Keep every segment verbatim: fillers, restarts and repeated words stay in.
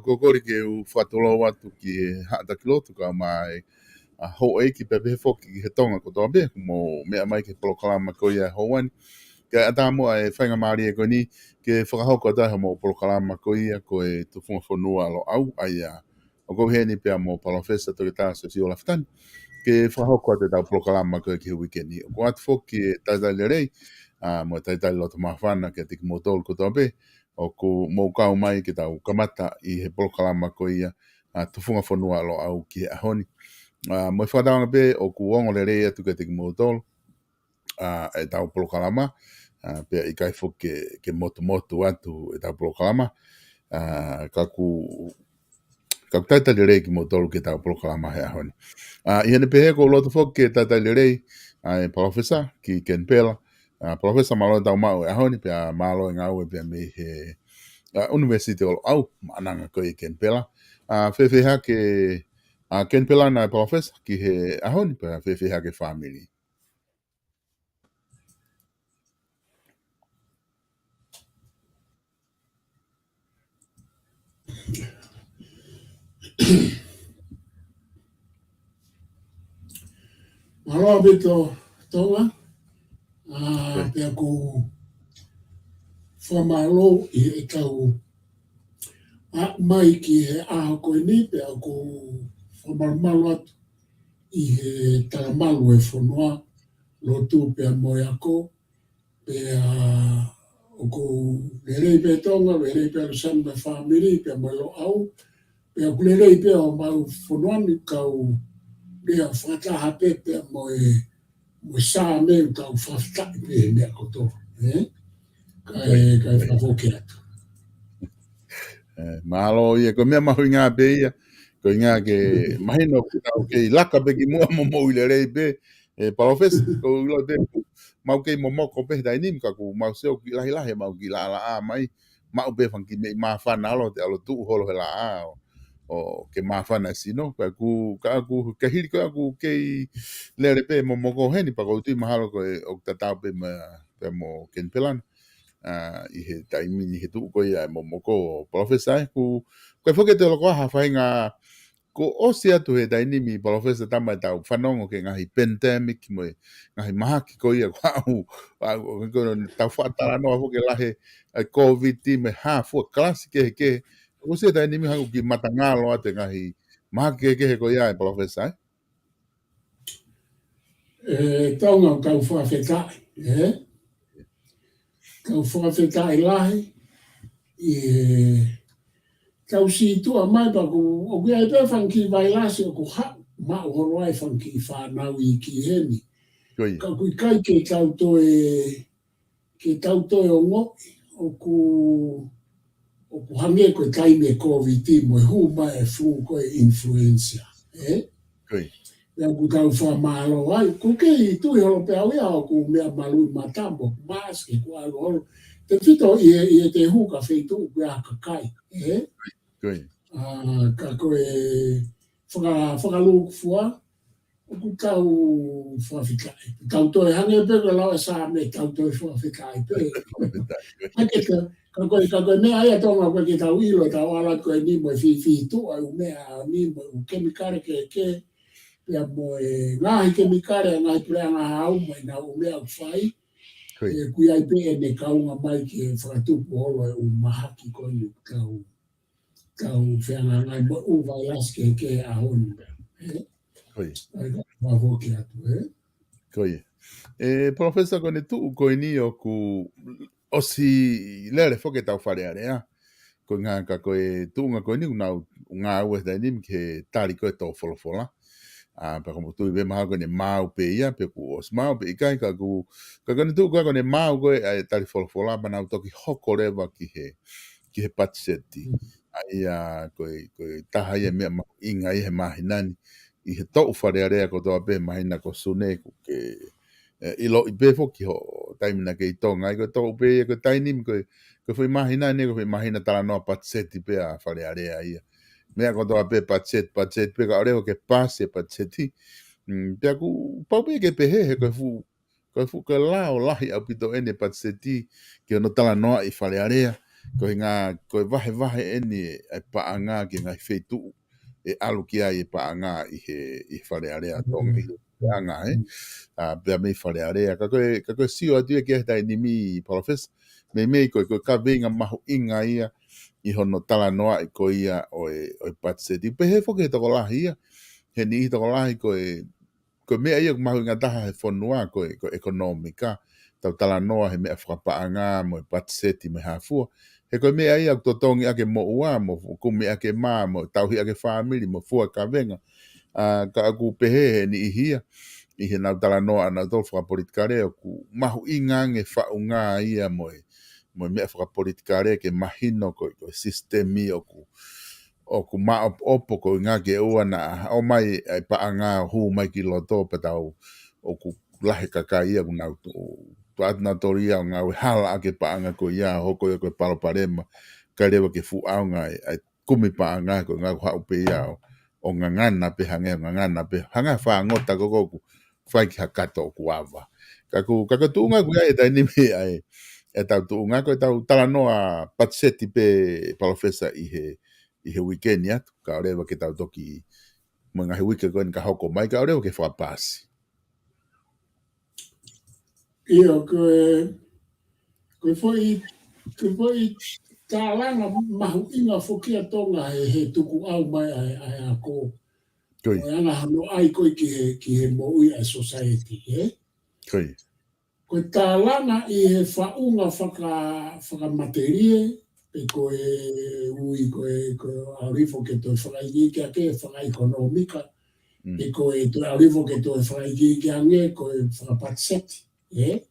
Ko e kole ke u fakatulou atu ki he haʻa taki lotu kae ʻumaʻā e houʻeiki pea pehē foki ki he Tonga kotoa pē, ʻoku mou meʻa mai ki he polokalama ko ia he houa ni. Kae ʻatā muʻa e faingamālie ko eni ke fakahoko atu ai hoʻomou polokalama ko ia ko e Tufunga Fonua Loʻau, ʻa ia ʻoku ou ʻi heni pea mo Palōfesa Toketā Siosiua Lafitani, ke fakahoko atu ʻetau polokalama ko ia ki he uike ni. ʻOku ʻoatu foki e talitali lelei, ʻa, mo e talitali loto māfana kiate kimoutolu kotoa pē ʻoku mou kau mai ke tau kamata ʻi he polokalama ko ia, ʻa, Tufunga Fonua Loʻau ki he ʻaho ni. ʻA, mo e fakatauange pē ʻoku ongo lelei atu kiate kimoutolu, ʻa, ʻetau polokalama, ʻa, pea ʻikai foki ke, ke motumotu atu ʻetau polokalama, ʻa, ka ʻoku, ka ʻoku talitali lelei kimoutolu ki heʻetau polokalama he ʻaho ni. ʻA, ʻi heʻene pehē ʻoku ou loto foki ke talitali lelei, ʻa, e Palōfesa ki Kenipela. ʻA, Palōfesa, mālō e tau maʻu e ʻaho ni, pea mālō e ngāue pea mei he, ʻa, ʻUnivēsiti ʻo Loʻau, Maʻananga ko ia ʻi Kenipela. ʻA, fēfē hake, ʻa, Kenipela na e Palōfesa ki he ʻaho ni, pea fēfē hake fāmili? Mālō ʻaupito Tonga, ʻa, pea ʻoku ou fakamālō ʻi heʻetau aʻu mai ki he ʻaho ko eni, pea ʻoku ou fakamalumalu atu ʻi he talamalu e fonua, lotu pea mo e ako, pea ʻoku lelei pē Tonga, lelei pē ʻa Lusana mo e fāmili, pea mo Loʻau, pea ʻoku lelei pē homau fonua ni, kau lea fakataha pē pea mo e, mo e Saame, kau fakafetaʻi pē he meʻa kotoa, ē? Kae, kae fakafoki atu. Ē, mālō ia, ko e meʻa mahuʻinga pē ia, ko e ʻuhinga ke mahino ʻoku tau kei laka pē ki muʻa mo moʻui lelei pē, ē, Palōfesa, ko e ʻilo pē, mau kei momoko pē he taimi ni, ka ʻoku mau sio ki lahilahi, mau kiʻi laʻalaʻā mai, maʻu pē fanga kiʻi meʻi māfana ʻalu, te ʻalu tuʻu holo he laʻā, ʻo, ʻo ke māfana e sino, ka ʻoku, ka ʻoku, ka hili ko ē ʻoku kei lele pē momoko heni, pea ʻoku ou tui mahalo ko e, ʻoku tatau pē ma, pea mo Kenipela na, ʻa, ʻi he taimi ni he tuʻu ko ia e momoko, Palōfesa, ē, ʻoku, ko e foki te loko ha faʻahinga, kuo ʻosi atu he taimi ni Palōfesa, tama e tau fanongo ki he ngaahi pandemic mo e ngaahi mahaki ko ia kuo aʻu, aʻu, ko e tau faʻa talanoa foki lahi e Covid mo e hā fua kalasi kehekehe. Kuo ʻosi e taimi ni hangē ʻoku kiʻi matangalo atu e ngaahi mahaki kehekehe ko ia e Palōfesa, ē? Ē, Tonga, kau fakafetaʻi, ē? Kau fakafetaʻi lahi, ʻi he tau situʻa mai pea ʻoku, ʻoku ʻi ai pē fanga kiʻi vailasi ʻoku haʻu, maʻu holo ai fanga kiʻi fānau iiki heni. Ko ia. Ka ʻoku ʻikai ke tau toe, ke tau toe ongoʻi, ʻoku, ʻoku hangē ko e taimi e Covid mo e hū mai e flu ko e influenza, ē? Ko ia. Pea ʻoku tau fakamālō ai, ʻoku kei tui holo pē au ia ʻoku meʻa maluʻi mata mo mask ʻoku ʻalu holo. Tefito ʻi he, ʻi he te hū ki ha feituʻu ʻoku ʻi ai ha kakai, ē? Ko ia. ʻA, ka ko e faka-, fakalūkufua, ʻoku tau fakafetaʻi. Tau toe hangē pē ko e lau e Saame, tau toe fakafetaʻi pē. Fakafetaʻi. Ka ke ka, ka ko e, ka ko e meʻa ia Tonga ʻoku ʻikai ke tau ʻilo, tau ʻalu atu ko eni mo e fifituʻa e ʻū meʻa ni mo e ʻū kemikale kehekehe, pea mo e ngaahi kemikale, ngaahi puleʻanga hau mo e ngaahi ʻū meʻa ʻoku fai. Ko ia. Ē, ʻoku ʻi ai pē ʻene kaunga mai ke fakatupu holo e ʻū mahaki ko eni ʻoku tau tau feangainga mo e ʻū vailasi kehekehe he ʻaho ni. Ē? Ko ia. ʻAi ka fakafoki atu, ē? Ko ia. Ē, Palōfesa, ko ʻene tuʻu ko eni ʻoku ʻosi lele foki ʻetau Fale Alea. Ko e ʻuhinga ka ko e tuʻunga ko eni ʻoku nau ngāue he taimi ni ke tali ko e tō folofola. ʻA, pea ko e motuʻa pē mahalo ko ʻene maau pē ia, pe kuo ʻosi maau pe ʻikai, ka ʻoku, ka ko ʻene tuʻu ko ē ko ʻene maau ko ē ʻa e tali folofola, pea nau toki hoko leva ki he, ki he patiseti. ʻA ia ko e, ko e taha ia e meʻa mahuʻinga ia he māhina ni, ʻi he toʻu Fale Alea kotoa pē māhina ko Sune ʻoku ke, ʻe, ʻiloʻi pē foki ho taimi naʻa ke ʻi Tonga ai, ko e toʻu pē ia ko e taimi ni, ko e, ko e foʻi māhina ni, ko e foʻi māhina talanoa patiseti pē ʻa Fale Alea ia. Meʻa kotoa pē patiseti, patiseti pē, ka ʻoua leva ke paasi e patiseti. Mm, pea ʻoku pau pē ke pehē he ko e fuʻu, ko e fuʻu, ko e lao lahi ʻaupito ʻeni e patiseti ki hono talanoaʻi Fale Alea. Ko e ngaahi, ko e vahevahe ʻeni e paʻanga ki he ngaahi feituʻu ʻe ʻalu ki ai e paʻanga ʻi he, ʻi he Fale Alea Tonga ʻi he paʻanga, ē? ʻA, pea mei Fale Alea. Ka ko e, ka ko e sio atu ia ki he taimi ni, Palōfesa, meimei ko e, ko e kaveinga mahuʻinga ia ʻi hono talanoaʻi ko ia ʻo e, ʻo e patiseti. Pehē foki he tokolahi ia, he niʻihi tokolahi ko e, ko e meʻa ia ʻoku mahuʻinga taha he fonua ko e, ko e ʻekonōmika, tau talanoa he meʻa fakapaʻanga mo e patiseti mo e hā fua. He ko e meʻa ia ʻoku totongi ʻaki e moʻua, mo kumi ʻaki e mā, mo tauhi ʻaki e fāmili, mo fua kavenga. ʻA, ka ʻoku pehē he niʻihi ia, ʻi heʻenau talanoa ʻanautolu fakapolitikale, ʻoku mahuʻinga ange faʻunga ia mo e, mo e meʻa fakapolitikale ke mahino ko e, ko e sisitemi ʻoku, ʻoku maʻopoʻopo ko e ngaahi ke ua naʻa ʻomai ai paʻanga ʻo hū mai ki loto pea tau ʻoku lahi e kakai ia ʻoku nau tuʻu, tuʻu atu nautolu ia ʻo ngāue hala ʻaki e paʻanga ko ia, hoko ia ko e palopalema, ʻikai leva ke fuʻu ʻaonga ai, ʻa e kumi paʻanga ko e ngāue haʻu pē ia ʻo, ʻo ngangana pē hangē, ʻo ngangana pē, hangē ha fāngota ko ē ʻoku fai ki ha kato ʻoku ava. Ka ko, ka ko e tuʻunga ʻoku ʻi ai e taimi ni ʻa e, ʻetau tuʻunga ko ʻetau talanoa patiseti pē Palōfesa ʻi he, ʻi he uike ni atu, kae ʻoua leva ke tau toki mo e ngaahi uike ko eni ka hoko mai, kae ʻoua leva ke fakapaasi. ʻIo, ko e, ko e foʻi, ko e foʻi tālanga mahuʻinga foki ʻa Tonga he, he tukuʻau mai ʻa e, ʻa e ako. Ko ia. Ko e anga hono ʻai ko ē ki he, ki he moʻui ʻa e society, ē? Ko ia. Ko e tālanga ʻi he faʻunga faka-, fakamatelie, pe ko e ui ko e, ko e ʻalu hifo ke toe fakaikiiki ange, fakaʻekonōmika, pe ko e toe ʻalu hifo ke toe fakaikiiki ange, ko e fakapatiseti, ē?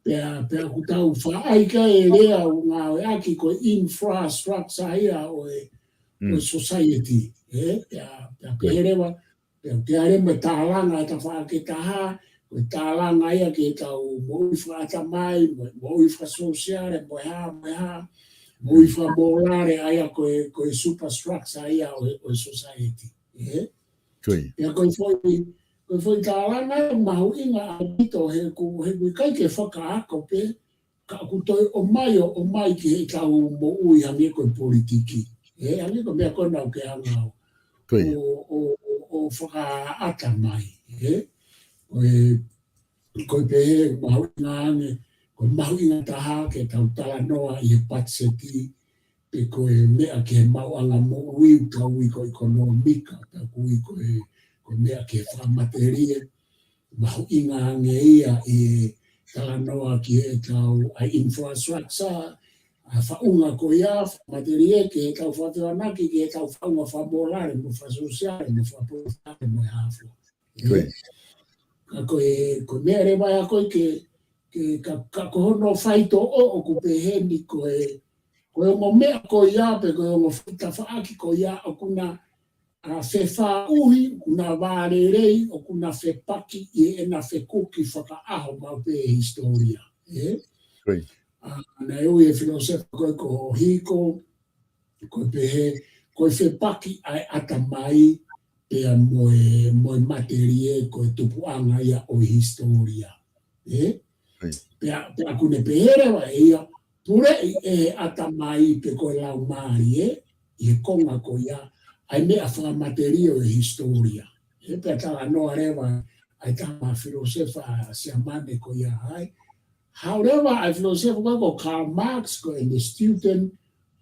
Pea, pea ʻoku tau faʻa ʻai ki ai e lea ʻoku ngāueʻaki ko e infrastructure ia ʻo e, ʻo e society, ē? Pea, pea pehē leva, pea ʻoku ʻi ai leva mo e tālanga ʻe taha ke taha, ko e tālanga ia ke tau moʻui fakaʻatamai, mo, moʻui fakasōsiale, mo e hā, mo e hā, moʻui fakamōlale ʻa ia ko e, ko e superstructure ia ʻo e, ʻo e society, ē? Ko ia. Pea ko e foʻi, ko e foʻi tālanga ia mahuʻinga ʻaupito he ʻoku, he ʻoku ʻikai ke fakaako pē, ka ʻoku toe ʻomai ʻo ʻomai ki heʻetau moʻui hangē ko e politiki. Ē, hangē ko e meʻa ko ena ʻoku ke hanga ʻo, ʻo, ʻo, ʻo fakaʻatamai, ē? Ko e, ko e pehē mahuʻinga ange, ko e mahuʻinga taha ke tau talanoa ʻi he patiseti, pe ko e meʻa ki he maʻuʻanga moʻui ʻoku tau ui ko e ʻekonōmika, pe ʻoku ui ko e, ko e meʻa ki he fakamatelie, mahuʻinga ange ia ʻi he talanoa ki heʻetau ʻa e infrastructure, ʻa e faʻunga ko ia, fakamatelie, ki heʻetau fakafehoanaki, ki heʻetau faʻunga fakamōlale, mo fakasōsiale, mo fakapolitikale, mo e hā fua. Ko ia. Ka ko e, ko e meʻa leva ia ko ē ke, ke, ka, ka ko hono faitoʻo ʻoku pehē ni ko e, ko e ongo meʻa ko ia, pe ko e ongo tafaʻaki ko ia, ʻoku na ʻa, fefāʻuhi, ʻoku na vālelei, ʻoku na fepaki ʻi heʻena fekuki fakaʻaho maʻu pē ʻe he hisitōlia. Ē? Ko ia. ʻA, naʻe ui e filōsefa ko ē ko Hiko, ko e pehē, ko e fepaki ʻa e ʻatamai, pea mo e, mo e matelie, ko e tupuʻanga ia ʻo e hisitōlia. Ē? Ko ia. Pea, pea ʻoku ne pehē leva ʻe ia, puleʻi ʻe he ʻatamai pe ko e laumālie, ʻi he konga ko ia, ʻa e meʻa fakamatelie ʻo e hisitōlia. Ē, pea talanoa leva ʻa e tama filōsefa Siamane ko ia ai. Haʻu leva ʻa e filōsefa ko ē ko Karl Marx ko ʻene student,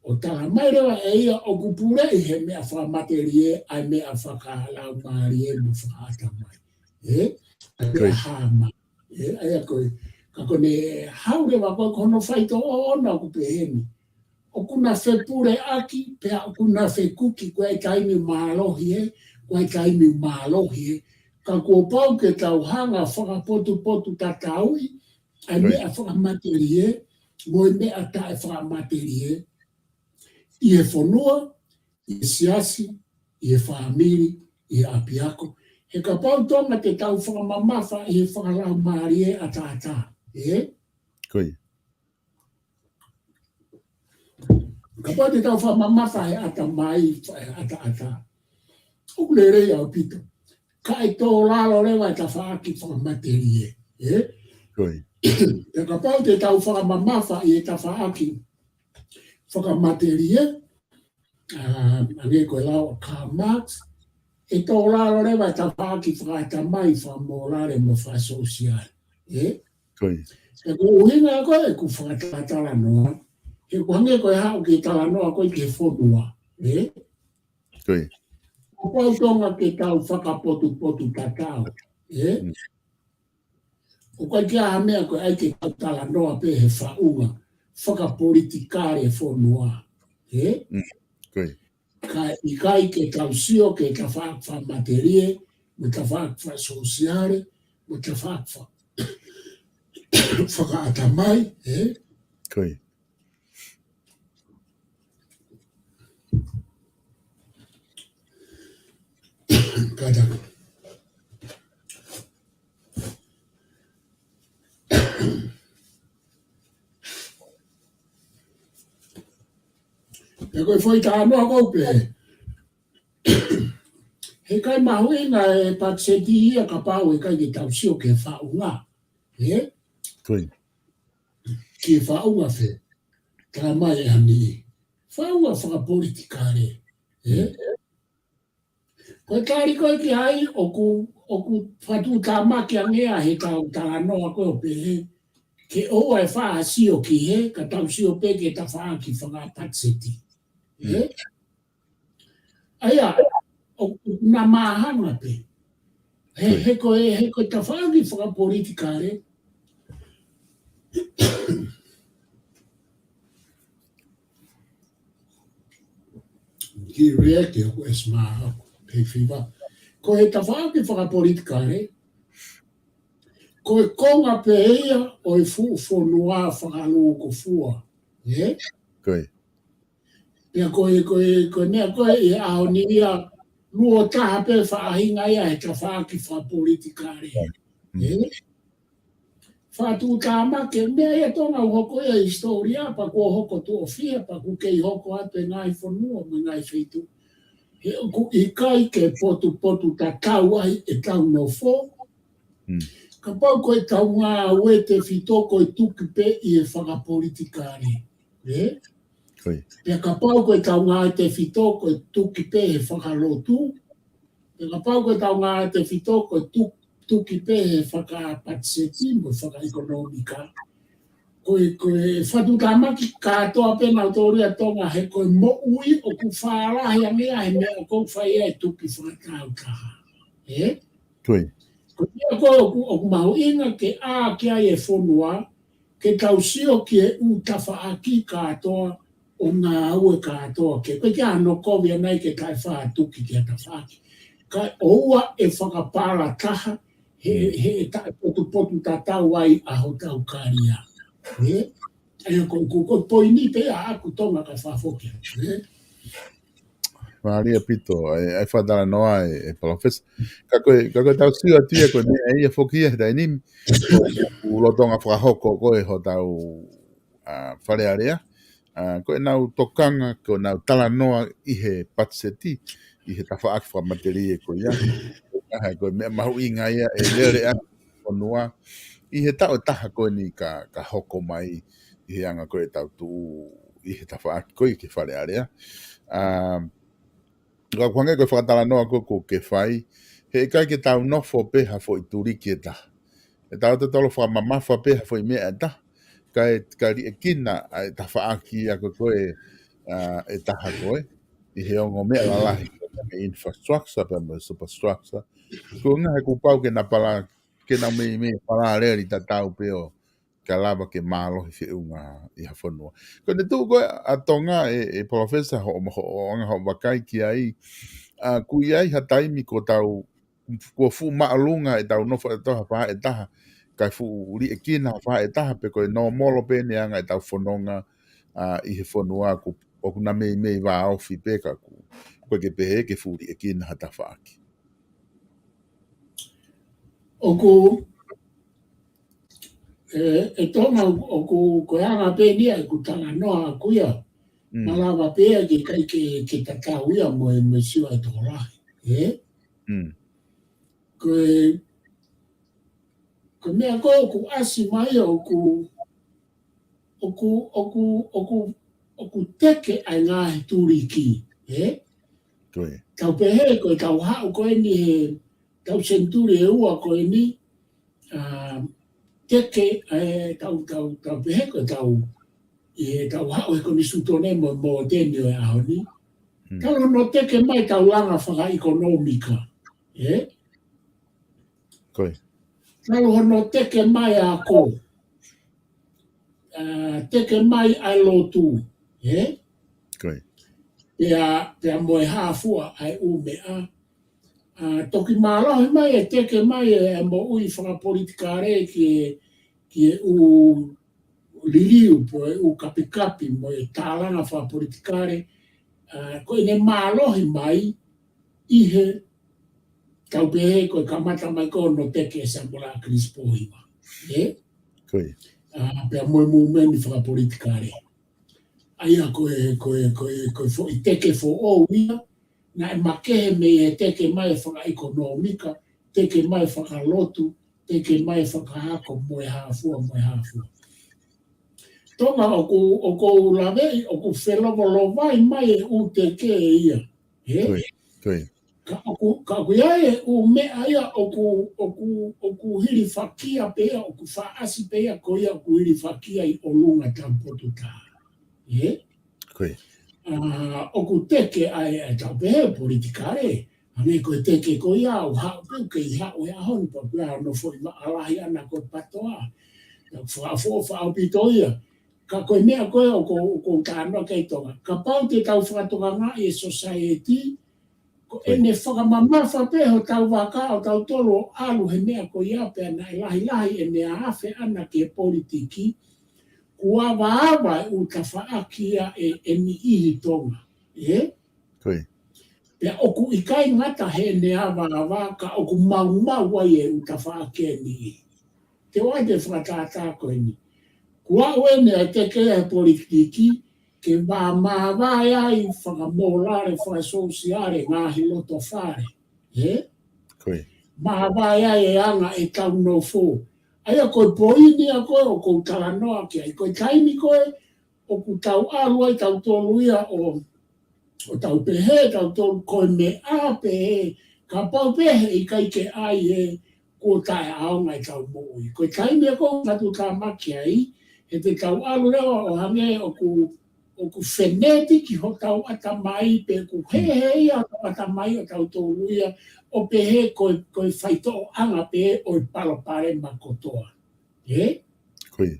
ʻo talamai leva ʻe ia ʻoku puleʻi he meʻa fakamatelie, ʻa e meʻa fakalaumālie mo fakaʻatamai. Ē? ʻA e meʻa hā mai. Ē, ʻa ia ko e, ka ko ʻene haʻu leva ko ē ko hono faitoʻo ʻoʻona ʻoku pehē ni. ʻOku na fepuleʻaki, pea ʻoku na fekuki ko e taimi mālohi ē, ʻoku ʻi ai e taimi mālohi ē. Ka kuo pau ke tau hanga fakapotupotutatauʻi ʻa e meʻa fakamatelie mo e meʻa taʻe fakamatelie ʻi he fonua, ʻi he siasi, ʻi he fāmili, ʻi he ʻapiako. He kapau Tonga te tau fakamamafa ʻi he fakalaumālie ʻataʻatā, ē? Kapau te tau fakamamafa he ʻatamai, he ʻataʻatā, ʻoku lelei ʻaupito. Ka ʻe tō lalo leva e tafaʻaki fakamatelie, ē? He kapau te tau fakamamafa ʻi he tafaʻaki fakamatelie, ʻa, hangē ko e lau ʻa Karl Marx, ʻe tō lalo leva e tafaʻaki fakaʻatamai, fakamōlale mo fakasōsiale, ē? Pea ko e ʻuhinga ko ē ʻeku fakatalatala noa, he ʻoku hangē ko e haʻu ke talanoa ko ē ki he fonua, ē? Kuo pau Tonga ke tau fakapotupotutatau, ē? ʻOku ʻikai ke ʻi ai ha meʻa ko ē ʻai ke tau talanoa pē he faʻunga fakapolitikale e fonua, ē? Ka ʻikai ke tau sio ki he tafaʻaki fakamatelie, mo e tafaʻaki fakasōsiale, mo e tafaʻaki fa-, fakaʻatamai, ē? Kātaki. Pea ko e foʻi talanoa ʻoku ou pehē, heʻikai mahuʻinga e patiseti ia kapau ʻe ʻikai ke tau sio ki he faʻunga, ē? Ki he faʻunga fē, talamai ʻe he niʻihi, faʻunga fakapolitikale, ē? Ko e tali ko ē ki ai ʻoku, ʻoku fakatuʻutāmaki ange ia he tau talanoa ko ē ʻo pehē ke ʻoua ʻe faʻa sio ki hē, ka tau sio pē ki he tafaʻaki fakapatiseti, ē? ʻA ia, ʻoku na māhanga pē. He, he ko e, he ko e tafaʻaki fakapolitikale, ki react ʻoku ʻe smart, pay fever. Ko e tafaʻaki fakapolitikale, ko e konga pē ia ʻo e fuʻu fonua fakalūkufua, ē? Pea ko e, ko e, ko e meʻa ko ē ʻi he ʻaho ni ia, luo taha pē faʻahinga ia he tafaʻaki fakapolitikale. Ē? Fakatuʻutāmaki e meʻa ia Tonga ʻoku hoko ia ʻi he hisitōlia, pea kuo hoko tuʻo fiha, pea ʻoku kei hoko atu e ngaahi fonua mo e ngaahi feituʻu. He ʻoku ʻikai ke potupotutatau ai ʻetau nofo. Kapau ko ʻetau ngāue tefito ko e tuki pē ʻi he fakapolitikale. Ē? Pea kapau ko ʻetau ngāue tefito ko e tuki pē he fakalotu. Pea kapau ko ʻetau ngāue tefito ko e tu-, tuki pē he fakapatiseti mo e fakaʻekonōmika. Ko e, ko e fakatuʻutāmaki kātoa pē nautolu ia Tonga he ko e moʻui ʻoku fālahi ange ia he meʻa ʻoku fai ai e tuki fakatāutaha. Ē? Ko ia ko ē ʻoku, ʻoku mahuʻinga ke ʻā ki ai e fonua, ke tau sio ki he ʻū tafaʻaki kātoa ʻo ngāue kātoa, ke ʻikai ke ʻi ai hano kovi ʻanai ke taʻe faʻa tuki ki ha tafaʻaki. Kae ʻoua ʻe fakapalataha he, he taʻe potupotutatau ai ʻa hotau kalia. Ē? ʻA ia ko, ko, ko e poini pē ia ʻaʻaku Tonga kae fakafoki atu, ē? Mālie ʻaupito, ʻa e, ʻa e fakatalanoa ē, ē Palōfesa. Ka ko e, ka ko ʻetau sio atu ia ko e meʻa ia foki ia he taimi ni, ʻoku lolotonga fakahoko ko ē hotau, ʻa, Fale Alea. ʻA, ko ʻenau tokanga, ko ʻenau talanoa ʻi he patiseti, ʻi he tafaʻaki fakamatelie ko ia. ʻA, ko e meʻa mahuʻinga ia ʻe lele ai e fonua ʻi he taʻu ʻe taha ko eni ka, ka hoko mai ʻi he anga ko ē ʻetau tuʻu ʻi he tafaʻaki ko ē ki he Fale Alea. ʻA, ka ʻoku hangē ko e fakatalanoa ko ē ʻoku ke fai, heʻikai ke tau nofo pē ha foʻi tuliki ʻe taha. ʻE tau totolo fakamamafa pē ha foʻi meʻa ʻe taha. Kae, kae liʻekina ʻa e tafaʻaki ia ko ē, ʻa, ʻe taha ko ē. ʻI he ongo meʻa lalahi ko e infrastructure pea mo e superstructure. Ko e ngaahi kuo pau ke na pala, ke na meimei paraleli tatau pē ʻo ka lava ke mālohi feʻunga ʻi ha fonua. Ko ʻene tuʻu ko ē ʻa Tonga ē, ē Palōfesa hoʻo, hoʻo anga hoʻo vakai ki ai, ʻA, ʻoku ʻi ai ha taimi ko ʻetau, kuo fuʻu māʻolunga ʻetau nofo ʻe taha fā ʻe taha, kae fuʻu liʻekina ha fā ʻe taha, pe ko e nōmolo pē ʻene anga ʻetau fononga, ʻa, ʻi he fonua ʻoku, ʻoku na meimei vāofi pē ka ʻoku, ʻoku ʻikai ke pehē ke fuʻu liʻekina ha tafaʻaki. ʻOku, ʻe, ʻe Tonga ʻoku, ko e anga pē eni ia ʻeku talanoa ʻaku ia. Mm. Malava pē ia ke ʻikai ke, ke tatau ia mo e, mo e sio ʻa e tokolahi. Ē? Mm. Ko e, ko e meʻa ko ē ʻoku ʻasi mai ʻoku, ʻoku, ʻoku, ʻoku, ʻoku teke ʻa e ngaahi tuliki, ē? Ko ia. Tau pehē ko ʻetau haʻu ko eni he, tau senituli ʻe ua ko eni, ʻa, teke, ē, tau, tau, tau pehē ko ʻetau, ʻi heʻetau haʻu he konisitūtone mo, mo teni ʻo e ʻaho ni. Hmm. Talu hono teke mai ʻetau langa fakaʻekonōmika, ē? Ko ia. Talu hono teke mai ako. ʻA, teke mai ʻa e lotu, ē? Ko ia. Pea, pea mo e hā fua ʻa e ʻū meʻa. ʻA, toki mālohi mai e teke mai e, e moʻui fakapolitikale ki he, ki he ʻū liliu, pe ko e ʻū kapikapi, mo e tālanga fakapolitikale. ʻA, ko ʻene mālohi mai ʻi he tau pehē ko e kamata mai ko hono teke ʻe Samuela ʻAkilisi Pōhiva. Ē? Ko ia. ʻA, pea mo e mūmeni fakapolitikale. ʻA ia ko e, ko e, ko e, ko e foʻi teke foʻou ia, naʻe makehe mei he teke mai fakaʻekonōmika, teke mai fakalotu, teke mai fakaako mo e hā fua, mo e hā fua. Tonga ʻoku, ʻoku ou laveʻi, ʻoku felovolovai mai e ʻū teke ia. Ē? Ko ia, ko ia. Ka ʻoku, ka ʻoku ʻi ai e ʻū meʻa ia ʻoku, ʻoku, ʻoku hilifakia pē ia, ʻoku fakaʻasi pē ia, ko ia ʻoku hilifakia ʻi ʻolunga taupotuta. Ē? Ko ia. ʻA, ʻoku teke ai, ʻa e tau pehē politikale, ʻa ia ko e teke ko ia ʻoku haʻu pē, ʻoku kei haʻu he ʻaho ni pea ʻoku ʻi ai hono foʻi maʻalahi ʻana ko e patoa. Ka fakaʻofoʻofa ʻaupito ia. Ka ko e meʻa ko ē ʻoku, ʻoku ou talanoa ki ai Tonga. Kapau te tau fakatokangaʻi e society, ko ʻene fakamamafa pē hotau vaka ʻo tautolu ʻo ʻalu he meʻa ko ia pea naʻe lahilahi ʻene afe ʻana ki he politiki, kuo avaava e ʻū tafaʻaki ia ʻe, ʻe niʻihi Tonga. Ē? Ko ia. Pea ʻoku ʻikai ngata heʻene avaava ka ʻoku maumau ai e ʻū tafaʻaki ʻe niʻihi. Te u ʻai e fakatātā ko eni. Kuo aʻu eni ʻa e teke ia he politiki, ke mā-, māvae ai fakamōlale, fakasōsiale, ngaahi loto fale. Ē? Ko ia. Māvae ai e anga ʻetau nofo. ʻA ia ko e poini ia ko ē ʻoku ou talanoa ki ai. Ko e taimi ko ē ʻoku tau ʻalu ai tautolu ia ʻo, ʻo tau pehē tautolu ko e meʻa pē ē, kapau pē he ʻikai ke ʻai ē, kuo taʻeʻaonga ʻetau moʻui. Ko e taimi ia ʻoku ou fakatuʻutāmaki ai, he te tau ʻalu leva ʻo hangē ʻoku, ʻoku fenetiki hotau ʻatamai pe ʻoku hehē ia hotau ʻatamai ʻo tautolu ia, ʻo pehē ko e, ko e faitoʻoʻanga pē ʻo e palopalema kotoa. Ē? Ko ia.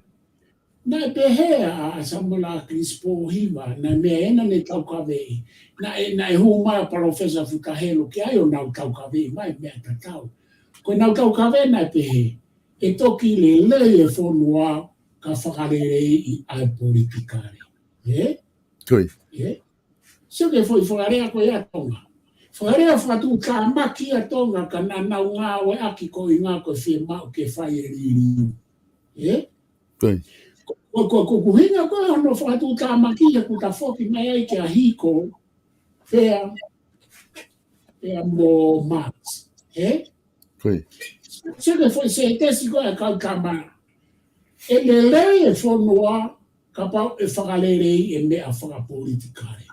Naʻe pehē ʻa, ʻa Samuela ʻAkilisi Pōhiva, naʻe meʻa ena ne taukaveʻi. Naʻe, naʻe hū mai ʻa Palōfesa Futa Helu ki ai ʻo nau taukaveʻi mai meʻa tatau. Ko ʻenau taukaveʻi naʻe pehē, ʻe toki lelei e fonua ka fakaleleiʻi ʻa e politikale. Ē? Ko ia. Ē? Sio ki he foʻi fakalea ko ia Tonga. Fakalea fakatuʻutāmaki ia Tonga ka naʻa nau ngāueʻaki ko e ʻuhinga ko e fiemaʻu ke fai e liliu. Ē? Ko ia. Ko, ko, ko, ko e ʻuhinga ko ē hono fakatuʻutāmaki ia kuo ta foki mai ai kia Hiko, pea, pea mo Marx. Ē? Ko ia. Sio ki he foʻi sētesi ko ē ʻa e kau tama. ʻE lelei e fonua kapau ʻe fakaleleiʻi e meʻa fakapolitikale.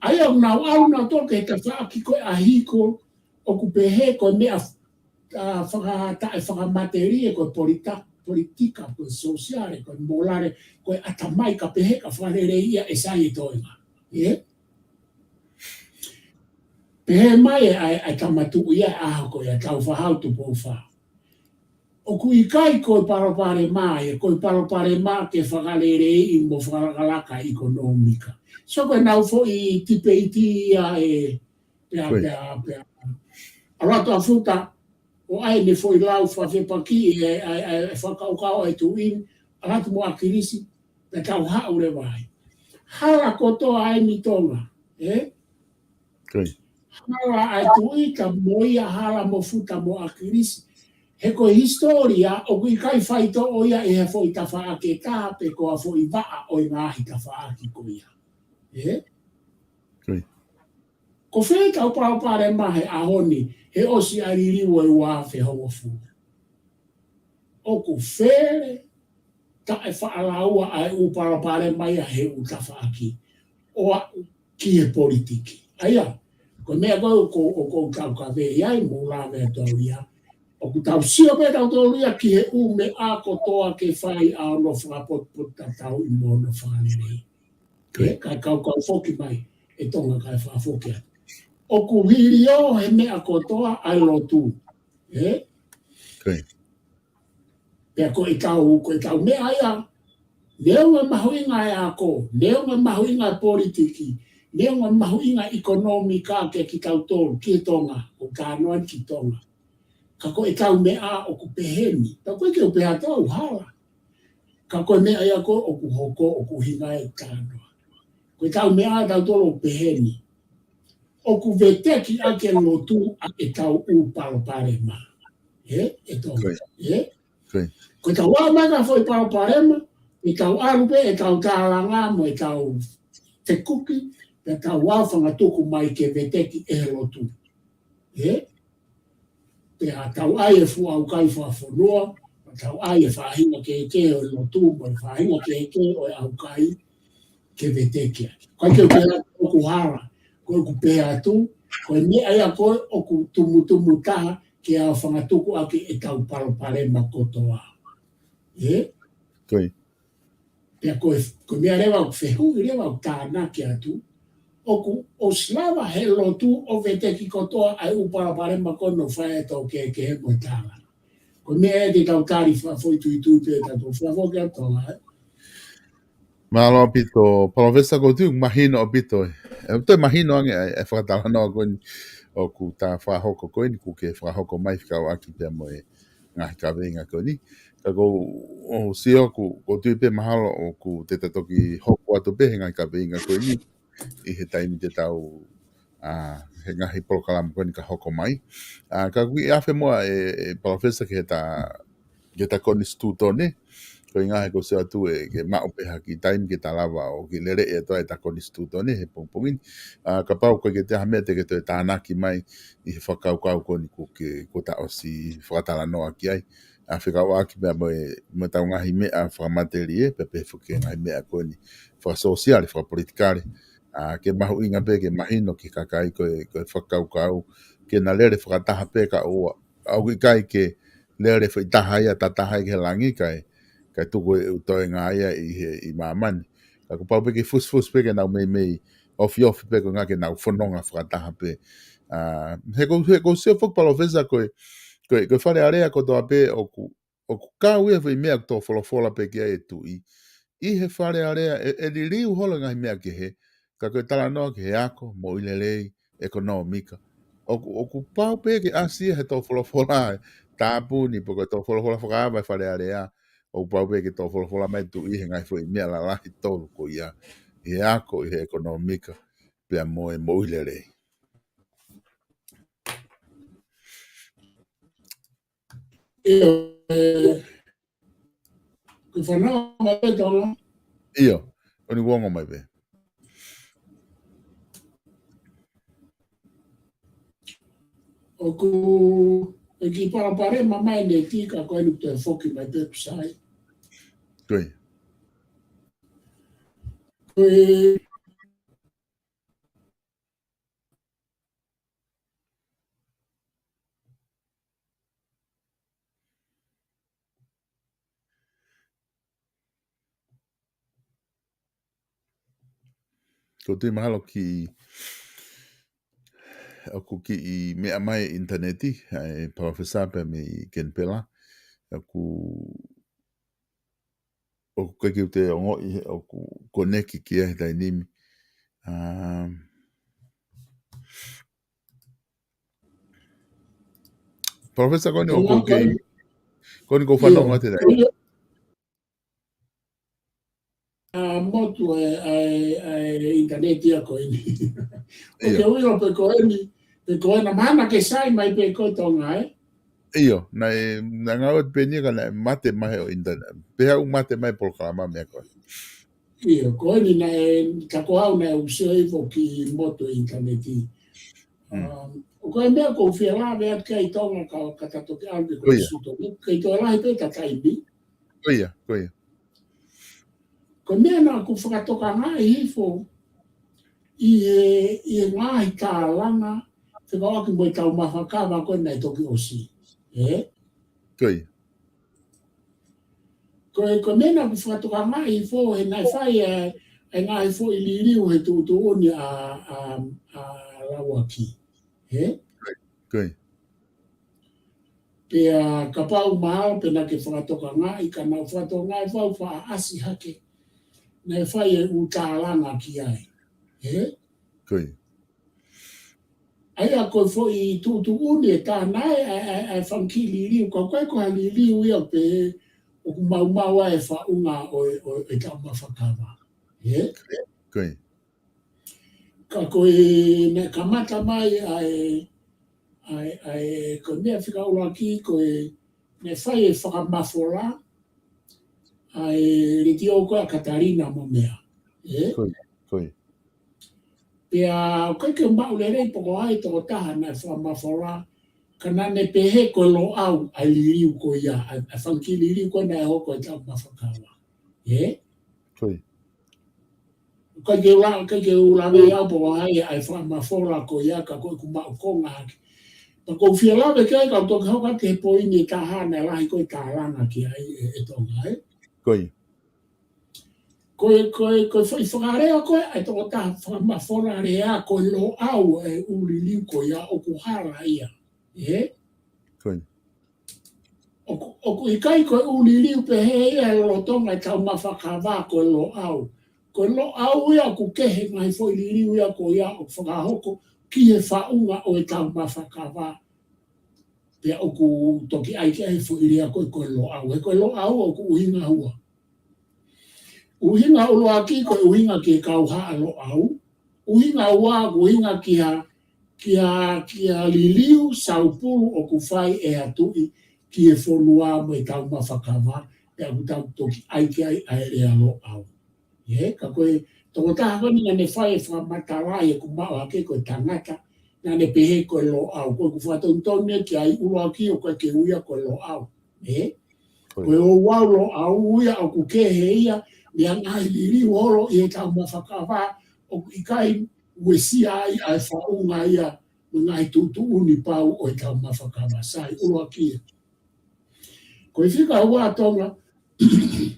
ʻA ia ʻoku nau ʻalu nautolu ki he tafaʻaki ko ē ʻa Hiko ʻoku pehē ko e meʻa, ʻa, faka-, taʻe fakamatelie ko e polita-, politika, ko e sōsiale, ko e mōlale, ko e ʻatamai ka pehē ka fakaleleiʻi ia ʻe sai e toenga. Ē? Pehē mai ʻe, ʻa e, ʻa e Tama Tuʻi ia ʻaho ko ia Tāufaʻāhau Tupou Fā. ʻOku ʻikai ko e palopalema ia, ko e palopalema ke fakaleleiʻi mo fakalakalaka ʻekonōmika. So ko ʻenau foʻi tipeiti ia ʻe, Pea, pea, pea. ʻAlu atu ʻa Futa, ʻo ʻai ʻene foʻi lau fakafepaki, ʻe, ʻe, ʻe, ʻe fakakaukau ʻa e tuʻi ni, ʻalu atu mo ʻAkilisi, pea tau haʻu leva ai. Hala kotoa eni Tonga, ē? Hala ʻa e tuʻi ka mo ia hala mo Futa mo ʻAkilisi. He ko e hisitōlia, ʻoku ʻikai faitoʻo ia ʻi he foʻi tafaʻaki ʻe taha pe ko ha foʻi vaʻa ʻo e ngaahi tafaʻaki ko ia. Ē? Ko fē ʻetau palopalema he ʻaho ni, he ʻosi ʻa e liliu ʻo e ua afe hongofulu? ʻOku fele taʻefaʻalaua ʻa e ʻū palopalema ia he ʻū tafaʻaki ʻo aʻu ki he politiki. ʻA ia, ko e meʻa ko ē ʻoku, ʻoku ou kau kavei ai, mou lave atu au ia. ʻOku tau sio pē tautolu ia ki he ʻū meʻa kotoa ke fai ʻa hono fakapotopoto tatau ʻi mo hono fakalelei. Kae kaukau foki mai ʻe Tonga kae fakafoki atu. ʻOku hiliō he meʻa kotoa ʻa e lotu. Ē? Pea ko ʻetau, ko ʻetau meʻa ia, neongo e mahuʻinga e ako, neongo e mahuʻinga e politiki, neongo e mahuʻinga ʻekonōmika kia kitautolu, ki Tonga, ʻoku talanoa ki Tonga. Ka ko ʻetau meʻa ʻoku pehē ni. Pea ko e ke u pehē atu ʻoku hala. Ka ko e meʻa ia ko ē ʻoku hoko, ʻoku ʻuhinga e talanoa. Ko ʻetau meʻa tautolu ʻoku pehē ni. ʻOku veteki ʻaki e lotu ʻa ʻetau ʻū palopalema. Ē? ʻE Tonga. Ē? Ko ʻetau ʻā mai ka foʻi palopalema, ʻetau ʻalu pē, ʻetau tālanga mo ʻetau fekuki, pea tau ʻā fangatuku mai ke veteki ʻe he lotu. Ē? Pea tau ʻai e fuʻu ʻaukai fakafonua, tau ʻai e faʻahinga kehekehe ʻo e lotu, mo e faʻahinga kehekehe ʻo e ʻaukai ke veteki ai. Ko e ke u pehē atu ʻoku hala, ko e ke u pehē atu, ko e meʻa ia ko ē ʻoku tumutumu taha ke ʻā fangatuku ʻaki ʻetau palopalema kotoa. Ē? Pea ko e, ko e meʻa leva ʻoku fehuʻi leva ʻoku tānaki atu, ʻoku ʻosi lava he lotu ʻo veteki kotoa ʻa e ʻū palopalema ko ē ʻoku fai ʻe he tō kehekehe mo e tālanga. Ko e meʻa ia te tau tali fakafoʻituitui pē tautolu fakafoki atu ʻa e. Mālō ʻaupito, Palōfesa, ʻoku ou tui mahino ʻaupito ē. ʻE toe mahino ange ʻa e, ʻa e fakatalanoa ko eni ʻoku ta fakahoko ko eni, ʻoku ke fakahoko mai fekauʻaki pea mo e ngaahi kaveinga ko eni. Ka ʻoku ou, ou sio ʻoku, ʻoku ou tui pē mahalo ʻoku te ta toki hoko atu pē he ngaahi kaveinga ko eni ʻi he taimi te tau, ʻa, he ngaahi polokalama ko eni ka hoko mai. ʻA, ka ʻoku ʻi ai pē muʻa ʻe, ʻe Palōfesa ke ta, ke ta konisitūtone, ko e ngaahi ko se atu ē, ke maʻu pē ha kiʻi taimi ke ta lava ʻo kiʻi lele atu ai ta konisitūtone he pongipongi ni. ʻA, kapau ko e ke te ha meʻa te ke toe tānaki mai ʻi he fakakaukau ko eni ʻoku ke, ʻoku ta ʻosi fakatalanoa ki ai. ʻA, fekauʻaki pea mo e, mo ʻetau ngaahi meʻa fakamatelie, pea pehē foki ki he ngaahi meʻa ko eni fakasōsiale, fakapolitikale. ʻA, ke mahuʻinga pē, ke mahino ki he kakai ko e, ko e fakakaukau, ke na lele fakataha pē kae ʻoua, ʻoku ʻikai ke lele foʻi taha ia, ta taha ia ki he langi, kae, kae tuku e ʻū toenga ia ʻi he, ʻi māmani. Ka kuo pau pē ke fusifusi pē ke nau meimei, ofiofi pē ko e ʻuhinga ke nau fononga fakataha pē. ʻA, he ʻoku, he ʻoku ou sio foki Palōfesa ko e, ko e, ko e Fale Alea kotoa pē ʻoku, ʻoku kau ia foʻi meʻa ʻoku tō folofola pē ki ai e tuʻi. ʻI he Fale Alea, ʻe, ʻe liliu holo ngaahi meʻa kehe, ka ko e talanoa ki he ako, moʻui lelei, ʻekonōmika. ʻOku, ʻoku pau pē ke ʻasi ia he tō folofola ʻe tāpuni, pe ko e tō folofola fakaava e Fale Alea, ʻoku pau pē ke tō folofola mai tuʻi he ngaahi foʻi meʻa lalahi tolu ko ia, ʻi he ako, ʻi he ʻekonōmika, pea mo e moʻui lelei. ʻIo, ē, ke fanau mai pē Tonga. ʻIo, ʻoku ou ongo mai pē. ʻOku, ʻe kiʻi palopalema mai ne tika ko eni te foki mai pē kusai. Ko e. Ko e. ʻOku ou tui mahalo kiʻi, ʻoku kiʻi meʻa mai ʻinitaneti, ʻa e Palōfesa pea mei Kenipela. ʻOku, ʻoku ʻikai ke u toe ongoʻi ʻoku koneki ki ai he taimi ni. Um, Professor, ko eni ʻoku ou kei, ko eni ʻoku ou fanongo atu ai. ʻA motu e, ʻa e, ʻa e ʻinitaneti ia ko eni. ʻOku ke ʻilo pē ko eni, pe ko ena mahana ke sai mai pē ko Tonga, ē? ʻIo, naʻe, naʻe ngāue pē eni ka naʻe mate mai ʻo ʻinitaneti. Pea u mate mai polokalama meʻa ko ē. ʻIo, ko eni naʻe, ka ko au naʻe u sio hifo ki motu e ʻinitaneti. Um, ʻoku ʻi ai e meʻa ʻoku ou fie lave atu ki ai Tonga ka, ka ta toki ʻalu ki ko e suto. Kei toe lahi pē ta taimi. Ko ia, ko ia. Ko e meʻa naʻa ku fakatokangaʻi hifo ʻi he, ʻi he ngaahi tālanga fekauʻaki mo e taumafa kava ko ē naʻe toki ʻosi. Ē? Ko ia. Ko e, ko e meʻa naʻa ku fakatokangaʻi hifo he naʻe fai e, e ngaahi foʻi liliu he tuʻutuʻuni ʻa, ʻa, ʻa Lauaki. Ē? Ko ia. Pea kapau mahalo pē naʻa ke fakatokangaʻi, ka naʻa ku fakatokangaʻi fau faʻa ʻasi hake. Naʻe fai e ʻū tālanga ki ai. Ē? Ko ia. ʻA ia ko e foʻi tuʻutuʻuni ʻe taha naʻe, ʻa e, ʻa e, ʻa e fanga kiʻi liliu, ka ʻoku ʻikai ko ha liliu ia pē ʻoku maumau ai e faʻunga ʻo e, ʻo e, ʻo e taumafa kava. Ē? Ko ia. Ka ko e, naʻe kamata mai ʻa e, ʻa e, ʻa e, ko e meʻa fika ʻuluaki, ko e, naʻe fai e fakamafola, ʻa e letiō ko ē ʻa Katalina mo meʻa. Ē? Ko ia, ko ia. Pea ʻoku ʻikai ke maʻu lelei pe ko hai tokotaha naʻe fakamafola, ka naʻa ne pehē ko e Loʻau ʻa e liliu ko ia, ʻa e, ʻa e fanga kiʻi liliu ko ē naʻe hoko e taumafa kava. Ē? Ko ia. ʻIkai ke u la-, ʻikai ke u lave au pe ko hai ʻa e fakamafola ko ia ka ko ʻeku maʻu konga hake. Pea ʻoku ou fie lave ki ai ka u toki hoko atu he poini ʻe taha naʻe lahi ko e tālanga ki ai ʻe, ʻe Tonga, ē? Ko ia. Ko e, ko e, ko e foʻi fakalea ko ē ʻa e tokotaha fakamafola lea ko e Loʻau e ʻū liliu ko ia ʻoku hala ia. Ē? Ko ia. ʻOku, ʻoku ʻikai ko e ʻū liliu pehē ia he lolotonga e taumafa kava ko e Loʻau. Ko e Loʻau ia ʻoku kehe ngaahi foʻi liliu ia ko ia ʻoku fakahoko ki he faʻunga ʻo e taumafa kava. Pea ʻoku toki ʻai ki ai e foʻi lea ko ē ko e Loʻau. He ko e Loʻau ʻoku ʻuhinga ua. ʻUhinga ʻuluaki ko e ʻuhinga ki he kau Haʻa Loʻau. ʻUhinga ua, ʻuhinga ki ha, ki ha, ki ha liliu saupulu ʻoku fai ʻe ha tuʻi ki he fonua mo e taumafa kava, pea ʻoku tau toki ʻai ki ai ʻa e lea Loʻau. Ē, ka ko e tokotaha ko eni naʻa ne fai e fakamatala ʻi heʻeku maʻu hake ko e tangata, naʻa ne pehē ko e Loʻau, ko ʻeku fakatonutonu ia ki ai ʻuluaki ʻoku ʻikai ke ui ia ko e Loʻau. Ē? Ko ia. Ko e ouau Loʻau ia ʻoku kehe ia, mei he ngaahi liliu holo ʻi he taumafa kava, ʻoku ʻikai uesia ai ʻa e faʻunga ia, mo e ngaahi tuʻutuʻuni pau ʻo e taumafa kava. Sai, ʻuluaki ia. Ko e fika ua Tonga, ʻoku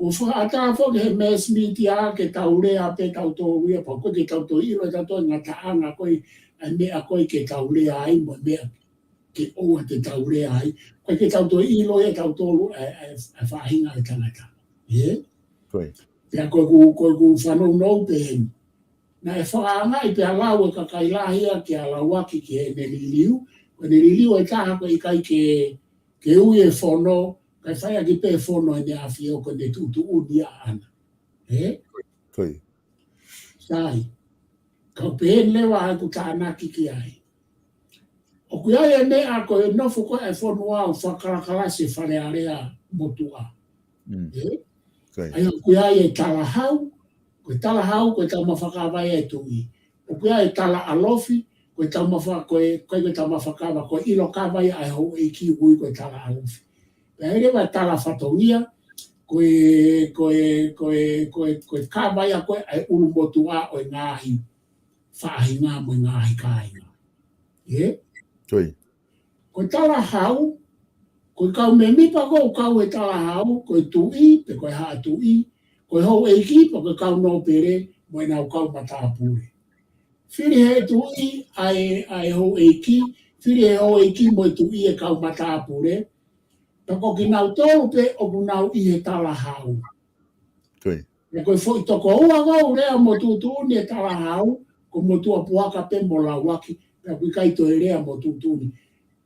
ou fakaʻatā foki he mass media ke tau lea pē tautolu ia, pea ʻoku ʻikai ke tau toe ʻilo ʻe tautolu e ngataʻanga ko ē, ʻa e meʻa ko ē ke tau lea ai, mo e meʻa ke ʻoua te tau lea ai, ʻoku ʻikai ke tau toe ʻilo ʻe tautolu ʻa e, ʻa e, ʻa e faʻahinga ʻo e tangata. Ē? Ko ia. Pea ko ʻeku, ko ʻeku fanongo pē heni. Naʻe fakaangaʻi pea lau e kakai lahi ia kia Lauaki ki heʻene liliu, ko ʻene liliu ʻe taha ʻoku ʻikai ke, ke ui e fono, kae fai ʻaki pē fono ʻene ʻafio ko ʻene tuʻutuʻuni ia ʻaʻana. Ē? Ko ia. Sai. Kau pehē leva ʻeku tānaki ki ai. ʻOku ʻi ai e meʻa ko e nofo ko ē e fonua ʻo fakakalakalasi e Fale Alea motuʻa. Mm. Ē? Ko ia. ʻA ia ʻoku ʻi ai e talahau, ko e talahau, ko e taumafa kava ia e tuʻi. ʻOku ʻi ai e tala ʻalofi, ko e taumafa, ko e, ko e, ko e taumafa kava, ko e ʻilo kava ia ʻa e houʻeiki ʻoku ui ko e tala ʻalofi. Pea ʻi ai leva e tala fatongia, ko e, ko e, ko e, ko e, ko e kava ia ko ē ʻa e ʻulumotuʻa ʻo e ngaahi faʻahinga mo e ngaahi kāinga. Ē? Ko ia. Ko e talahau, ko e kau mēmipa ʻoku kau he talahau, ko e tuʻi, pe ko e haʻa tuʻi, ko e houʻeiki, pe ko e kau nōpele, mo ʻenau kau matāpule. Fili he tuʻi ʻa e, ʻa e houʻeiki, fili he houʻeiki mo e tuʻi e kau matāpule, pea ko kinautolu pē ʻoku nau ʻi he talahau. Ko ia. Pea ko e foʻi toko ua ʻoku lea mo tuʻutuʻuni e talahau, ko Motuʻapuaka pē mo Lauaki, pea ʻoku ʻikai toe lea mo tuʻutuʻuni.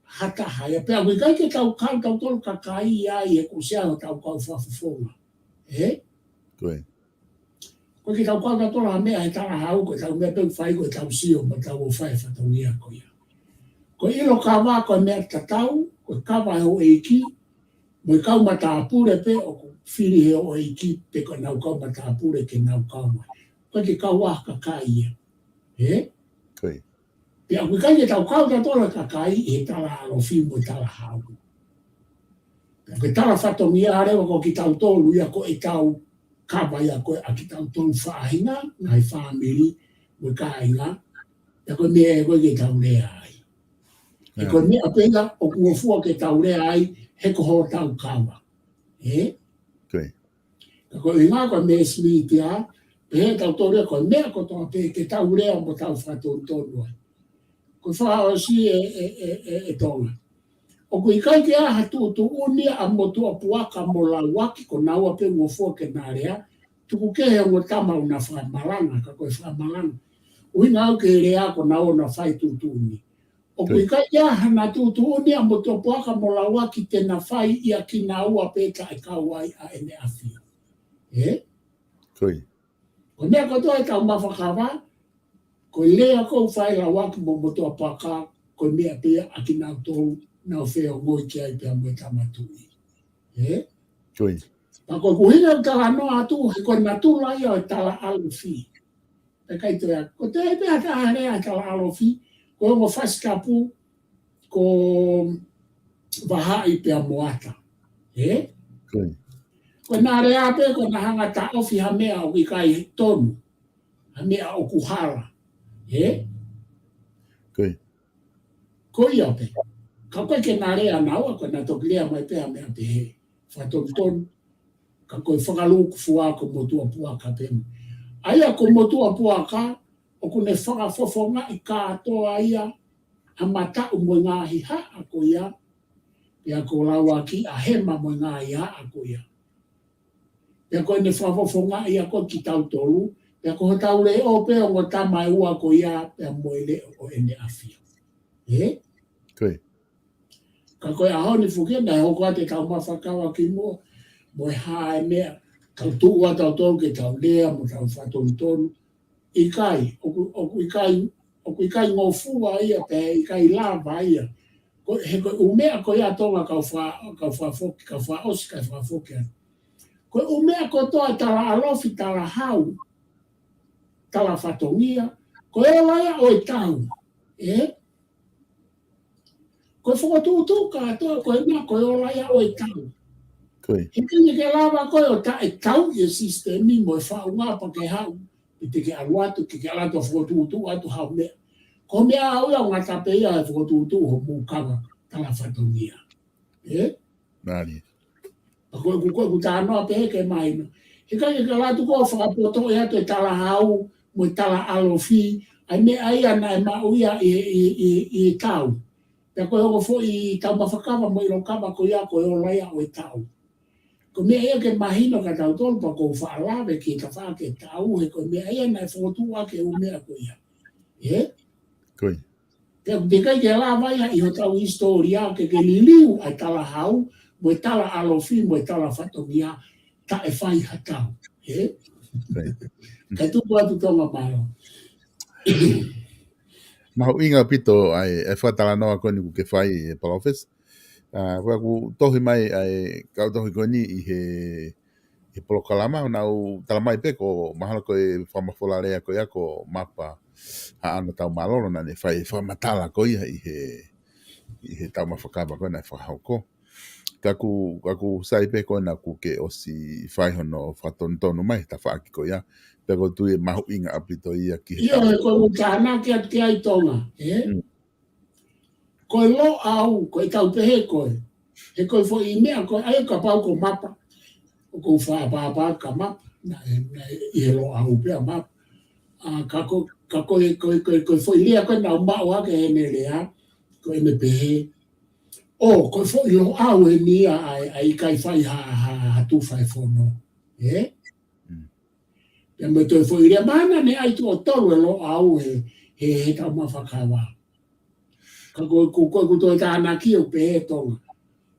ha taha ia. Pea ʻoku ʻikai ke tau kau tautolu kakai ia ʻi he kusia ʻo tau kau fakafofonga. Ē? Ko ē. ʻOku ʻikai ke tau kau tautolu ha meʻa he talahau, ko ʻetau meʻa pē ʻoku fai ko ʻetau sio mo tau ō fai e fatongia ko ia. Ko e ʻilo kava ko e meʻa tatau, ko e kava ʻe houʻeiki, mo e kau matāpule pē ʻoku fili he houʻeiki pe ko ʻenau kau matāpule ke nau kau mai. ʻOku ʻikai ke kau ha kakai ia. Ē? Ko ē. Pea ʻoku ʻikai ke tau kau tautolu kakai ʻi he tala ʻalofi mo e talahau. Pea ko e tala fatongia leva ko kitautolu ia ko ʻetau kava ia ko ē ʻa kitautolu faʻahinga, ngaahi fāmili, mo e kāinga, pea ko e meʻa ē ko ē ke tau lea ai. He ko e meʻa pē ia ʻoku ngofua ke tau lea ai, he ko hotau kava. Ē? Ko ē. Ka ko e ʻuhinga ko e meʻa ʻe Smith ia, pehē tautolu ia ko e meʻa kotoa pē ke tau lea mo tau fakatonutonu ai. Ko e fakaʻosi ē, ē, ē, ē, ē Tonga. ʻOku ʻikai ke ʻi ai ha tuʻutuʻuni ʻa Motuʻapuaka mo Lauaki ko naua pē ʻoku ngofua ke na lea, tuku kehe ongo tama ʻoku na fakamalanga, ka ko e fakamalanga. ʻUhinga au ke lea ko naua ʻoku na fai tuʻutuʻuni. ʻOku ʻikai ke ʻi ai hano tuʻutuʻuni ʻa Motuʻapuaka mo Lauaki te na fai ia kinaua pē taʻe kau ai ʻa ʻEne ʻAfio. Ē? Ko ē. Ko e meʻa kotoa ʻetau mafa kava, ko e lea ʻoku fai ʻe Lauaki mo Motuʻapuaka, ko e meʻa pē ia ʻa kinautolu ʻoku nau feongoʻi ki ai pea mo e Tama Tuʻi. Ē? Ko ē. Pea ko ʻeku ʻuhinga ʻeku talanoa atu, he ko e natula ia ʻo e tala ʻalofi. Pea ʻikai toe ʻi ai, ko e toe ʻi ai pē ha taha lea he tala ʻalofi, ko e ongo Fasi Tapu, ko Vahaʻi pea mo Ata. Ē? Ko ē. Ko ʻena lea pē, ko ʻena hanga ʻo taʻofi ha meʻa ʻoku ʻikai tonu. Ha meʻa ʻoku hala. Ē? Ko ē. Ko ia pē. Ka ʻoku ʻikai ke na lea naua, ko ʻena toki lea mai pē ha meʻa pehē. Fakatonutonu. Ka ko e fakalūkufua ko Motuʻapuaka pē. ʻA ia ko Motuʻapuaka, ʻoku ne fakafofongaʻi kātoa ia ʻa Mataʻu mo e ngaahi haʻa ko ia, pea ko Lauaki ʻa Hema mo e ngaahi haʻa ko ia. Pea ko ʻene fakafofongaʻi ia ko kitautolu, pea ko hotau leʻo pē ongo tama ʻe ua ko ia, pea mo e leʻo ʻo ʻEne ʻAfio. Ē? Ko ē. Ka ko e ʻaho ni foki naʻe hoko atu ʻetau mafa kava kimuʻa, mo e hā e meʻa, tau tuʻu ʻa tautolu ke tau lea, mo tau fakatonutonu. ʻIkai, ʻoku, ʻoku ʻikai, ʻoku ʻikai ngofua ia, pea ʻikai lava ia. Ko, he ko e ʻū meʻa ko ia Tonga kau fa-, kau fakafoki, kau fakaʻosi, kau fakafoki atu. Ko e ʻū meʻa kotoa tala ʻalofi, talahau, tala fatongia, ko e ola ia ʻo e tau. Ē? Ko e fokotuʻutuʻu kātoa, ko e meʻa ko e ola ia ʻo e tau. Ko ē. He ʻikai ke lava koe ʻo taʻetauʻi e sisitemi mo e faʻunga pea ke haʻu, ʻe te ke ʻalu atu, ke ke ʻalu atu ʻo fokotuʻutuʻu atu ha meʻa. Ko e meʻa ʻoku ʻi ai ʻo ngata pē ia he fokotuʻutuʻu hoʻomou kava tala fatongia. Ē? Mālie. Pea ko ʻeku, ko ʻeku talanoa pē ke mahino. He ʻikai ke ke ʻalu atu koe ʻo fakapotoʻi atu e talahau, mo e tala ʻalofi, ʻa e meʻa ia naʻe maʻu ia ʻi, ʻi, ʻi, ʻi he tau. Pea ko e ongo foʻi taumafa kava mo e ʻilo kava ko ia ko e ola ia ʻo e tau. Ko e meʻa ia ke mahino kia tautolu pea ʻoku ou faʻa lave ki he tafaʻaki e tau, he ko e meʻa ia naʻe fokotuʻu ʻaki e ʻū meʻa ko ia. Ē? Ko ē. Pea ʻoku teʻeki ai ke lava ia ʻi hotau hisitōlia ke ke liliu ʻa e talahau, mo e tala ʻalofi, mo e tala fatongia, taʻe fai ha tau. Ē? Ko ē. Kae tuku atu Tonga, mālō. Mahuʻinga ʻaupito ʻa e, ʻa e fakatalanoa ko eni kuo ke fai, ʻe Palōfesa. ʻA, ʻoku tohi mai ʻa e kau tohi ko eni ʻi he, he polokalama, ʻo nau tala mai pē ko mahalo ko e fakamafola lea ko ia ko Mapa Haʻano Taumālolo naʻa ne fai e fakamatala ko ia ʻi he, ʻi he taumafa kava ko ē naʻe fakahoko. Ka ʻoku, ka ʻoku sai pē ko ena kuo ke ʻosi fai hono fakatonutonu mai he tafaʻaki ko ia. Pea ʻoku ou tui ʻe mahuʻinga ʻaupito ia ki he ʻIo, tau. He ko e tānaki atu ki ai Tonga, ē? Mm. Ko e Loʻau, ko e tau pehē ko ē. He ko e foʻi meʻa ko ē, ʻa ia kapau ko Mapa. ʻOku ou faʻa pāpā kia Mapa, naʻe, naʻe ʻi he Loʻau pē ʻa Mapa. ʻA, ka ko, ka ko e, ko e, ko e, ko e foʻi lea ko ē naʻa ku maʻu ʻaki ʻene lea, ko ʻene pehē. ʻO, ko e foʻi Loʻau eni ia ʻa e, ʻa e ʻikai fai ha, ha, ha tufa ʻi fono. Ē? Mm. Pea mo e toe foʻi lea, mahalo naʻe ʻi ai tuʻo tolu e Loʻau he, he, he taumafa kava. Ka ko, ko, ko, ko toe tānaki ʻo pehē Tonga.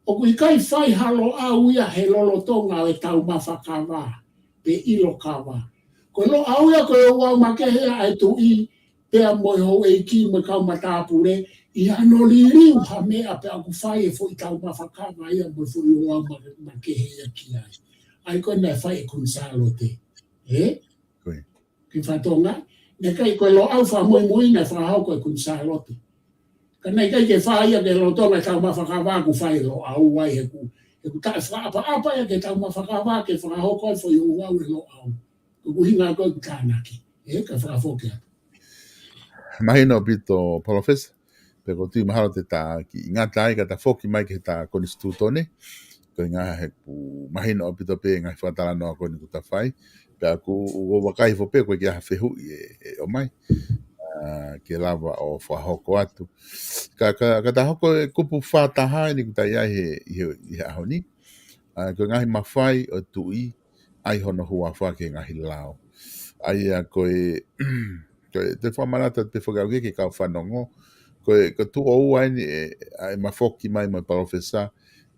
ʻOku ʻikai fai ha Loʻau ia he lolotonga ʻo e taumafa kava, pe ʻilo kava. Ko e Loʻau ia ko e ouau makehe ʻa e tuʻi, pea mo e houʻeiki mo e kau matāpule, ʻi hano liliu ha meʻa pea ʻoku fai e foʻi taumafa kava ia mo e foʻi ouau ma-, makehe ia ki ai. ʻA ia ko e naʻe fai ʻe Kuini Sālote. Ē? Ko e. Ki fatongia, naʻe ʻikai ko e Loʻau fakamuimui naʻe fakahoko ʻe Kuini Sālote. Ka naʻe ʻikai ke fai ia ke lolotonga e taumafa kava ʻoku fai ʻe Loʻau ai he ʻoku, he ʻoku taʻefakaʻapaʻapa ia ke taumafa kava ke fakahoko ai foʻi ouau ʻe Loʻau. Ko e ʻuhinga ko ē ʻoku tānaki. Ē, ka fakafoki atu. Mahino ʻaupito, Palōfesa. Pea ʻoku ou tui mahalo te ta kiʻi ngata ai ka ta foki mai ki he ta konisitūtone. Ko e ngaahi he ʻoku mahino ʻaupito pē ngaahi fakatalanoa ko eni ʻoku ta fai. Pea ʻoku ou vakai hifo pē ko e kiʻi ʻaho fehuʻi ʻe, ʻe ʻomai. ʻA, ke lava ʻo fakahoko atu. Ka, ka, ka ta hoko e kupu fakataha eni ʻoku ta ʻi ai he, ʻi he, ʻi he ʻaho ni. ʻA, ko e ngaahi mafai ʻo e tuʻi, ʻai hono huafa ki he ngaahi lao. ʻA ia ko e, ko e, te u fakamanatu atu pē foki au ki he kau fanongo. Ko e, ko e tuʻo ua eni ʻe, ʻa e mafoki mai mo e Palōfesa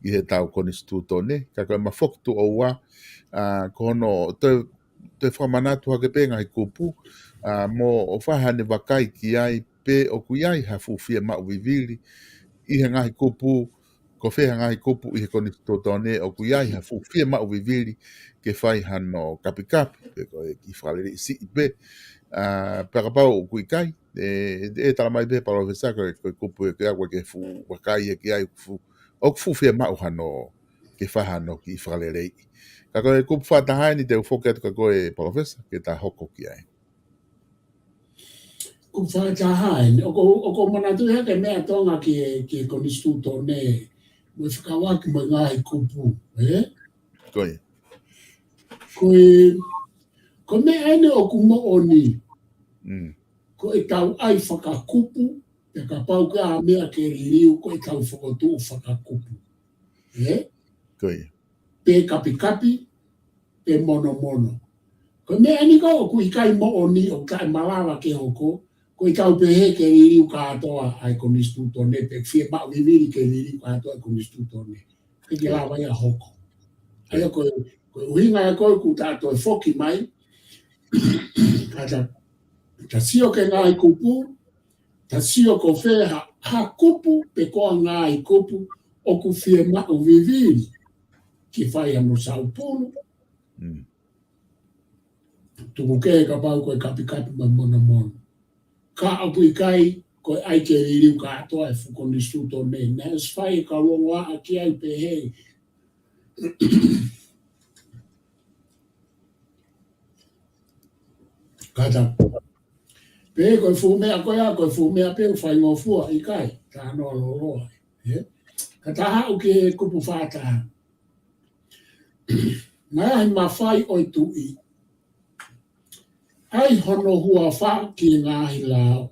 ʻi he tau konisitūtone. Ka ko e mafoki tuʻo ua, ʻa, ko hono, te, te u fakamanatu hake pē ngaahi kupu, ʻa, mo ʻo fai haʻane vakai ki ai pe ʻoku ʻi ai ha fuʻu fiemaʻu vivili ʻi he ngaahi kupu, ko fē ha ngaahi kupu ʻi he konisitūtone ʻoku ʻi ai ha fuʻu fiemaʻu vivili ke fai hano kapikapi, pe ko e kiʻi fakaleleiʻi siʻi pē, ʻa, pea kapau ʻoku ʻikai, ʻe, ʻe tala mai pē Palōfesa ko e, ko e kupu ʻe ke ako ke fuʻu vakai ʻe ki ai fuʻu, ʻoku fuʻu fiemaʻu hano ke fai hano kiʻi fakaleleiʻi. Ka ko e kupu fakataha eni te u foki atu kia koe Palōfesa, ke ta hoko ki ai. Kupu fakataha eni, ʻoku, ʻoku ou manatuʻi hake meʻa Tonga ki he, ki he konisitūtone, mo e fekauʻaki mo e ngaahi kupu, ē? Ko ia. Ko e, ko e meʻa eni ʻoku moʻoni. Mm. Ko e tau ʻai fakakupu, pea kapau ko ha meʻa ke liliu, ko e tau fokotuʻu fakakupu. Ē? Ko ia. Pe kapikapi, pe monomono. Ko e meʻa eni ko ē ʻoku ʻikai moʻoni ʻoku taʻemalava ke hoko, ko e tau pehē ke liliu kātoa ʻa e konisitūtone, pe fiemaʻu vivili ke liliu kātoa ʻa e konisitūtone. ʻIkai ke lava ia hoko. ʻA ia ko e, ko e ʻuhinga ia ko ē ʻoku ta toe foki mai, ka ta, ta sio ki he ngaahi kupu, ta sio ko fē ha, ha kupu pe ko ha ngaahi kupu ʻoku fiemaʻu vivili ke fai hano saupulu. Mm. Tuku kehe kapau ko e kapikapi mo e monomono. Ka ʻoku ʻikai, ko e ʻai ke liliu kātoa e fuʻu konisitūtone. Naʻe ʻosi fai e kau longoaʻa ki ai pehē. Ka ta. Pehē ko e fuʻu meʻa ko ia, ko e fuʻu meʻa pē ʻoku faingofua, ʻikai. Talanoa lōloa. Ē? Ka ta haʻu ki he kupu fakataha. Ngaahi mafai ʻo e tuʻi. ʻAi hono huafa ki he ngaahi lao.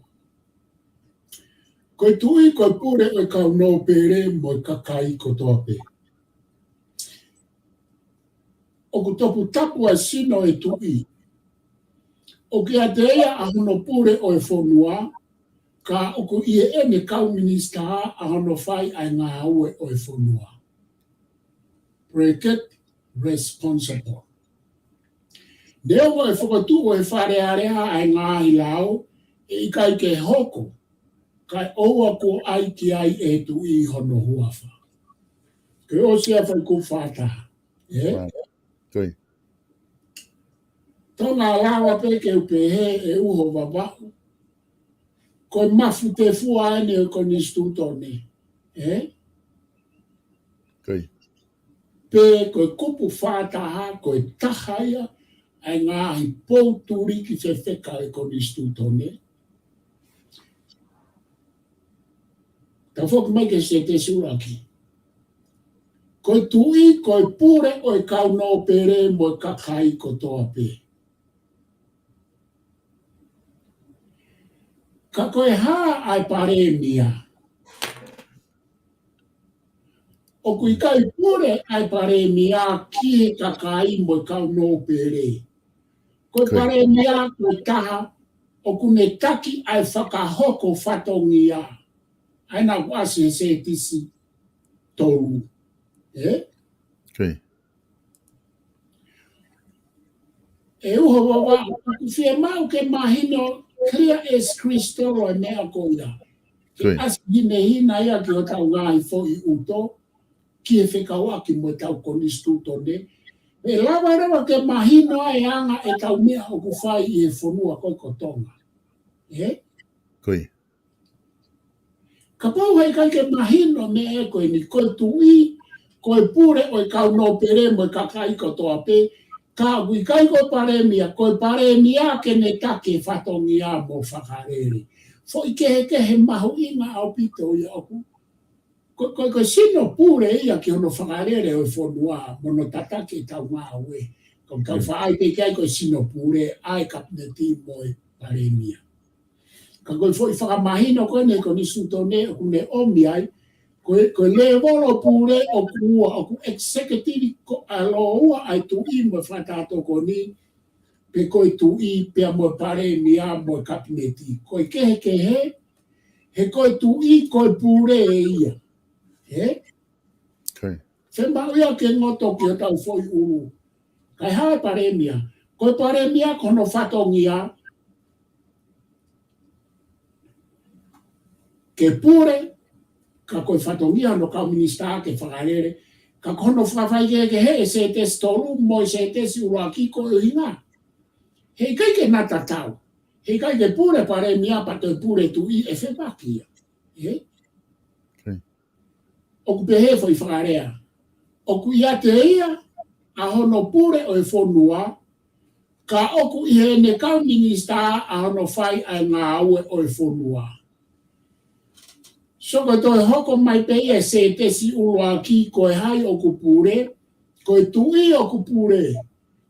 Ko e tuʻi, ko e pule ʻo e kau nōpele mo e kakai kotoa pē. ʻOku toputapu ʻa e sino ʻo e tuʻi. ʻOku ʻiate ia ʻa hono pule ʻo e fonua, ka ʻoku ʻi heʻene kau minisitā ʻa hono fai ʻa e ngāue ʻo e fonua. Bracket, responsible. Neongo e fokotuʻu ʻe he Fale Alea ʻa e ngaahi lao, ʻe ʻikai ke hoko, kae ʻoua kuo ʻai ki ai ʻe he tuʻi hono huafa. Ke ʻosi ʻa e fai kupu fakataha. Ē? Wow. Ko ia. Tonga, lava pē ke u pehē ʻe uho Vavaʻu. Ko e mafu tefua eni ʻo e konisitūtone. Ē? Ko ia. Pe ko e kupu fakataha, ko e taha ia ʻa e ngaahi pou tuliki fefeka ʻo e konisitūtone. Ta foki mai ki he sētesi ʻuluaki. Ko e tuʻi, ko e pule ʻo e kau nōpele mo e kakai kotoa pē. Ka ko e hā ʻa e palēmia? ʻOku ʻikai pule ʻa e palēmia ki he kakai mo e kau nōpele. Ko e palēmia ko e taha ʻoku ne taki ʻa e fakahoko fatongia. ʻa ia naʻa ku ʻasi he sētesi tolu. Ē? Ko ia. ʻE uho vava, ʻoku fiemaʻu ke mahino clear as crystal ʻa e meʻa ko ia. Ke Ko ia. ʻasi hinehina ia ki hotau ngaahi foʻi ʻuto, ki he fekauʻaki mo ʻetau konisitūtone. ʻE lava leva ke mahino ai ʻa e anga ʻetau meʻa ʻoku fai ʻi he fonua ko ē ko Tonga. Ē? Ko ia. Kapau he ʻikai ke mahino meʻa ko eni, ko e tuʻi, ko e pule ʻo e kau nōpele mo e kakai kotoa pē, ka ʻoku ʻikai ko e palēmia, ko e palēmia ke ne taki e fatongia mo fakalele. Foʻi kehekehe mahuʻinga ʻaupito ia ʻoku. Ko, ko, ko e sino pule ia ki hono fakalele ʻo e fonua, mo hono tataki ʻetau ngāue. Ko e kau Ia. faʻahi pē ki ai ko e sino pule, ʻa e kapineti mo e palēmia. Ka ko e foʻi fakamahino ko eni ʻe he konisitūtone ʻoku ne ʻomi ai, ko e, ko e lēvolo pule ʻoku ua, ʻoku executive ko ʻa e lōua ʻa e tuʻi mo e fakatātokoni, pe ko e tuʻi pea mo e palēmia mo e kapineti. Ko e kehekehe, he ko e tuʻi, ko e pule ʻe ia. Ē? Ko ia. Fiemaʻu ia ke ngoto ki hotau foʻi ʻulu. Kae hā e palēmia. Ko e palēmia ko hono fatongia ke pule, ka ko e fatongia hono kau minisitā ke fakalele, ka ko hono fakafaikehekehe ʻe he sētesi tolu mo e sētesi ʻuluaki ko e ʻuhinga. He ʻikai ke na tatau. He ʻikai ke pule palēmia pea toe pule tuʻi ʻe fepaki ia. Ē? Ko ia. ʻOku pehē foʻi fakalea. ʻOku ʻiate ia ʻa hono pule ʻo e fonua, ka ʻoku ʻi heʻene kau minisitā ʻa hono fai ʻa e ngāue ʻo e fonua. So ko e toe hoko mai pē ia e sētesi ʻuluaki ko e hai ʻoku pule, ko e tuʻi ʻoku pule,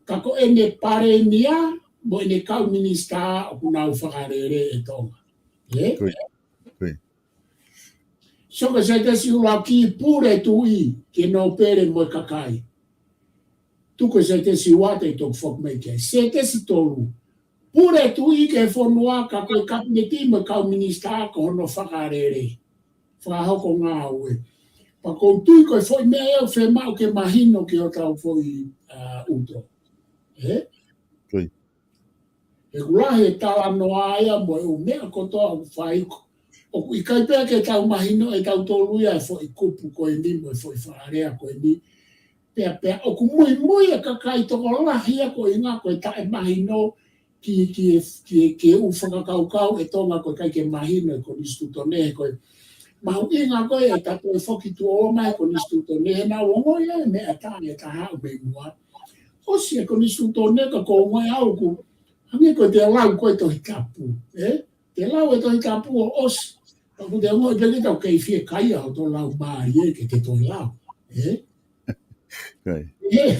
ka ko ʻene palēmia mo ʻene kau minisitā ʻoku nau fakalele ʻe Tonga. Ē? Ko ia. Ko ia. So ko e sētesi ʻuluaki pule tuʻi ki he nōpele mo e kakai. Tuku e sētesi ua te u toki foki mai ki ai. Sētesi tolu. Pule tuʻi ki he fonua ka ko e kapineti mo e kau minisitā ko hono fakalele. Fakahoko ngāue. Pea ʻoku ou tui ko e foʻi meʻa ia ʻoku fiemaʻu ke mahino ki hotau foʻi, ā, ʻuto. Ē? Ko ia. He ʻoku lahi e talanoa ia mo e ʻū meʻa kotoa ʻoku fai ko. ʻOku ʻikai pē ke tau mahino ʻe tautolu ia e foʻi kupu ko eni mo e foʻi fakalea ko eni. Pea, pea ʻoku muimui e kakai tokolahi ia ko e ʻuhinga ko e taʻemahino ki, ki, ki, ki he ʻū fakakaukau ʻe Tonga ko e ʻikai ke mahino e konisitūtone he ko e mahuʻinga ko ē ʻeta toe foki tuʻo ua mai e konisitūtone he naʻa ku ongoʻi e meʻa ʻe taha ʻe taha ʻo mei muʻa. ʻOsi e konisitūtone ka ʻoku ou ongoʻi au ʻoku hangē ko ʻete lau ko ē Tohi Tapu, ē? Te lau e Tohi Tapu ʻo ʻosi. Ka ʻoku te ongoʻi pē kita ʻoku kei fiekaia hoto lau mālie ke te toe lau, ē? Ko ia. Ē,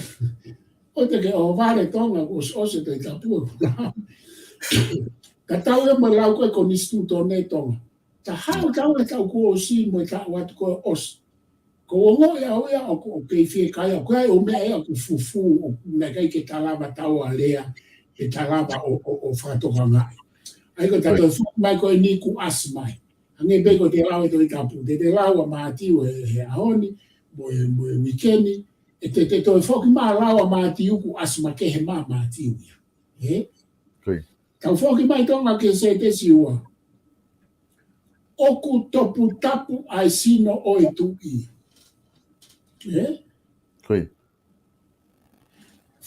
ʻoua te ke ʻohovale Tonga, ʻosi, ʻosi e Tohi Tapu ʻoku lau. Ka tau ʻi ai mo e lau ko ē konisitūtone Tonga. Ta haʻu tau e taʻu kuo ʻosi mo e taʻu atu kuo ʻosi. Ko e ongoʻi au ia ʻoku, ʻoku kei fiekaia, ko e ʻū meʻa ia ʻoku fufū, ʻoku ʻikai ke ta lava tau ʻa lea, ke ta lava ʻo, ʻo, ʻo fakatokangaʻi. ʻA ia ko e ta Right. toe foki mai ko eni kuo ʻasi mai. Hangē pē ko ʻete lau e Tohi Tapu, te te lau ʻa Mātiu he, he ʻaho ni, mo e, mo e uike ni, ʻe te, te toe foki mai ʻo lau ʻa Mātiu kuo ʻasi mai kehe mai ʻa Mātiu ia. Ē? Ko ia. Tau foki mai Tonga ki he sētesi ua. ʻOku toputapu ʻa e sino ʻo e tuʻi. Ē? Ko ia.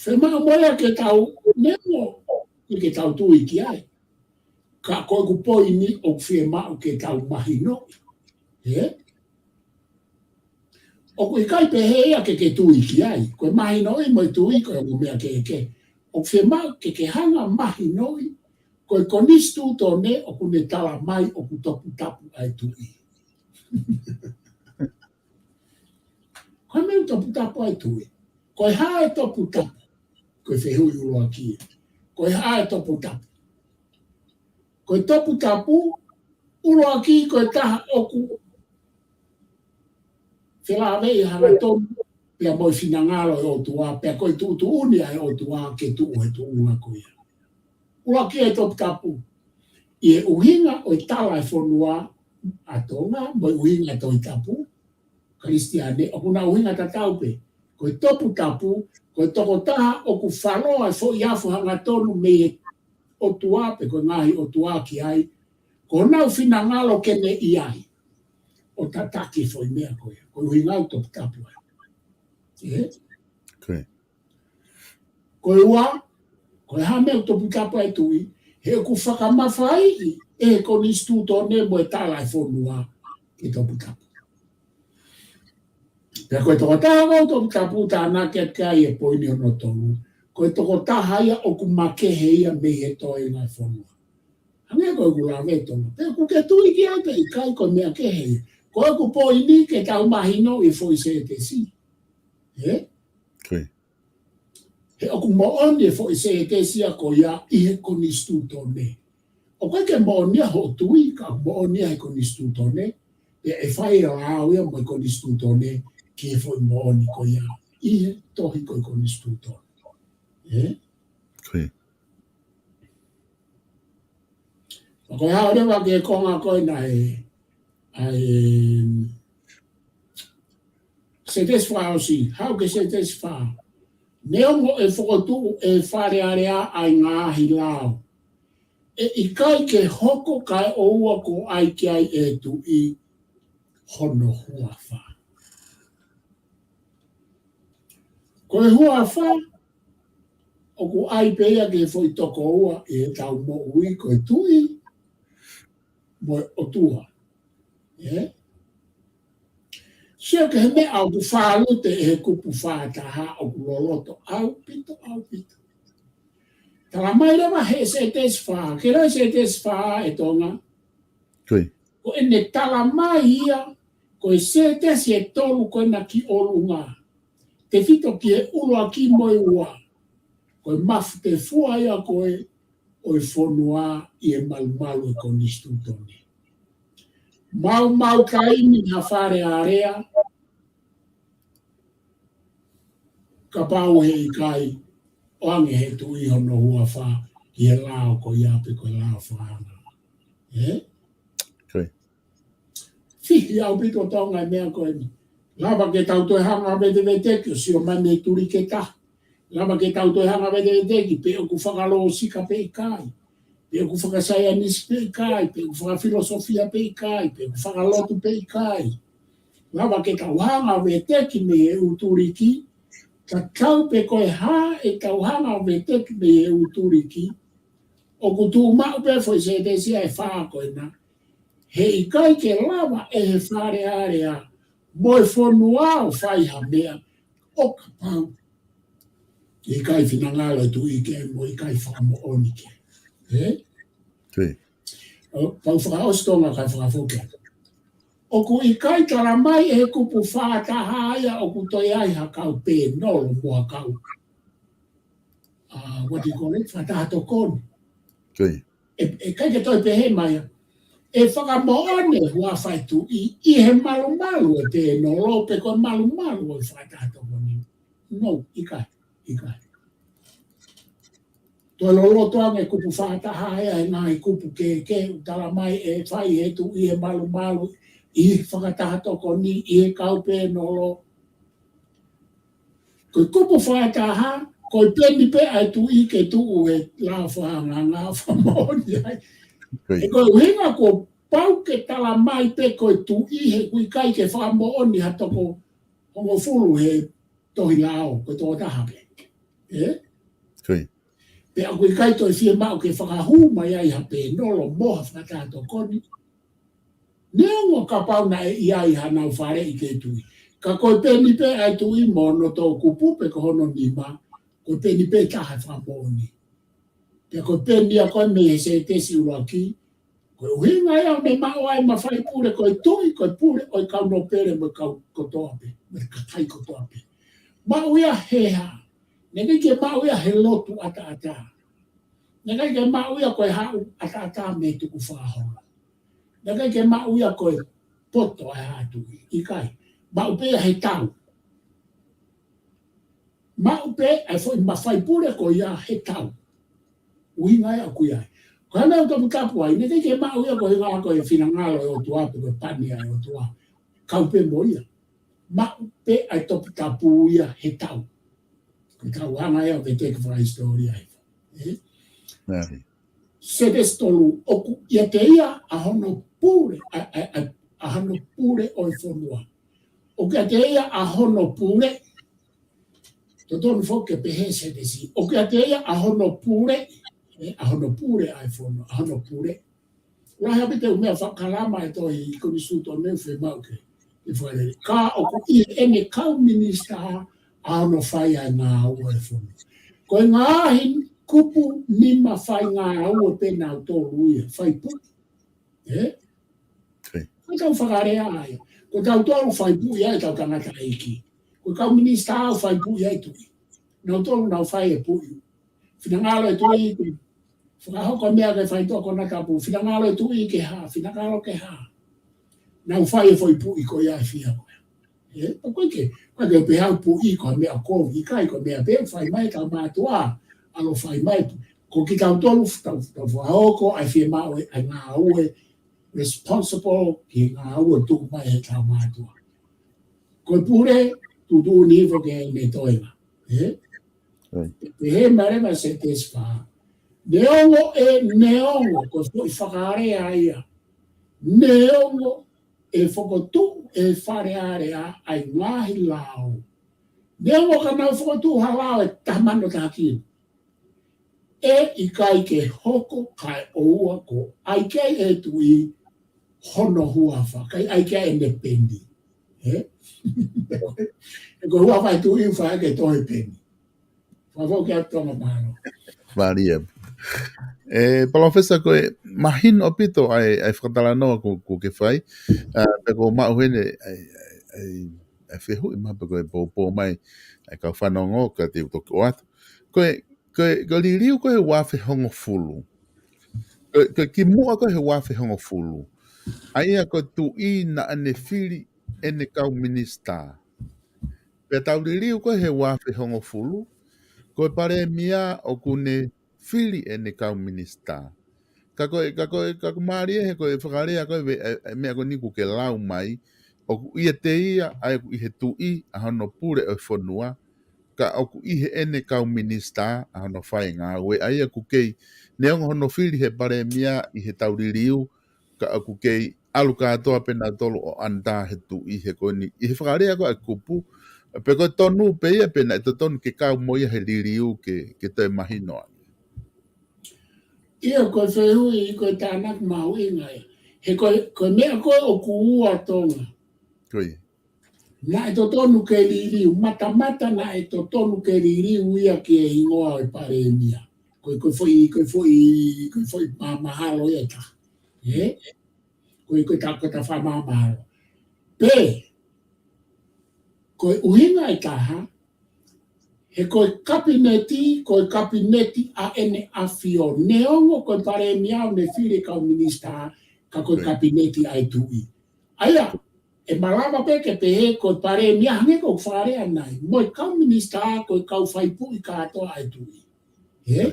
Fiemaʻu mo ia ke tau, neongo ʻikai ke tau tui ki ai. Ka ko ʻeku poini ʻoku fiemaʻu ke tau mahinoʻi. Ē? ʻOku ʻikai pehē ia ke ke tui ki ai. Ko e mahinoʻi mo e tui ko e ongo meʻa kehekehe. ʻOku fiemaʻu ke ke hanga mahinoʻi ko e konisitūtone ʻoku ne tala mai ʻoku toputapu ʻa e tuʻi. Ko e meʻa ʻoku toputapu ʻa e tuʻi. Ko e hā e toputapu? Ko e fehuʻi ʻuluaki ia. Ko e hā e toputapu? Ko e toputapu, ʻuluaki ko e taha ʻoku felāveʻi hangatonu pea mo e finangalo ʻo e ʻOtua, pea ko e tuʻutuʻuni ʻa e ʻOtua ke tuʻu he tuʻunga ko ia. ʻUluaki e toputapu, ʻi he ʻuhinga ʻo e tala e fonua, ʻa Tonga, mo e ʻuhinga Tohi Tapu, Kalisitiane, ʻoku na ʻuhinga tatau pē. Ko e toputapu, ko e tokotaha ʻoku faloa e foʻi afu hangatonu mei he ʻOtua pe ko e ngaahi ʻotua ki ai, ko honau finangalo ke ne ʻi ai ʻo tataki e foʻi meʻa ko ia. Ko e ʻuhinga ʻo e toputapu ai. ʻE? Okay. Ko e ua, ko e hā e meʻa ʻoku toputapu ai e tuʻi, he ʻoku fakamafaiʻi ʻe he konisitūtone mo e tala e fonua ke toputapu. Pea ko e tokotaha ʻoku toputapu tānaki atu ki ai e poini hono tolu, ko e tokotaha ia ʻoku makehe ia mei he toenga e fonua. Hangē ko ʻeku lave ʻi Tonga. Pe ʻoku ke tui ki ai pe ʻikai, ko e meʻa kehe ia. Ko ʻeku poini ke tau mahinoʻi e foʻi sētesi. ʻE? Okay. He ʻoku moʻoni e foʻi sētesi ia ko ia ʻi he konisitūtone. ʻOku ʻikai ke moʻoni ia hoʻo tui, ka ʻoku moʻoni ia he konisitūtone, pea ʻe fai e lao ia mo e konisitūtone ki he foʻi moʻoni ko ia ʻi he tohi ko e konisitūtone. ʻE? Okay. Pea ko e hā leva ki he konga ko ena ʻa e, ʻa e, sētesi fakaʻosi, haʻu ki he sētesi fā. Neongo ʻe fokotuʻu ʻe he Fale Alea ʻa e ngaahi lao, ʻe ʻikai ke hoko kae ʻoua kuo ʻai ki ai ʻe he tuʻi hono huafa. Ko e huafa, ʻoku ʻai pē ia ki he foʻi tokoua ʻi heʻetau moʻui, ko e tuʻi mo e ʻOtua. ʻE? Sio ki he meʻa ʻoku fālute ʻe he kupu fā taha ʻoku loloto ʻaupito, ʻaupito. Tala mai leva he sētesi fā, ke lau e sētesi fā ʻe Tonga. Okay. Ko ʻene tala mai ia, ko e sētesi ʻe tolu ko ena ki ʻolunga. Tefito ki he ʻuluaki mo e ua. Ko e mafutefua ia ko ē ʻo e fonua ʻi he malumalu e konisitūtone. Maumau taimi ha Fale Alea, kapau he ʻikai ʻoange he tuʻi hono huafa ki he lao ko ia pe ko e lao fakaanga. ʻE? Okay. Fihi ʻaupito ʻa Tonga e meʻa ko eni. Lava ke tau toe hanga veteveteki ʻo sio mai mei he tuliki ʻe taha. Lava ke tau toe hanga veteveteki pe ʻoku fakalōsika pe ʻikai. Pe ʻoku fakasaienisi pe ʻikai, pe ʻoku fakafilosofia pe ʻikai, pe ʻoku fakalotu pe ʻikai. Lava ke tau hanga veteki mei he ʻū tuliki, ka tau pe ko e hā ʻetau hanga veteki mei he ʻū tuliki, ʻoku tuʻu maʻu pē foʻi sētesi ʻe fā ko ena. He ʻikai ke lava ʻe he Fale Alea mo e fonua ʻo fai ha meʻa ʻo kapau ʻikai finangalo e tuʻi ke mo ʻikai fakamoʻoni ke. ʻE? Okay. ʻO, pau fakaʻosi Tonga kae fakafoki atu. ʻOku ʻikai tala mai ʻe he kupu fā taha ia ʻoku toe ʻi ai ha kau pēnolo mo ha kau, uh, what do you call it? Fakataha tokoni. Okay. ʻE, ʻe ʻikai ke toe pehē mai ia. ʻE fakamoʻoni e huafa e tuʻi ʻi he malumalu e pēnolo pe ko e malumalu ʻo e fakataha tokoni. No, ʻikai, ʻikai. Toe loloto ange kupu fā taha ia he ngaahi kupu kehekehe ʻoku tala mai ʻe fai he tuʻi he malumalu ʻi he fakataha tokoni ʻi he kau pēnolo. Ko e kupu fā taha, ko e peni pē ʻa e tuʻi ke tuʻu he lao fakaanga fakamoʻoni ai. Okay. ʻE ko e ʻuhinga kuo pau ke tala mai pē ko e tuʻi he ʻoku ʻikai ke fakamoʻoni ha toko hongofulu he tohi lao, ko e tokotaha pē. ʻE? Okay. Pea ʻoku ʻikai toe fiemaʻu ke fakahū mai ai ha pēnolo mo ha fakataha tokoni. Neongo kapau naʻe ʻi ai hanau faleʻi ki he tuʻi. Ka ko e peni pē ʻa e tuʻi mo hono toʻukupu pe ko hono nima, ko e peni pē taha fakamoʻoni. Pea ko e peni ia ko ē mei he sētesi ʻuluaki, ko e ʻuhinga ia ʻo ne maʻu ai e mafai pule ko e tuʻi, ko e pule ʻo e kau nōpele mo e kau kotoa pē, mo e kakai kotoa pē. Maʻu ia he hā? Naʻe ʻikai ke maʻu ia he lotu ʻataʻatā. Naʻe ʻikai ke maʻu ia ko e haʻu ʻataʻatā mei he tukufakaholo. Naʻe ʻikai ke maʻu ia ko e poto ʻa e haʻa tuʻi. ʻIkai. Maʻu pē ia he tau. Maʻu pē ʻa e foʻi mafai pule ko ia he tau. ʻUhinga ia ʻoku ʻi ai. Ko e meʻa ʻoku toputapu ai, ne teʻeki ke maʻu ia ko e ngaahi ko e finangalo ʻo e ʻOtua pe ko e pani ʻa e ʻOtua. Kau pē mo ia. Maʻu pē ʻa e toputapu ia he tau. Ko e tau anga ia ʻo e teke fakahisitōlia he. Ē? Sētesi tolu, ʻoku ʻiate ia ʻa hono pule, ʻa, ʻa, ʻa, ʻa hono pule ʻo e fonua. ʻOku ʻiate ia ʻa hono pule, totonu foki ke pehē Sētesi. ʻOku ʻiate ia ʻa hono pule, ē, ʻa hono pule ʻa e fonua, ʻa hono pule. Lahi ʻaupito e meʻa fakakalama ʻe tohi ʻi Konisitūtone ʻoku fiemaʻu ke, ke fakalele. Ka ʻoku ʻi heʻene kau minisitā ʻa hono fai ʻa e ngāue ʻa e fonua. Ko e ngaahi kupu nima fai ngāue pē nautolu ia, fai puʻi. Ē? Ko e tau fakalea ai. Ko e tau tolu fai puʻi ai tau tangataʻeiki. Ko e kau minisitā ʻoku fai puʻi ai tuʻi. Nautolu nau fai e puʻi. Finangalo e tuʻi, fakahoko meʻa ke fai toko na tapu. Finangalo e tuʻi ke hā, finangalo ke hā. Nau fai e foʻi puʻi ko ia ʻe fia ko ia. Ē, ʻoku ʻikai ke, ʻoku ʻikai ke pehē au puʻi ko e meʻa ko, ʻikai ko e meʻa pē fai mai tau mātuʻa, ʻalu fai mai. Ko kitautolu, tau, tau fakahoko, ʻa e fiemaʻu ʻa e ngāue, responsible, ki he ngāue tuku mai he tau mātuʻa. Ko e pule, tuʻutuʻuni hifo ki heʻene toenga. Ē? Pehē mai leva Sētesi fā. Neongo ē, neongo, ko e foʻi fakalea ia. Neongo ʻe fokotuʻu ʻe Fale Alea ʻa e ngaahi lao. Neongo ka nau fokotuʻu ha lao ʻe taha mano taha kilu. ʻE ʻikai ke hoko kae ʻoua ko ai ke ʻe tuʻi hono huafa, kae ʻai ke ʻene peni. Ē? ʻE ko e huafa e tuʻi ʻoku fai ke tohi peni. Fakafou kia Tonga, mālō. Mālie. Ē, Palōfesa, ko e mahino ʻaupito ʻa e, ʻa e fakatalanoa ʻoku, ʻoku ke fai. ʻA, pea ʻoku maʻu heni ʻa e, ʻa e, ʻa e, ʻa e fehuʻi mahalo pē ko e poupou mai ʻa e kau fanongo ka te u toki ʻoatu. Ko e, ko e, ko e liliu ko ē he ua afe hongofulu. Ko e, ko e kimuʻa ko ē he ua afe hongofulu. ʻA ia ko e tuʻi naʻa ne fili ʻene kau minisitā. Pea tau liliu ko ē he ua afe hongofulu, ko e palēmia ʻoku ne fili ʻene kau minisitā. Ka ko e, ka ko e, ka ko mālie he ko e fakalea ko ē, ē, ē, meʻa ko eni ʻoku ke lau mai, ʻoku ʻiate ia, ʻa ia ʻoku ʻi he tuʻi, ʻa hono pule ʻo e fonua, ka ʻoku ʻi heʻene kau minisitā, ʻa hono fai ngāue, ʻa ia ʻoku kei, neongo hono fili he palēmia ʻi he tau liliu, ka ʻoku kei ʻalu kātoa pē nautolu ʻo ʻanitā he tuʻi he ko eni. ʻI he fakalea ko ē ʻa e kupu, pe ko e tonu pē ia pe naʻe totonu ke kau mo ia he liliu ke, ke toe mahino ai. ʻIo, ko e fehuʻi, ko e tānaki mahuʻinga ia. He ko e, ko e meʻa ko ē ʻoku ua Tonga. Ko ia. Naʻe totonu ke liliu, matamata naʻe totonu ke liliu ia ki he hingoa ʻo e palēmia. Ko e, ko e foʻi, ko e foʻi, ko e foʻi ma-, mahalo ia ʻe taha. Ē? Ko e, ko e ta-, ko e ta fakamahalo. Pea, ko e ʻuhinga ʻe taha, he ko e kapineti, ko e kapineti ʻa ʻEne ʻAfio. Neongo ko e palēmia ʻoku ne fili kau minisitā, ka ko e kapineti ʻa e tuʻi. ʻA ia, ʻe malava pē ke pehē ko e palēmia hangē ko e fakalea ʻanenai. Mo e kau minisitā, ko e kau faipuʻi kātoa ʻa e tuʻi. Ē?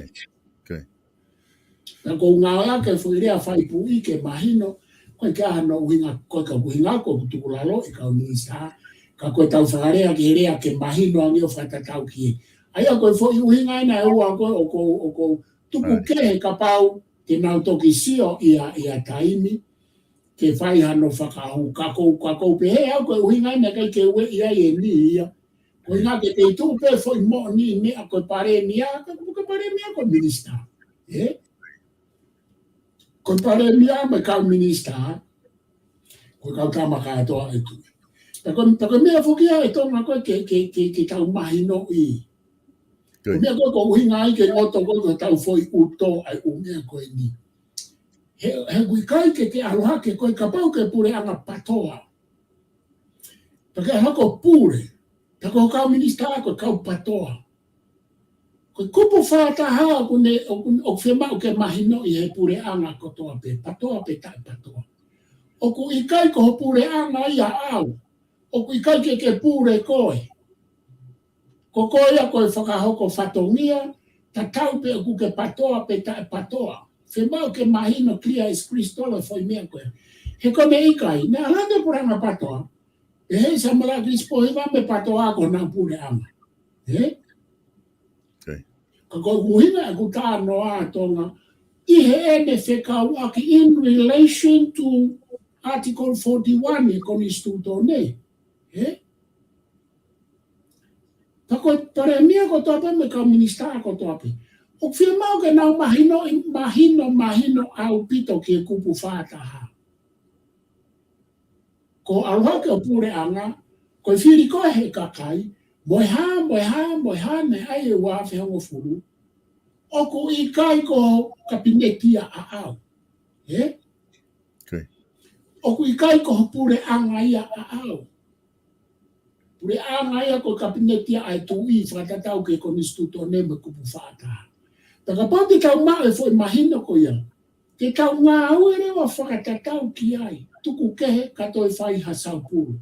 Pea ʻoku ou ngāueʻaki e foʻi lea faipuʻi ke mahino, ʻoku ʻikai ke ʻi ai hano ʻuhinga, ʻoku ʻikai ke ʻuhinga ko ʻeku tukulalo ʻi he kau minisitā, ka ko e tau fakalea ki he lea ke mahino ange ʻo fakatatau ki ai. ʻA ia ko e foʻi ʻuhinga ʻena ʻe ua ko ē ʻoku ou, ʻoku ou tuku kehe kapau te nau toki sio ʻi ha, ʻi ha taimi, ke fai hano fakahū, ka ʻoku ou, ka ʻoku ou pehē au ko e ʻuhinga ʻena ʻikai ke ueʻi ai ʻeni ia. Ko e ʻuhinga ke te tuʻu pē foʻi moʻoni meʻa ko e palēmia, ka ko e palēmia ko e minisitā. Ē? Ko e palēmia mo e kau minisitā, ko e kau tama kātoa ʻa e tuʻi. Pea ko e, pea ko e meʻa foki ia ʻe Tonga ko ē ke, ke, ke, ke tau mahinoʻi. Ko e meʻa ko ē ʻoku ʻuhinga ai ke ngoto ko ē ko e tau foʻi ʻuto ʻa e ʻū meʻa ko eni. He, he ʻoku ʻikai ke, ke ʻalu hake ko ē kapau ko e puleʻanga PATOA. Pea ke ʻalu hake ʻo pule. Pea ko e kau minisitā ko e kau PATOA. Ko e kupu fakataha ʻoku ne, ʻoku, ʻoku fiemaʻu ke mahinoʻi he puleʻanga kotoa pē, PATOA pe taʻe PATOA. ʻOku ʻikai ko ho puleʻanga ia ʻaʻau. ʻOku ʻikai ke ke pule koe. Ko koe ia ko e fakahoko fatongia, tatau pē ʻoku ke PATOA pe taʻe PATOA. Fiemaʻu ke mahino clear as crystal e foʻi meʻa ko ē. He ko e meʻa ʻikai, naʻe ʻalu ange e puleʻanga PATOA, ʻe he Samuela Kilisipohiva mo e PATOA ko honau puleʻanga. Ē? Ka ko e ʻuhinga ʻeku talanoa Tonga, ʻi heʻene fekauʻaki in relation to Article forty-one e konisitūtone. Ē? Ka ko e palēmia kotoa pē mo e kau minisitā kotoa pē, ʻoku fiemaʻu ke nau mahino, mahino, mahino ʻaupito ki he kupu fā taha. Ko e ʻalu hake ʻo puleʻanga, ko e fili ko ē he kakai, mo e hā, mo e hā, mo e hā, naʻe ʻai e ua afe hongofulu, ʻoku ʻikai ko ho kapineti ia ʻaʻau. Ē? ʻOku ʻikai ko ho puleʻanga ia ʻaʻau. Puleʻanga ia ko e kapineti ia ʻa e tuʻi fakatatau ki he konisitūtone mo e kupu fā taha. Pea kapau te tau maʻu e foʻi mahino ko ia, te tau ngāue leva fakatatau ki ai, tuku kehe ka toe fai ha saupulu.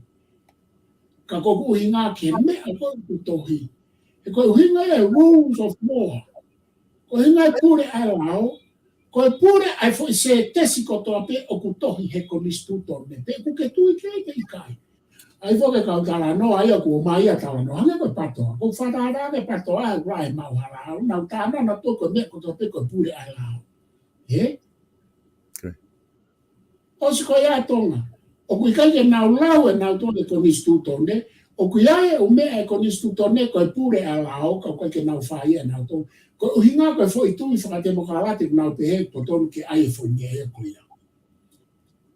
Ka ko ʻeku ʻuhinga ki he meʻa ko ē ʻoku tohi. He ko e ʻuhinga ia e rules of law. Ko e ʻuhinga e pule ʻa e lao, ko e pule ʻa e foʻi sētesi kotoa pē ʻoku tohi he konisitūtone. Pe ʻoku ke tui ki ai pe ʻikai. ʻAi foki e kau talanoa ia kuo ʻomai ia talanoa, hangē ko e PATOA. Ko e fakatātā e PATOA, ʻa e ʻai e maʻu ha lao, nau talanoa nautolu ko e meʻa kotoa pē ko e pule ʻa e lao. Ē? ʻOsi ko ia Tonga. ʻOku ʻikai ke nau lau ʻe nautolu e konisitūtone, ʻoku ʻi ai e ʻū meʻa e konisitūtone ko e pule ʻa e lao, ka ʻoku ʻikai ke nau fai ʻe nautolu. Ko e ʻuhinga ko e foʻi tui fakatemokalati ʻoku nau pehē ʻoku totonu ke ʻai e foʻi meʻa ia ko ia.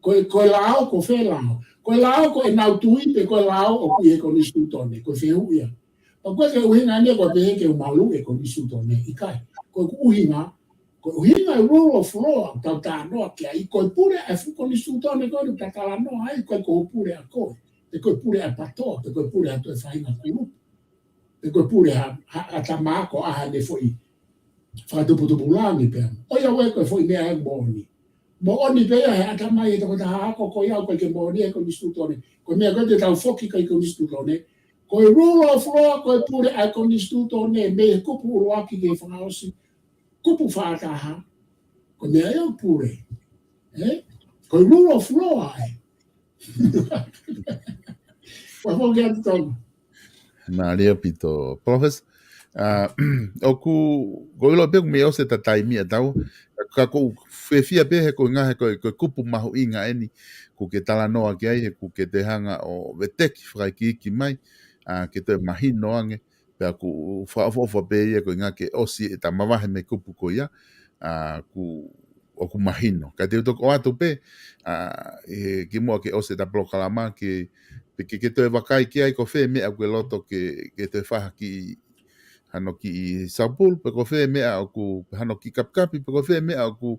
Ko e, ko e lao, ko fē lao? Ko e lao ko ʻenau tui pe ko e lao ʻoku ʻi he konisitūtone, ko e fehuʻi ia. Pea ʻoku ʻikai ke ʻuhinga eni ko e pehē ke u maluʻi e konisitūtone, ʻikai. Ko ʻeku ʻuhinga, ko e ʻuhinga e rule of law, tau talanoa ki ai, ko e pule ʻa e fuʻu konisitūtone ko eni tau talanoa ai, ko e ko e pule ʻa koe, pe ko e pule ʻa e PATOA, pe ko e pule ʻa e toe faʻahinga kulupu. Pe ko e pule ha, ha, ha tama ako ʻa haʻane foʻi fakatuputupu langi pea. ʻOiauē ko e foʻi meʻa ʻoku moʻoni. Moʻoni pē ia he ʻatamai e tokotaha ako ko ia ʻoku ʻikai ke moʻoni e konisitūtone. Ko e meʻa ko ē te tau foki ki he konisitūtone. Ko e rule of law, ko e pule ʻa e konisitūtone, mei he kupu ʻuluaki ki he fakaʻosi. Kupu fā taha. Ko e meʻa ia ʻoku pule. Ē? Ko e rule of law ē. Ua foki atu Tonga. Mālie ʻaupito, Palōfesa. ʻA, ʻoku, ʻoku ou ʻilo pē ʻoku mei ʻosi ʻeta taimi ʻa taua, ka ʻoku ou fiefia pē he ko e ngaahi, he ko e, ko e kupu mahuʻinga eni, ʻoku ke talanoa ki ai, he ʻoku ke toe hanga ʻo veteki fakaikiiki mai, ʻa, ke toe mahino ange, pea ʻoku ou fakaʻofoʻofa pē ia ko e ngaahi ke ʻosi ʻeta mavahe mei he kupu ko ia, ʻa, ʻoku ʻoku mahino. Ka te u toki ʻoatu pē, ʻa, ʻi he kimuʻa ke ʻosi ʻeta polokalama ke, pe ke, ke toe vakai ki ai ko fē meʻa ʻoku ke loto ke, ke toe fai ha kiʻi, hano kiʻi saupulu, pe ko fē meʻa ʻoku, hano kiʻi kapikapi, pe ko fē meʻa ʻoku,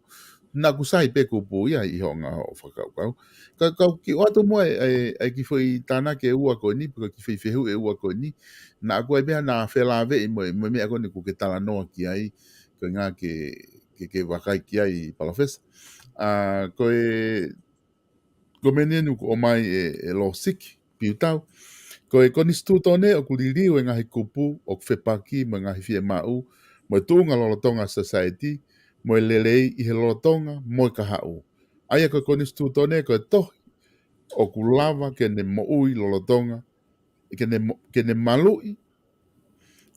naʻa ʻoku sai pē kupu ia ʻi hoʻo ngaahi hoʻo fakakaukau. Ka, ka u kiʻi ʻoatu muʻa e, e, e kiʻi foʻi tānaki ʻe ua ko eni, pe ko e kiʻi foʻi fehuʻi ʻe ua ko eni, naʻa ʻoku ʻi ai pē hano felāveʻi mo e, mo e meʻa ko eni ʻoku ke talanoa ki ai, ko e ngaahi ke, ke, ke vakai ki ai, Palōfesa. ʻA, ko e, ko e meʻa eni ʻoku ʻomai ʻe, ʻe Losiki Piutau. Ko e konisitūtone ʻoku liliu e ngaahi kupu ʻoku fepaki mo e ngaahi fiemaʻu, mo e tuʻunga lolotonga sosaieti, mo e lelei ʻi he lolotonga mo e kahaʻu. ʻA ia ko e konisitūtone ko e tohi ʻoku lava ke ne moʻui lolotonga, ke ne mo-, ke ne maluʻi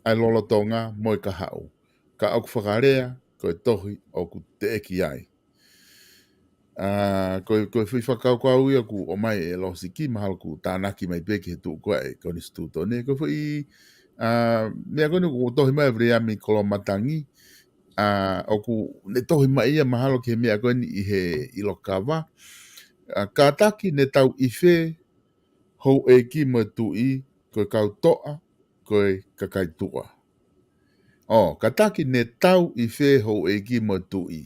ʻa e lolotonga mo e kahaʻu. Ka ʻoku fakalea ko e tohi ʻoku teʻeki ai. ʻA, ko e, ko e foʻi fakakaukau ia ʻoku ʻomai ʻe Losiki, mahalo ʻoku tānaki mai pē ki he tuʻu ko ē e konisitūtone. Ko e foʻi, ʻa, meʻa ko eni ʻoku tohi mai ʻe Viliami Koloamatangi, ʻa, ʻoku ne tohi mai ia mahalo ki he meʻa ko eni ʻi he ʻilo kava. ʻA, kātaki ne tau ʻi fē houʻeiki mo e tuʻi, ko e kau toʻa, ko e kakai tuʻa. ʻO, kātaki ne tau ʻi fē houʻeiki mo e tuʻi,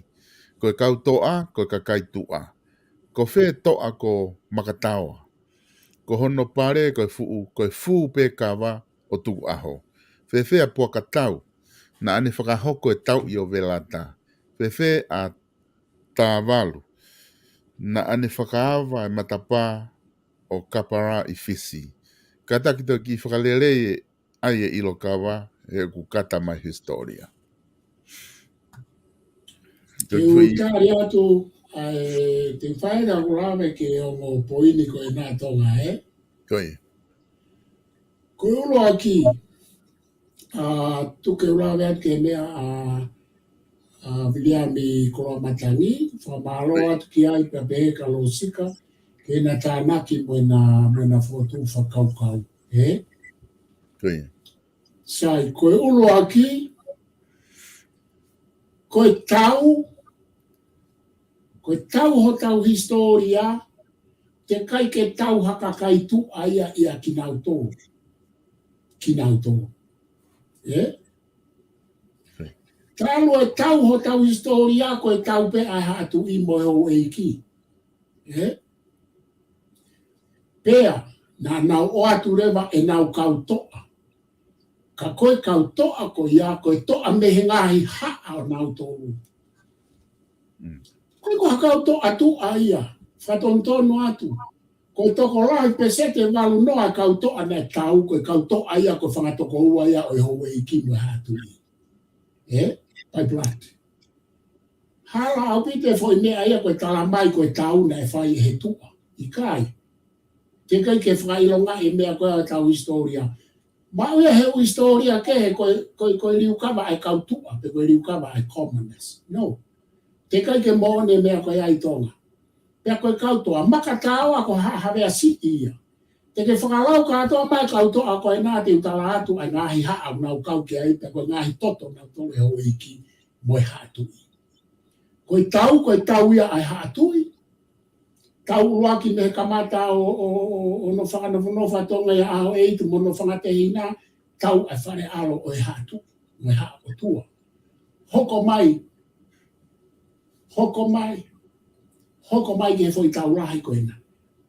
ko e kau toʻa, ko e kakai tuʻa. Ko fē toʻa ko Makataoa? Ko hono pale, ko e fuʻu, ko e fū pē kava ʻo Tukuʻaho. Fēfē ʻa Puakatau? Naʻa ne fakahoko e tauʻi ʻo Velata. Fēfē ʻa Tāvalu? Naʻa ne fakaava e matapā ʻo Kapara ʻi Fisi. Kātaki toki fakalelei ʻa e ʻilo kava he ʻoku kata mai hisitōlia. Te u tali atu, ʻa e, te u fai ʻeku lave ki he ongo poini ko ena Tonga, ē? Ko e ʻuluaki, ʻa, tuku ke u lave atu ki he meʻa ʻa, ʻa Viliami Koloamatangi, fakamālō atu ki ai pea pehē kia Losika, ke na tānaki mo ʻena, mo ʻena fokotuʻu fakakaukau, ē? Sai, ko e ʻuluaki, ko e tau, ko e tau hotau hisitōlia, teʻeki ai ke tau ha kakai tuʻa ia ʻia kinautolu. Kinautolu. Ē? Talu e tau hotau hisitōlia, ko e tau pē ʻa e haʻa tuʻi mo e houʻeiki. Ē? Pea, naʻa nau ʻoatu leva ʻenau kau toʻa. Ka ko e kau toʻa ko ia, ko e toʻa mei he ngaahi haʻa ʻo nautolu. Ko e ko ha kau toʻa tuʻa ia, fakatonutonu atu. Ko e tokolahi pēseti ʻe valu noa e kau toʻa naʻe tau, ko e kau toʻa ia, ko e fanga tokoua ia ʻo e houʻeiki mo e haʻa tuʻi. Ē? By blood. Hala ʻaupito e foʻi meʻa ia ko e tala mai ko e tau naʻe fai ʻe he tuʻa. ʻIkai. Teʻeki ai ke fakaʻilongaʻi e meʻa ko ē ʻa e tau hisitōlia. Maʻu ia he ʻū hisitōlia kehe ko e, ko e, ko e liukava ʻa e kau tuʻa, pe ko e liukava ʻa e commoners. No. Teʻeki ai ke moʻoni e meʻa ko ē ʻi Tonga. Pea ko e kau toʻa, maka taoa ko ha, havea siʻi ia. Te ke fakalau kātoa mai kau toʻa ko ena te u tala atu ʻa e ngaahi haʻa ʻoku nau kau ki ai, pea ko e ngaahi toto nautolu e houʻeiki mo e haʻa tuʻi. Ko e tau, ko e tau ia ʻa e haʻa tuʻi. Tau ʻuluaki mei he kamata ʻo, ʻo, ʻo, ʻo hono fakanofonofo ʻa Tonga ʻi he ʻaho ʻeiki mo hono fakatehina, tau ʻa e fale ʻalo ʻo e haʻa tuʻi, mo e haʻa ʻotua. Hoko mai, hoko mai, hoko mai ki he foʻi tau lahi ko ena.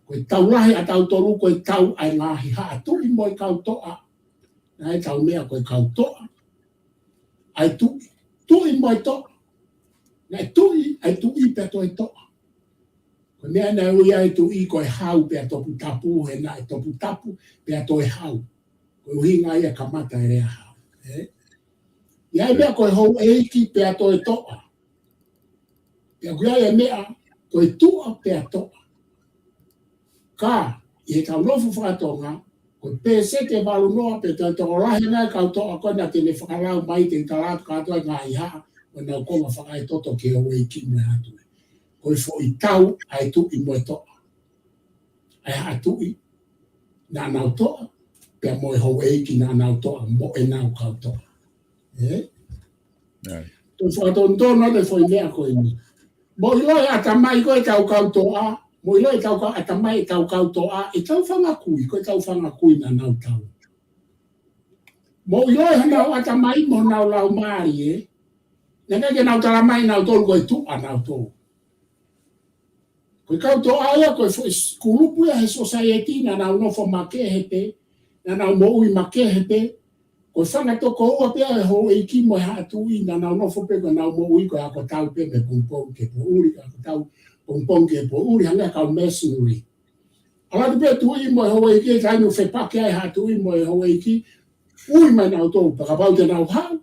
Ko e tau lahi ʻa tautolu, ko e tau ʻa e ngaahi haʻa tuʻi mo e kau toʻa. Naʻe tau meʻa ko e kau toʻa. ʻA e tuʻi, tuʻi mo e toʻa. Naʻe tuʻi, ʻa e tuʻi pea toe toʻa. Ko e meʻa naʻe ui ai e tuʻi ko e hau pea toputapu, he naʻe toputapu, pea toe hau. Ko e ʻuhinga ia kamata e lea hau. Ē? ʻI ai meʻa ko e houʻeiki pea toe toʻa. Pea ʻoku ʻi ai e meʻa, ko e tuʻa pea toʻa. Ka, ʻi he kau nofo fakatonga, ko e pēseti ʻe valu noa pe toe tokolahi ange e kau toʻa ko ena te ne fakalau mai te u tala atu kātoa e ngaahi haʻa, ʻo nau konga fakaetoto ki he houʻeiki mo e haʻa tuʻi. Ko e foʻi tau ʻa e tuʻi mo e toʻa. ʻA e haʻa tuʻi, naʻa nau toʻa, pea mo e houʻeiki naʻa nau toʻa, mo ʻenau kau toʻa. Ē? Toe fakatonutonu atu e foʻi meʻa ko eni. Mou ʻilo e ʻatamai ko e tau kau toʻa, mou ʻilo e tau kau ʻatamai e tau kau toʻa, e tau fanga kui, ko e tau fanga kui naʻa nau tau. Mou ʻilo e honau ʻatamai mo honau laumālie, naʻe ʻikai ke nau tala mai nautolu ko e tuʻa nautolu. Ko e kau toʻa ia, ko e foʻi s-, kulupu ia he society, naʻa nau nofo makehe pē, naʻa nau moʻui makehe pē, ko e fanga tokoua pē ʻa e houʻeiki mo e haʻa tuʻi, naʻa nau nofo pē ko ʻenau moʻui ko e ako tau pē mei he pongipongi ki he poʻuli, ako tau pongipongi ki he poʻuli, hangē ha kau mercenary. ʻAlu atu pē tuʻi mo e houʻeiki, ʻi he taimi ʻoku fepaki ai haʻa tuʻi mo e houʻeiki, ui mai nautolu, pea kapau te nau haʻu,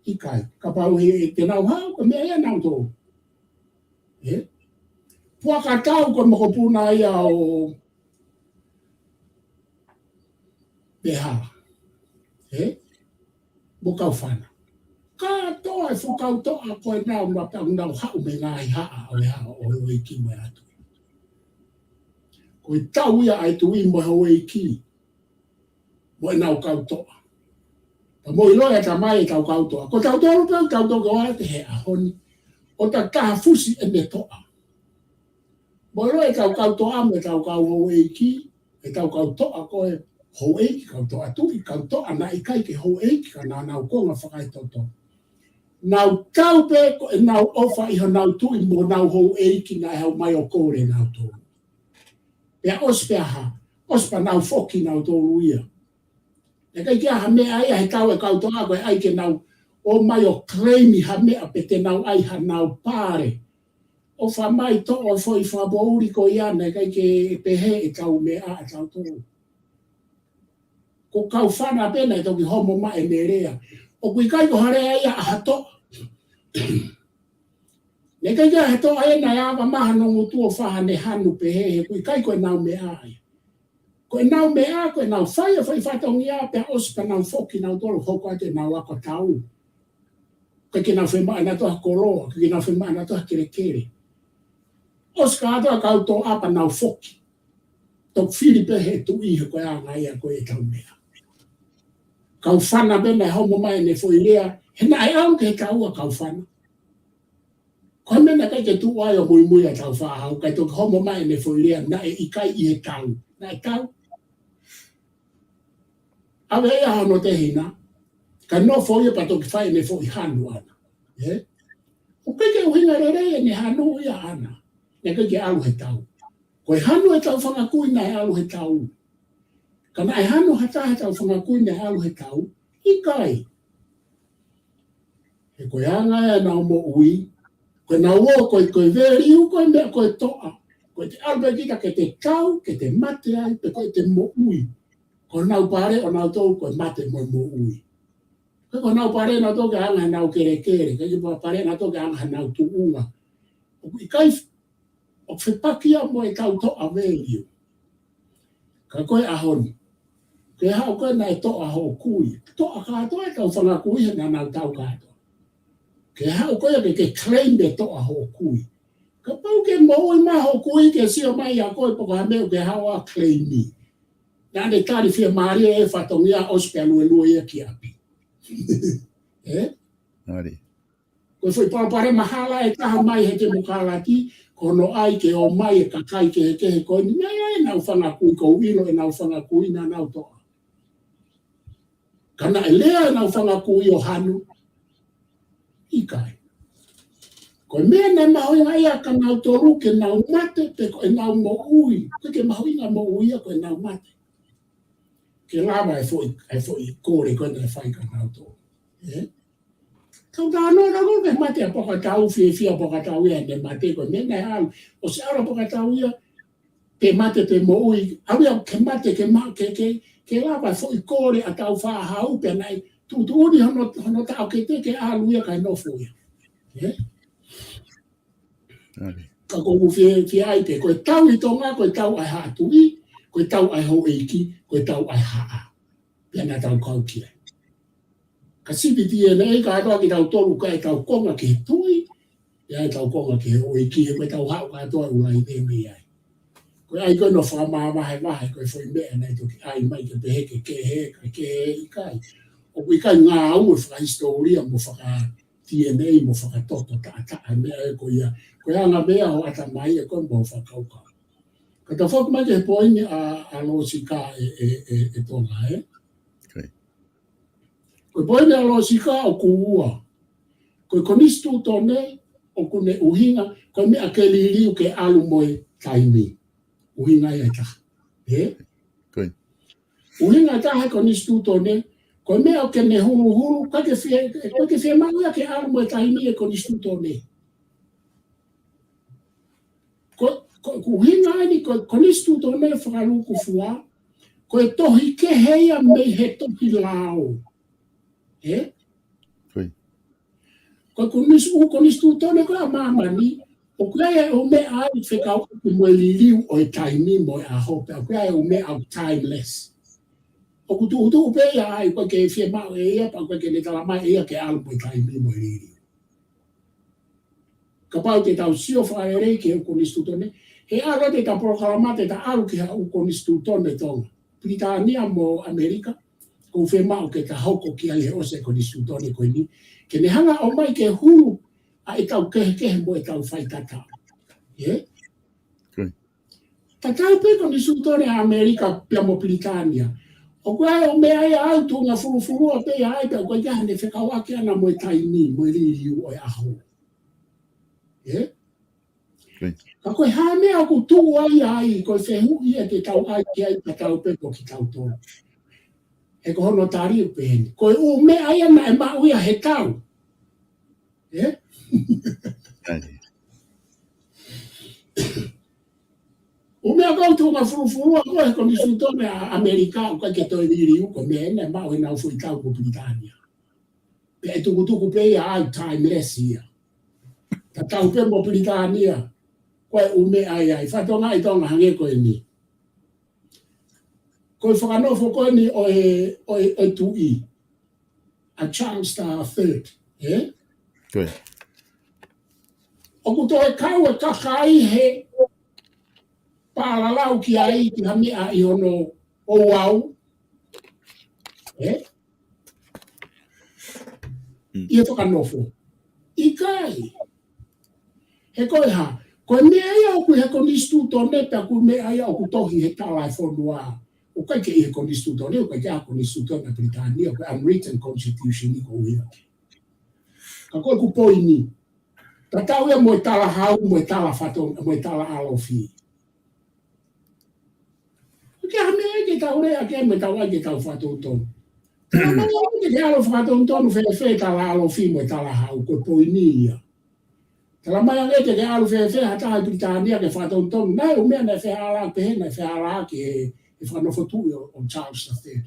ʻikai, kapau ʻe, ʻe te nau haʻu, ko e meʻa ia nautolu. Ē? Puaka tau ko e mokopuna ia ʻo Pehā. Ē? Mo Kaufana. Kātoa e fuʻu kau toʻa ko ena ʻoku nau pea ʻoku nau haʻu mei he ngaahi haʻa ʻo e haʻa ʻo e houʻeiki mo e haʻa tuʻi. Ko e tau ia ʻa e tuʻi mo e houʻeiki. Mo ʻenau kau toʻa. Pea mou ʻilo e ʻatamai e tau kau toʻa. Ko tautolu pē ʻoku tau toki ʻoatu he ʻaho ni. ʻO ta taha fusi ʻene toʻa. Mou ʻilo e tau kau toʻa mo e tau kau houʻeiki, e tau kau toʻa ko e houʻeiki, kau toʻa tuʻi, kau toʻa naʻe ʻikai ke houʻeiki ka naʻa nau konga fakaetoto. Nau tau pē ko ʻenau ʻofa ʻi honau tuʻi mo honau houʻeiki naʻe haʻu mai ʻo kole nautolu. Pea ʻosi pea hā, ʻosi pea nau foki nautolu ia. Naʻe ʻikai ke ʻi ai ha meʻa ia he tau e kau toʻa ko e ʻai ke nau ō mai ʻo claim ha meʻa pe te nau ʻai hanau pale. ʻOfa mai toʻo e foʻi fakapoʻuli ko ia naʻe ʻikai ke pehē e tau meʻa ʻa tautolu. Ko Kaufana pē naʻe toki homo mai ʻene lea. ʻOku ʻikai ko ha lea ia ʻa ha toʻa. Naʻe ʻikai ke ʻi ai ha toʻa ʻe naʻe ava mai hano ngutu ʻo fai haʻane hanu pehē he ʻoku ʻikai ko ʻenau meʻa ia. Ko ʻenau meʻa, ko ʻenau fai ʻa e fai fatongia pea ʻosi pea nau foki nautolu hoko atu ʻenau ako tau. ʻIkai ke nau fiemaʻu ʻenautolu ha koloa, ʻikai ke nau fiemaʻu ʻenautolu ha kelekele. ʻOsi kātoa kau toʻa pea nau foki. Toki fili pē he tuʻi he ko e anga ia ko ē ʻetau meʻa. Kau fana pē naʻe homo mai ʻene foʻi lea, he naʻe ʻalu ki he taua kau fana. Ko e meʻa naʻe ʻikai ke tuʻu ai ʻo muimui ʻa Tāufaʻāhau, kae toki homo mai ʻene foʻi lea, naʻe ʻikai ʻi he tau. Naʻe tau. ʻAve ia hono tehina, kae nofo ia pea toki fai ʻene foʻi hanu ʻana. ʻE? ʻOku ʻikai ke ʻuhinga lelei ʻene hanu ia ʻana. Naʻe ʻikai ke ʻalu he tau. Ko e hanu ʻetau fanga kui naʻe ʻalu he tau. Ka naʻe hanu ha taha ʻetau fanga kui naʻe ʻalu he tau? ʻIkai. He ko e anga ia ʻenau moʻui, ko ʻenau ō, ko e, ko e value, ko e meʻa, ko e toʻa. Ko ʻete ʻalu pē kita ke te tau, ke te mate ai, pe ko ʻete moʻui. Ko ʻenau pale ʻonautolu ko e mate mo e moʻui. Ko ʻenau pale ʻonautolu ke anga ʻenau kelekele, ko ʻenau pale ʻonautolu ke anga ʻenau tuʻunga. ʻOku ʻikai ʻoku fepaki ia mo ʻetau toʻa value. Ka ko e ʻaho ni, ke haʻu koe naʻe toʻa hoʻo kui. Toʻa kātoa ʻetau fanga kui he naʻa nau tau kātoa. Ke haʻu koe ke, ke claim ʻe toʻa hoʻo kui. Kapau ke moʻui mai hoʻo kui ke sio mai ʻa koe pe ko ha meʻa ke haʻu ʻo claim ʻi. Naʻa ne tali fiemālie e fatongia ʻosi pea luelue ia ki ʻapi. ʻE? Ko e foʻi palopalema hala ʻe taha mai he temokalati, ko hono ʻai ke ō mai e kakai kehekehe ko eni, naʻe ʻi ai ʻenau fanga kui, ʻoku ou ʻilo ʻenau fanga kui naʻa nau toʻa. Ka naʻe lea ʻenau fanga kui ʻo hanu? ʻIkai. Ko e meʻa naʻe mahuʻinga ia kia nautolu ke nau mate pe ko ʻenau moʻui, ʻikai ke mahuʻinga moʻui ia ko ʻenau mate. Ke lava e foʻi, e foʻi kole ko ē naʻe fai kia nautolu. ʻE? Kau tā noa nau ke mate ʻa Pukatau, fiefia Pukatau ia ʻene mate ko e meʻa naʻe ʻalu. ʻOsi ʻalu ʻa Pukatau ia, pe mate pe moʻui, ʻalu ia ke mate, ke ma-, ke, ke, ke lava e foʻi kole ʻa Tāufaʻāhau pea naʻe tuʻutuʻuni hono, hono taʻokete ke ʻalu ia kae nofo ia. ʻE? Ka ʻoku ou fie, fie ʻai pē, ko e tau ʻi Tonga, ko e tau ʻa e haʻa tuʻi, ko e tau ʻa e houʻeiki, ko e tau ʻa e haʻa. Pea naʻa tau kau ki ai. Ka sipi ʻi he ʻene ʻai kātoa kitautolu ka ʻetau konga ki he tuʻi, pea ʻetau konga ki he houʻeiki, he ko ʻetau haʻu kātoa ʻulai te mei ai. Ko e ʻai ko ē hono fakamavahevahe, ko e foʻi meʻa naʻe toki ʻai mai ke pehē ke kehe, ka kehe ʻikai. ʻOku ʻikai ngāue fakahisitōlia mo faka-, T N A mo fakatoto taʻataʻa e meʻa ē ko ia. Ko e anga meʻa ʻo ʻatamai ē ko e mo fakakaukau. Ka tau foki mai ki he poini ʻa, ʻa Losika ē, ē, ē, ē Tonga, ē? Ko e poini ʻa Losika ʻoku ua. Ko e konisitūtone ʻoku ne ʻuhinga, ko e meʻa ke liliu ke ʻalu mo e taimi. ʻUhinga ia ʻe taha. Ē? ʻUhinga ʻe taha e konisitūtone, ko e meʻa ke ne huluhulu, ʻikai ke fie, ʻikai ke fiemaʻu ia ke ʻalu mo e taimi e konisitūtone. Ko, ko, ko e ʻuhinga eni ko e konisitūtone fakalūkufua, ko e tohi kehe ia mei he tohi lao. Ē? Ko e konis-, ʻū konisitūtone ko ē ʻa māmani, ʻoku ʻi ai e ʻū meʻa ʻe fekauʻaki mo e liliu ʻo e taimi mo e ʻaho, pea ʻoku ʻi ai e ʻū meʻa ʻoku timeless. ʻOku tuʻutuʻu pē ia ai, ʻikai ke fiemaʻu ʻe ia, pea ʻikai ke ne tala mai ʻe ia ke ʻalu mo e taimi mo e liliu. Kapau te tau sio fakalelei ki he ʻū konisitūtone, he ʻalu atu ʻeta polokalama te ta ʻalu ki he ʻū konisitūtone Tonga, Pilitānia mo ʻAmelika, ʻoku fiemaʻu ke ta hoko ki ai he ʻosi e konisitūtone ko eni, ke ne hanga ʻo ʻomai ke hulu ʻa ʻetau kehekehe mo ʻetau faitata. Ē? Tatau pē konisitūtone ʻa ʻAmelika pea mo Pilitānia. ʻOku ʻi ai e ʻū meʻa ia ʻoku tuʻunga fulufulua pē ia ai pea ʻoku ʻikai ke ne fekauʻaki ʻana mo e taimi, mo e liliu ʻo e ʻaho. Ē? Ka ko e hā e meʻa ʻoku tuʻu ai ai, ko e fehuʻi ia te tau ʻai ki ai tatau pē ko kitautolu. He ko hono tali ʻoku pehē ni. Ko e ʻū meʻa ia naʻe maʻu ia he tau. Ē? ʻŪ meʻa ʻoku tuʻunga fulufulua ko e konisitūtone ʻa ʻAmelika ʻoku ʻikai ke toe liliu ko e meʻa naʻe maʻu ʻenau foʻi tau ko Pilitānia. Pea ʻe tukutuku pē ia ai timeless ia. Tatau pē mo Pilitānia. Ko e ʻū meʻa ia ʻi Tonga, ʻi Tonga hangē ko eni. Ko e fakanofo ko eni ʻo e, ʻo e, ʻo e tuʻi, ʻa Charles the Third, ē? Ko ia. ʻOku toe kau e kakai he pālalau ki ai ki ha meʻa ʻi hono ouau, ē? Mm. ʻI he fakanofo. ʻIkai. He ko e hā, ko e meʻa ia ʻoku ʻi he konisitūtone, pea ko e meʻa ia ʻoku tohi he tala e fonua. ʻOku ʻikai ke ʻi he konisitūtone, ʻoku ʻikai ke ʻi he konisitūtone ʻa Pilitānia, ko e unwritten constitution ʻoku ui ia. Ka ko ʻeku poini, tatau ia mo e tala hau, mo e tala fato-, mo e tala ʻalofi. Ko e hā e meʻa ke tau lea ki ai mo tau ʻai ke tau fakatonutonu? Talamai ange ke ʻalu fakatonutonu fēfē tala ʻalofi mo e tala hau, ko e poini ia. Talamai ange ke ʻalu fēfē ha taha ʻi Pilitānia ke fakatonutonu, naʻe ʻi ai e meʻa naʻe fehālaaki, pehē naʻe fehālaaki he, he fakanofo tuʻi ʻo, ʻo Charles the Third.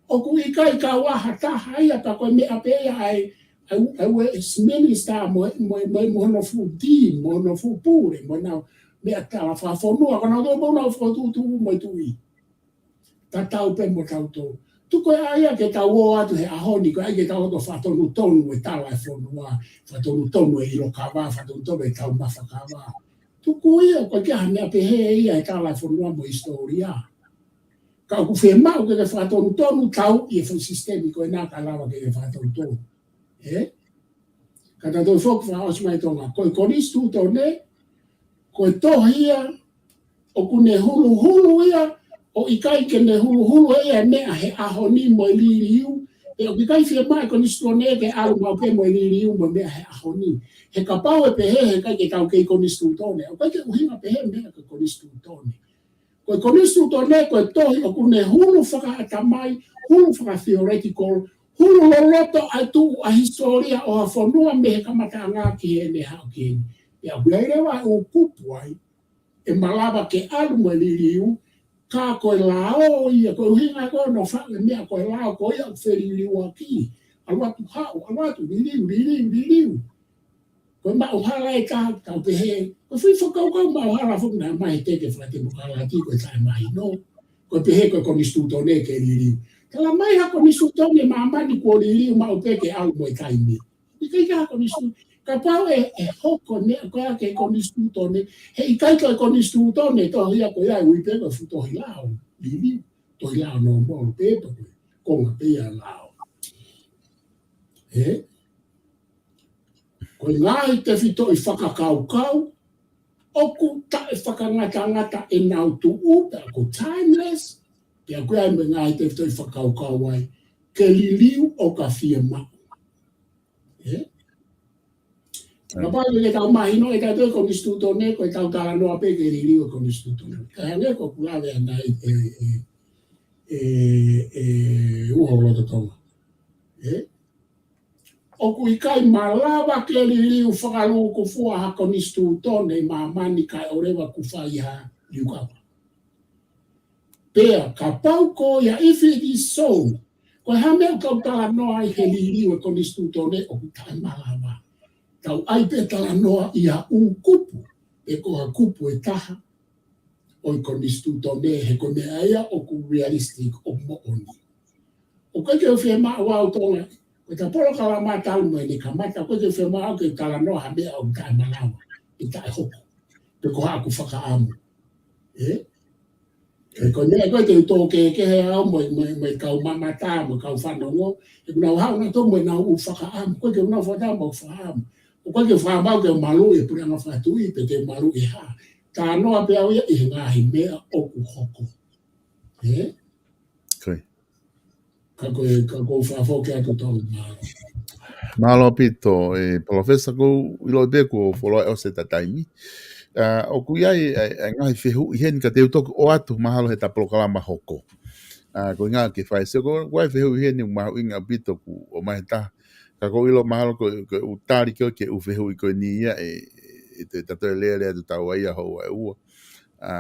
ʻOku ʻikai kau ai ha taha ia, ka ko e meʻa pē ia ʻa e, ʻa e, ʻa e Westminster mo, mo, mo, mo hono fuʻu dean, mo hono fuʻu pule, mo ʻenau meʻa tala fakafonua, ko ʻenau tō mo ʻenau fokotuʻutuʻu mo e tuʻi. Tatau pē mo tautolu. Tuku ā ia ke tau ō atu he ʻaho ni, ko e ʻai ke tau ō atu ʻo fakatonutonu e tala e fonua, fakatonutonu e ʻilo kava, fakatonutonu e taumafa kava. Tuku ia, ko e ʻikai ha meʻa pehē ia he tala e fonua mo e hisitōlia. Ka ʻoku fiemaʻu ke ke fakatonutonu tau ʻi he foʻi sisitemi ko ena ka lava ke ke fakatonutonu. Ē? Ka tau toe foki fakaʻosi mai Tonga. Ko e konisitūtone, ko e tohi ia, ʻoku ne huluhulu ia, ʻo ʻikai ke ne huluhulu ia e meʻa he ʻaho ni mo e liliu, pea ʻoku ʻikai fiemaʻu e konisitūtone ke ʻalu maʻu pē mo e liliu mo e meʻa he ʻaho ni. He kapau ʻe pehē he ʻikai ke tau kei konisitūtone, ʻoku ʻikai ke ʻuhinga pehē meʻa ke konisitūtone. Ko e konisitūtone, ko e tohi ʻoku ne hulu fakaʻatamai, hulu fakatheoretical, hulu loloto ʻa e tuʻu ʻa e hisitōlia ʻo ha fonua mei he kamataʻanga ki heʻene haʻu ki heni. Pea ʻoku ʻi ai leva e ʻū kupu ai, ʻe malava ke ʻalu mo e liliu, ka ko e lao ia, ko e ʻuhinga ko hono faʻu e meʻa ko e lao, ko ia ʻoku feliliuaki. ʻAlu atu haʻu, ʻalu atu, liliu, liliu, liliu. Ko e maʻuhala ʻe taha, tau pehē, ko e foʻi fakakaukau maʻuhala foki naʻe ʻomai he teke fakatemokalati, ko e taʻemahino. Ko e pehē ko e konisitūtone ke liliu. Talamai ha konisitūtone ʻi māmani kuo liliu maʻu pē ke ʻalu mo e taimi. ʻIkai ke ʻi ai ha konisitū-, kapau ʻe, ʻe hoko e meʻa ko ia ki he konisitūtone, he ʻikai ko e konisitūtone, tohi ia ko ia, ʻe ui pē ko e fuʻu tohi lao, liliu, tohi lao nōmolo pē, pea ko e konga pē ia e lao. Ē? Ko e ngaahi tefitoʻi fakakaukau, ʻoku taʻefakangatangata ʻenau tuʻu, pea ko e timeless, pea ko e ʻai mo e ngaahi tefitoʻi fakakaukau ai, ke liliu ʻo ka fiemaʻu. Ē? Right. Kapau ke tau mahino ʻe tautolu e konisitūtone, ko e tau talanoa pē ke liliu e konisitūtone. Ka hangē ko ʻeku lave ʻanenai ē, ē, ē, ē, uho loto Tonga. Ē? ʻOku ʻikai malava ke liliu fakalūkufua ha konisitūtone ʻi māmani kae ʻoua leva kuo fai ha liukava. Pea kapau ko ia, if it is so, ko e hā e meʻa ʻoku tau talanoa ai he liliu e konisitūtone, ʻoku taʻemalava. Tau ʻai pē talanoa ʻi ha ʻū kupu, pe ko ha kupu ʻe taha ʻo e konisitūtone, he ko e meʻa ia ʻoku realistic, ʻoku moʻoni. ʻOku ʻikai ke u fiemaʻu au Tonga, ko ʻeta polokalama talu mei he kamata, ʻoku ʻikai ke u fiemaʻu au ke talanoa ha meʻa ʻoku taʻemalava, ʻe taʻehoko. Pe ko haʻaku fakaʻamu. Ē? Ē, ko e meʻa ko ē te u tō kehekehe au mo e, mo e, mo e kau mamata, mo e kau fanongo, ʻoku nau haʻu nautolu mo ʻenau ʻū fakaʻamu, ʻoku ʻikai ke u nau fakaʻamu, ʻoku fakaʻamu. ʻOku ʻikai ke u fakaʻamu ke u maluʻi e puleʻanga fakatuʻi, pe te u maluʻi e hā. Talanoa pē au ia ʻi he ngaahi meʻa ʻoku hoko. Ē? Ko ia. Ka ko e, ka ʻoku ou fakafoki atu Tonga. Mālō ʻaupito, ē, Palōfesa, ʻoku ou ʻilo pē kuo fuoloa ʻosi ʻeta taimi. ʻA, ʻoku ʻi ai e, e ngaahi fehuʻi heni ka te u toki ʻoatu mahalo heʻeta polokalama hoko. ʻA, ko e ʻuhinga ke fai sio, ʻoku ʻi ai e fehuʻi heni ʻoku mahuʻinga ʻaupito kuo ʻomai he taha. Ka ʻoku ou ʻilo mahalo ko, ko e ʻū tali ko ē ki he ʻū fehuʻi ko eni ia ē, ē, te ta toe lele atu taua ia houa ʻe ua. ʻA,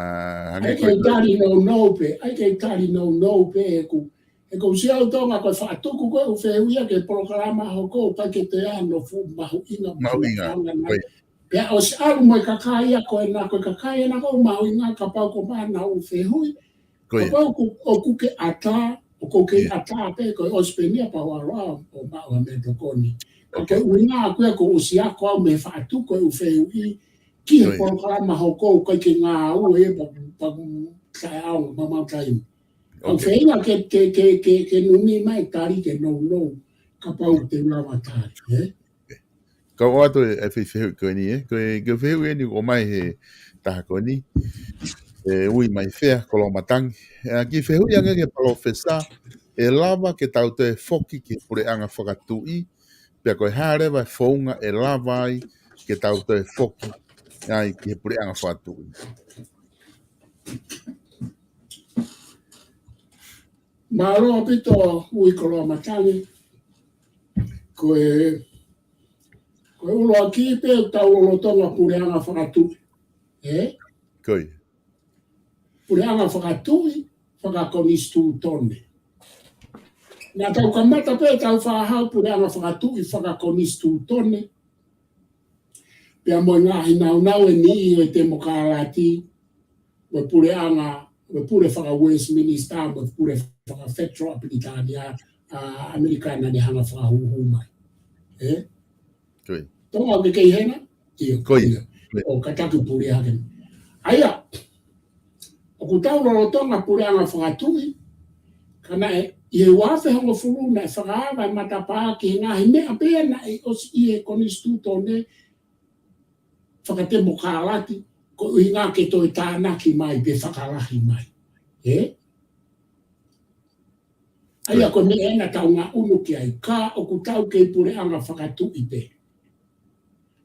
hangē ʻAi ko ke e tali nounou pē, ʻai ke tali nounou pē ʻeku He ʻoku ou sio au Tonga ko e faʻa tuku ko ē ʻū fehuʻi ia ki he polokalama hoko ʻoku ʻikai ke toe ʻi ai hano fuʻu mahuʻinga mo e Mahuʻinga, ʻuhinga nai. Ko ia. Pea ʻosi ʻalu mo e kakai ia ko ena, ko e kakai ena ʻoku mahuʻinga kapau ko e maʻu ʻenau fehuʻi. Ko ia. Kapau ʻoku, ʻoku ke ʻatā, ʻoku ke ʻatā pē ko e ʻosi pē eni ia pea ʻalu ʻo maʻu ha meʻatokoni. Ka ko e ʻuhinga ʻaʻaku ia ʻoku ou sio au mei he faʻa tuku ʻū fehuʻi ki he polokalama hoko ʻoku ʻikai ke ngāue ia pea, pea ʻoku taʻeʻaonga, maumau taimi. ʻOku feinga ke, ke, ke, ke, ke numi mai tali ke nounou, kapau te u lava tali, ē? Kau ʻoatu e, e fehuʻi ko eni, ē? Ko e, ko e fehuʻi eni ʻoku ʻomai he taha ko eni. ʻE ui mai Fea Koloamatangi. ʻE, kiʻi fehuʻi ange ki he palōfesa, ʻe lava ke tau toe foki ki he puleʻanga fakatuʻi, pea ko e hā leva e founga ʻe lava ai ke tau toe foki ai ki he puleʻanga fakatuʻi. Mālō ʻaupito ui Koloamatangi. Ko e, ko e ʻuluaki pē ʻoku tau lolotonga puleʻanga fakatuʻi. Ē? Ko ia. Puleʻanga fakatuʻi, fakakonisitūtone. Naʻa tau kamata pē tau fāhau puleʻanga fakatuʻi, fakakonisitūtone. Pea mo e ngaahi naunau ʻe niʻihi ʻo e temokalati, mo e puleʻanga, mo e pule faka-Westminster, mo e pule faka-federal ʻa Pilitānia, ʻa ʻAmelika naʻa ne hanga ʻo fakahūhū mai. Ē? Ko ia. Tonga ʻoku ke kei hena? ʻIo. Ko ia. Ko ia. ʻO kātaki pule hake. ʻA ia, ʻoku tau lolotonga puleʻanga fakatuʻi, ka naʻe, ʻi he ua afe hongofulu naʻe fakaava e matapā ki he ngaahi meʻa pē naʻe ʻosi ʻi he konisitūtone fakatemokalati, ko e ʻuhinga ke toe tānaki mai pe fakalahi mai. Ē? ʻA ia ko e meʻa ena tau ngaʻunu ki ai, ka ʻoku tau kei puleʻanga fakatuʻi pē.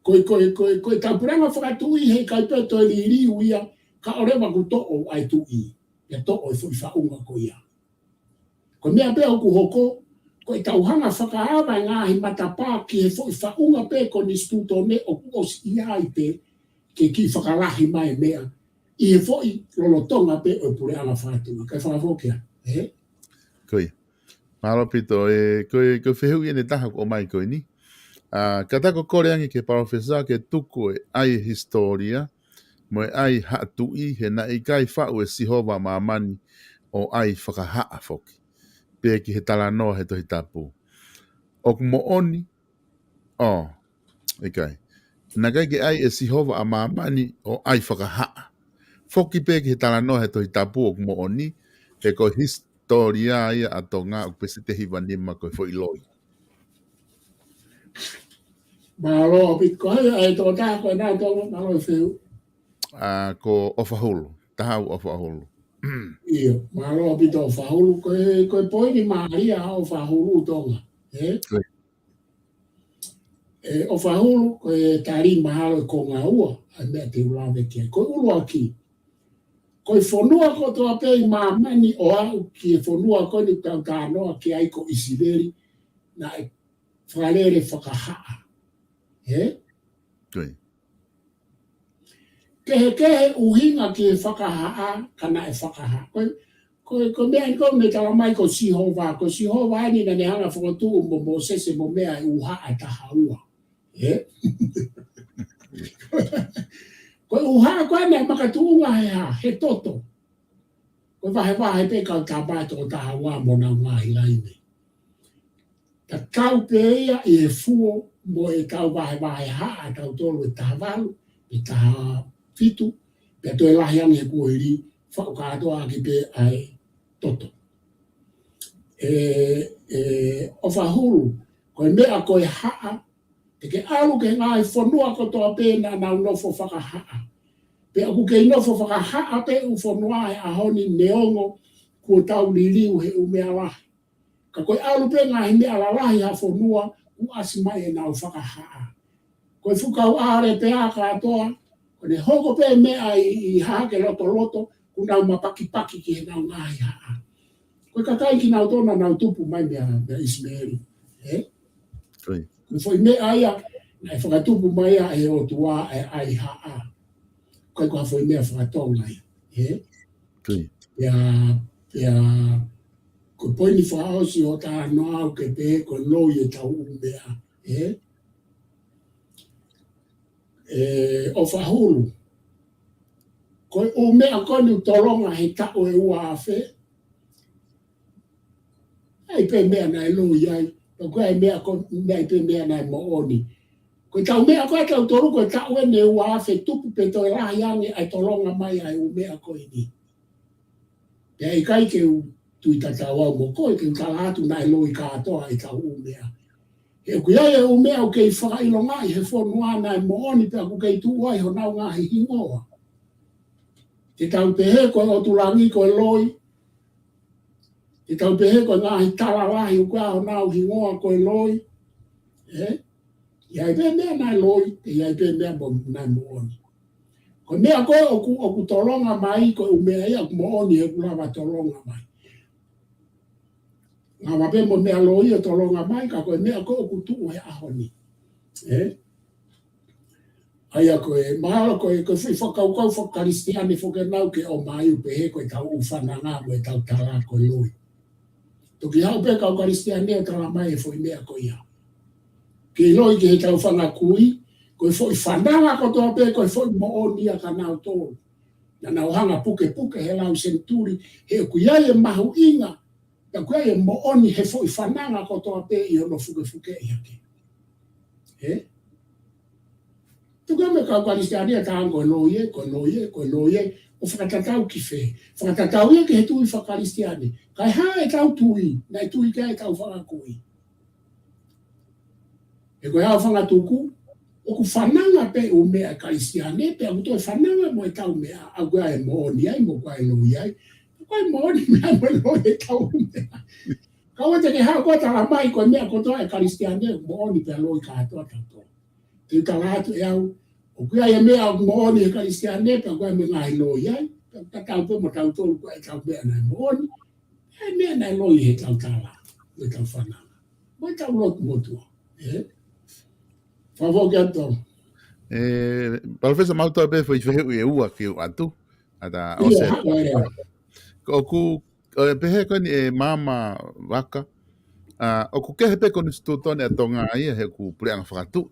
Ko e, ko e, ko e, ko e tau puleʻanga fakatuʻi heʻikai pē toe liliu ia, kae ʻoua leva kuo toʻo ʻa e tuʻi, ia toʻo e foʻi faʻunga ko ia. Ko e meʻa pē ʻoku hoko, ko e tau hanga ʻo fakaava e ngaahi matapā ki he foʻi faʻunga pē konisitūtone ʻoku ʻosi ʻi ai pē, ke kiʻi fakalahi mai e meʻa, ʻi he foʻi lolotonga pē ʻo e puleʻanga fakatuʻi. Kae fakafoki ia, ē? Ko ia. Mālō ʻaupito, ē, ko e, ko e fehuʻi eni ʻe taha ʻoku ʻomai ko eni. ʻA, kātaki ʻo kole ange ki he palōfesa ke tuku e ʻai e hisitōlia, mo e ʻai haʻa tuʻi he naʻe ʻikai faʻu ʻe Sihova ʻa māmani ʻo ʻai fakahaʻa foki. Pea ki he talanoa he Tohi Tapu. ʻOku moʻoni, ʻo, ʻikai. Naʻe ʻikai ke ʻai ʻe Sihova ʻa māmani ʻo ʻai fakahaʻa. Foki pē ki he talanoa he Tohi Tapu ʻoku moʻoni, he ko e hisitōlia ia ʻa Tonga ʻoku peseti hiva nima ko e foʻi loi. Mālō ʻaupito ko hai ʻa e tokotaha ko ena Tonga, mālō e fehuʻi. ʻA, ko ʻOfahulu, Tahau ʻOfahulu. ʻIo, mālō ʻaupito ʻOfahulu, ko e, ko e poini mālie ʻa ʻOfahulu Tonga, ē? Ko ia. ʻE ʻOfahulu, ko e tali mahalo ʻe konga ua, ʻa e meʻa te u lave ki ai. Ko e ʻuluaki, ko e fonua kotoa pē ʻi māmani ʻo aʻu ki he fonua ko eni ʻoku tau talanoa ki ai ko ʻIsileli, naʻe fakalele fakahaʻa. Ē? Ko ia. Kehekehe ʻuhinga ki he fakahaʻa, ka naʻe fakahaʻa. Ko e, ko e, ko e meʻa eni ko e meʻa tala mai ko Sihova, ko Sihova eni naʻa ne hanga ʻo fokotuʻu mo Mōsese mo meʻa e ʻū haʻa ʻe taha ua. Ē? Ko e ʻū haʻa ko ē naʻe makatuʻunga he hā, he toto. Ko e vahevahe pē kau tapa ʻe toko taha ua mo ʻenau ngaahi laine. Tatau pē ia ʻi he fuo mo e tau vahevahe haʻa ʻa tautolu ʻe taha valu, ʻe taha fitu, pea toe lahi ange he kuohili, faʻu kātoa ʻaki pē ʻa e toto. ʻE, ʻe, ʻOfahulu, ko e meʻa ko e haʻa, te ke ʻalu ki he ngaahi fonua kotoa pē naʻa nau nofo fakahaʻa. Pea ʻoku kei nofo fakahaʻa pē ʻū fonua he ʻaho ni neongo kuo tau liliu he ʻū meʻa lahi. Ka ko e ʻalu pē ngaahi meʻa lalahi ha fonua, kuo ʻasi mai ʻenau fakahaʻa. Ko e fuʻu kau ʻAlepea kātoa, ko ʻene hoko pē meʻa ʻi, ʻi Hahake Lotoloto, kuo nau mapakipaki ki heʻenau ngaahi haʻa. Ko e kakai kinautolu naʻa nau tupu mai meia, meia ʻIsimeli. Ē? Ko ia. Ko e foʻi meʻa ia, naʻe fakatupu mai ia ʻe he ʻOtua ʻa e ʻai haʻa. ʻIkai ko ha foʻi meʻa fakatonga ia. Ē? Ko ia. Pea, pea, ko e poini fakaʻosi ʻo e talanoa ʻoku ke pehē ko e loi ʻetau ʻū meʻa, ē? Ē, ʻo Fahulu. Ko e ʻū meʻa ko eni ʻoku tolonga he taʻu ʻe ua afe, ʻai pē meʻa naʻe loi ai, pea ko e meʻa ko, ʻai pē meʻa naʻe moʻoni. Ko ʻetau meʻa ko ē ʻatautolu ko e taʻu eni ʻe ua afe tupu pē toe lahi ange ʻa e tolonga mai ʻa e ʻū meʻa ko eni. Pea ʻikai ke u tui tatau au mo koe ke u tala atu naʻe loi kātoa ʻetau ʻū meʻa. He ʻoku ʻi ai e ʻū meʻa ʻoku kei fakaʻilongaʻi he fonua naʻe moʻoni pea ʻoku kei tuʻu ai honau ngaahi hingoa. Te tau pehē ko e ʻotu langi ko e loi. Te tau pehē ko e ngaahi tala lahi ʻoku ʻi ai honau hingoa ko e loi. Ē? ʻI ai pē meʻa naʻe loi, ʻi ai pē meʻa mo, naʻe moʻoni. Ko e meʻa ko ē ʻoku, ʻoku tolonga mai, ko e ʻū meʻa ia ʻoku moʻoni he ʻoku lava tolonga mai. Lava pē mo e meʻa loi ʻo tolonga mai, ka ko e meʻa ko ē ʻoku tuʻu he ʻaho ni. Ē? ʻA ia ko e, mahalo ko e, ko e foʻi fakakaukau faka-Kalisitiane foki ʻenau ke ʻomai ʻo pehē ko ʻetau ʻū fananga mo ʻetau tala ko e loi. Toki haʻu pē kau Kalisitiane ʻo tala mai e foʻi meʻa ko ia. Ke ʻiloʻi ki heʻetau fanga kui, ko e foʻi fananga kotoa pē, ko e foʻi moʻoni ia kia nautolu. Naʻa nau hanga pukepuke he lau senituli, he ʻoku ʻi ai e mahuʻinga, pea ʻoku ʻi ai e moʻoni he foʻi fananga kotoa pē ʻi hono fukefukeʻi hake. Ē? Tuku ia mo e kau Kalisitiane ʻo tala ko e loi ē, ko e loi ē, ko e loi ē, ʻo fakatatau ki fē? Fakatatau ia ki he tui faka-Kalisitiane. Kae hā ʻetau tui, naʻe tui ki ai ʻetau fanga kui? He ko e hā e fanga tuku, ʻoku fananga pē ʻū meʻa Kalisitiane, pea ʻoku toe fananga mo ʻetau meʻa, ʻa ʻoku ʻi ai e moʻoni ai, mo ʻoku ʻi ai e loi ai. ʻOku ʻi ai e moʻoni meʻa mo e loi ʻetau meʻa. Ka ʻoua te ke haʻu koe ʻo tala mai ko e meʻa kotoa ʻa e Kalisitiane, moʻoni pea loi kātoa tautolu. Te u tala atu ʻe au, ʻoku ʻi ai e meʻa ʻoku moʻoni he Kalisitiane, pea ʻoku ʻi ai e meʻa ngaahi loi ai, pea tatau pē mo tautolu ko ʻetau meʻa naʻe moʻoni, ʻa e meʻa naʻe loi heʻetau tala, mo ʻetau fananga, mo ʻetau lotu motuʻa. Ē? Fafo ke ato. Ē, Palōfesa, mau toe pē foʻi fehuʻi ʻe ua ke u ʻoatu, ʻa ta ʻIo, ʻosi. Haʻu ē. Ko ʻoku, ʻo e pehē ko eni ʻe Maama Vaka, ʻa, ʻoku kehe pē konisitūtone ʻa Tonga ia he ʻoku puleʻanga fakatuʻi.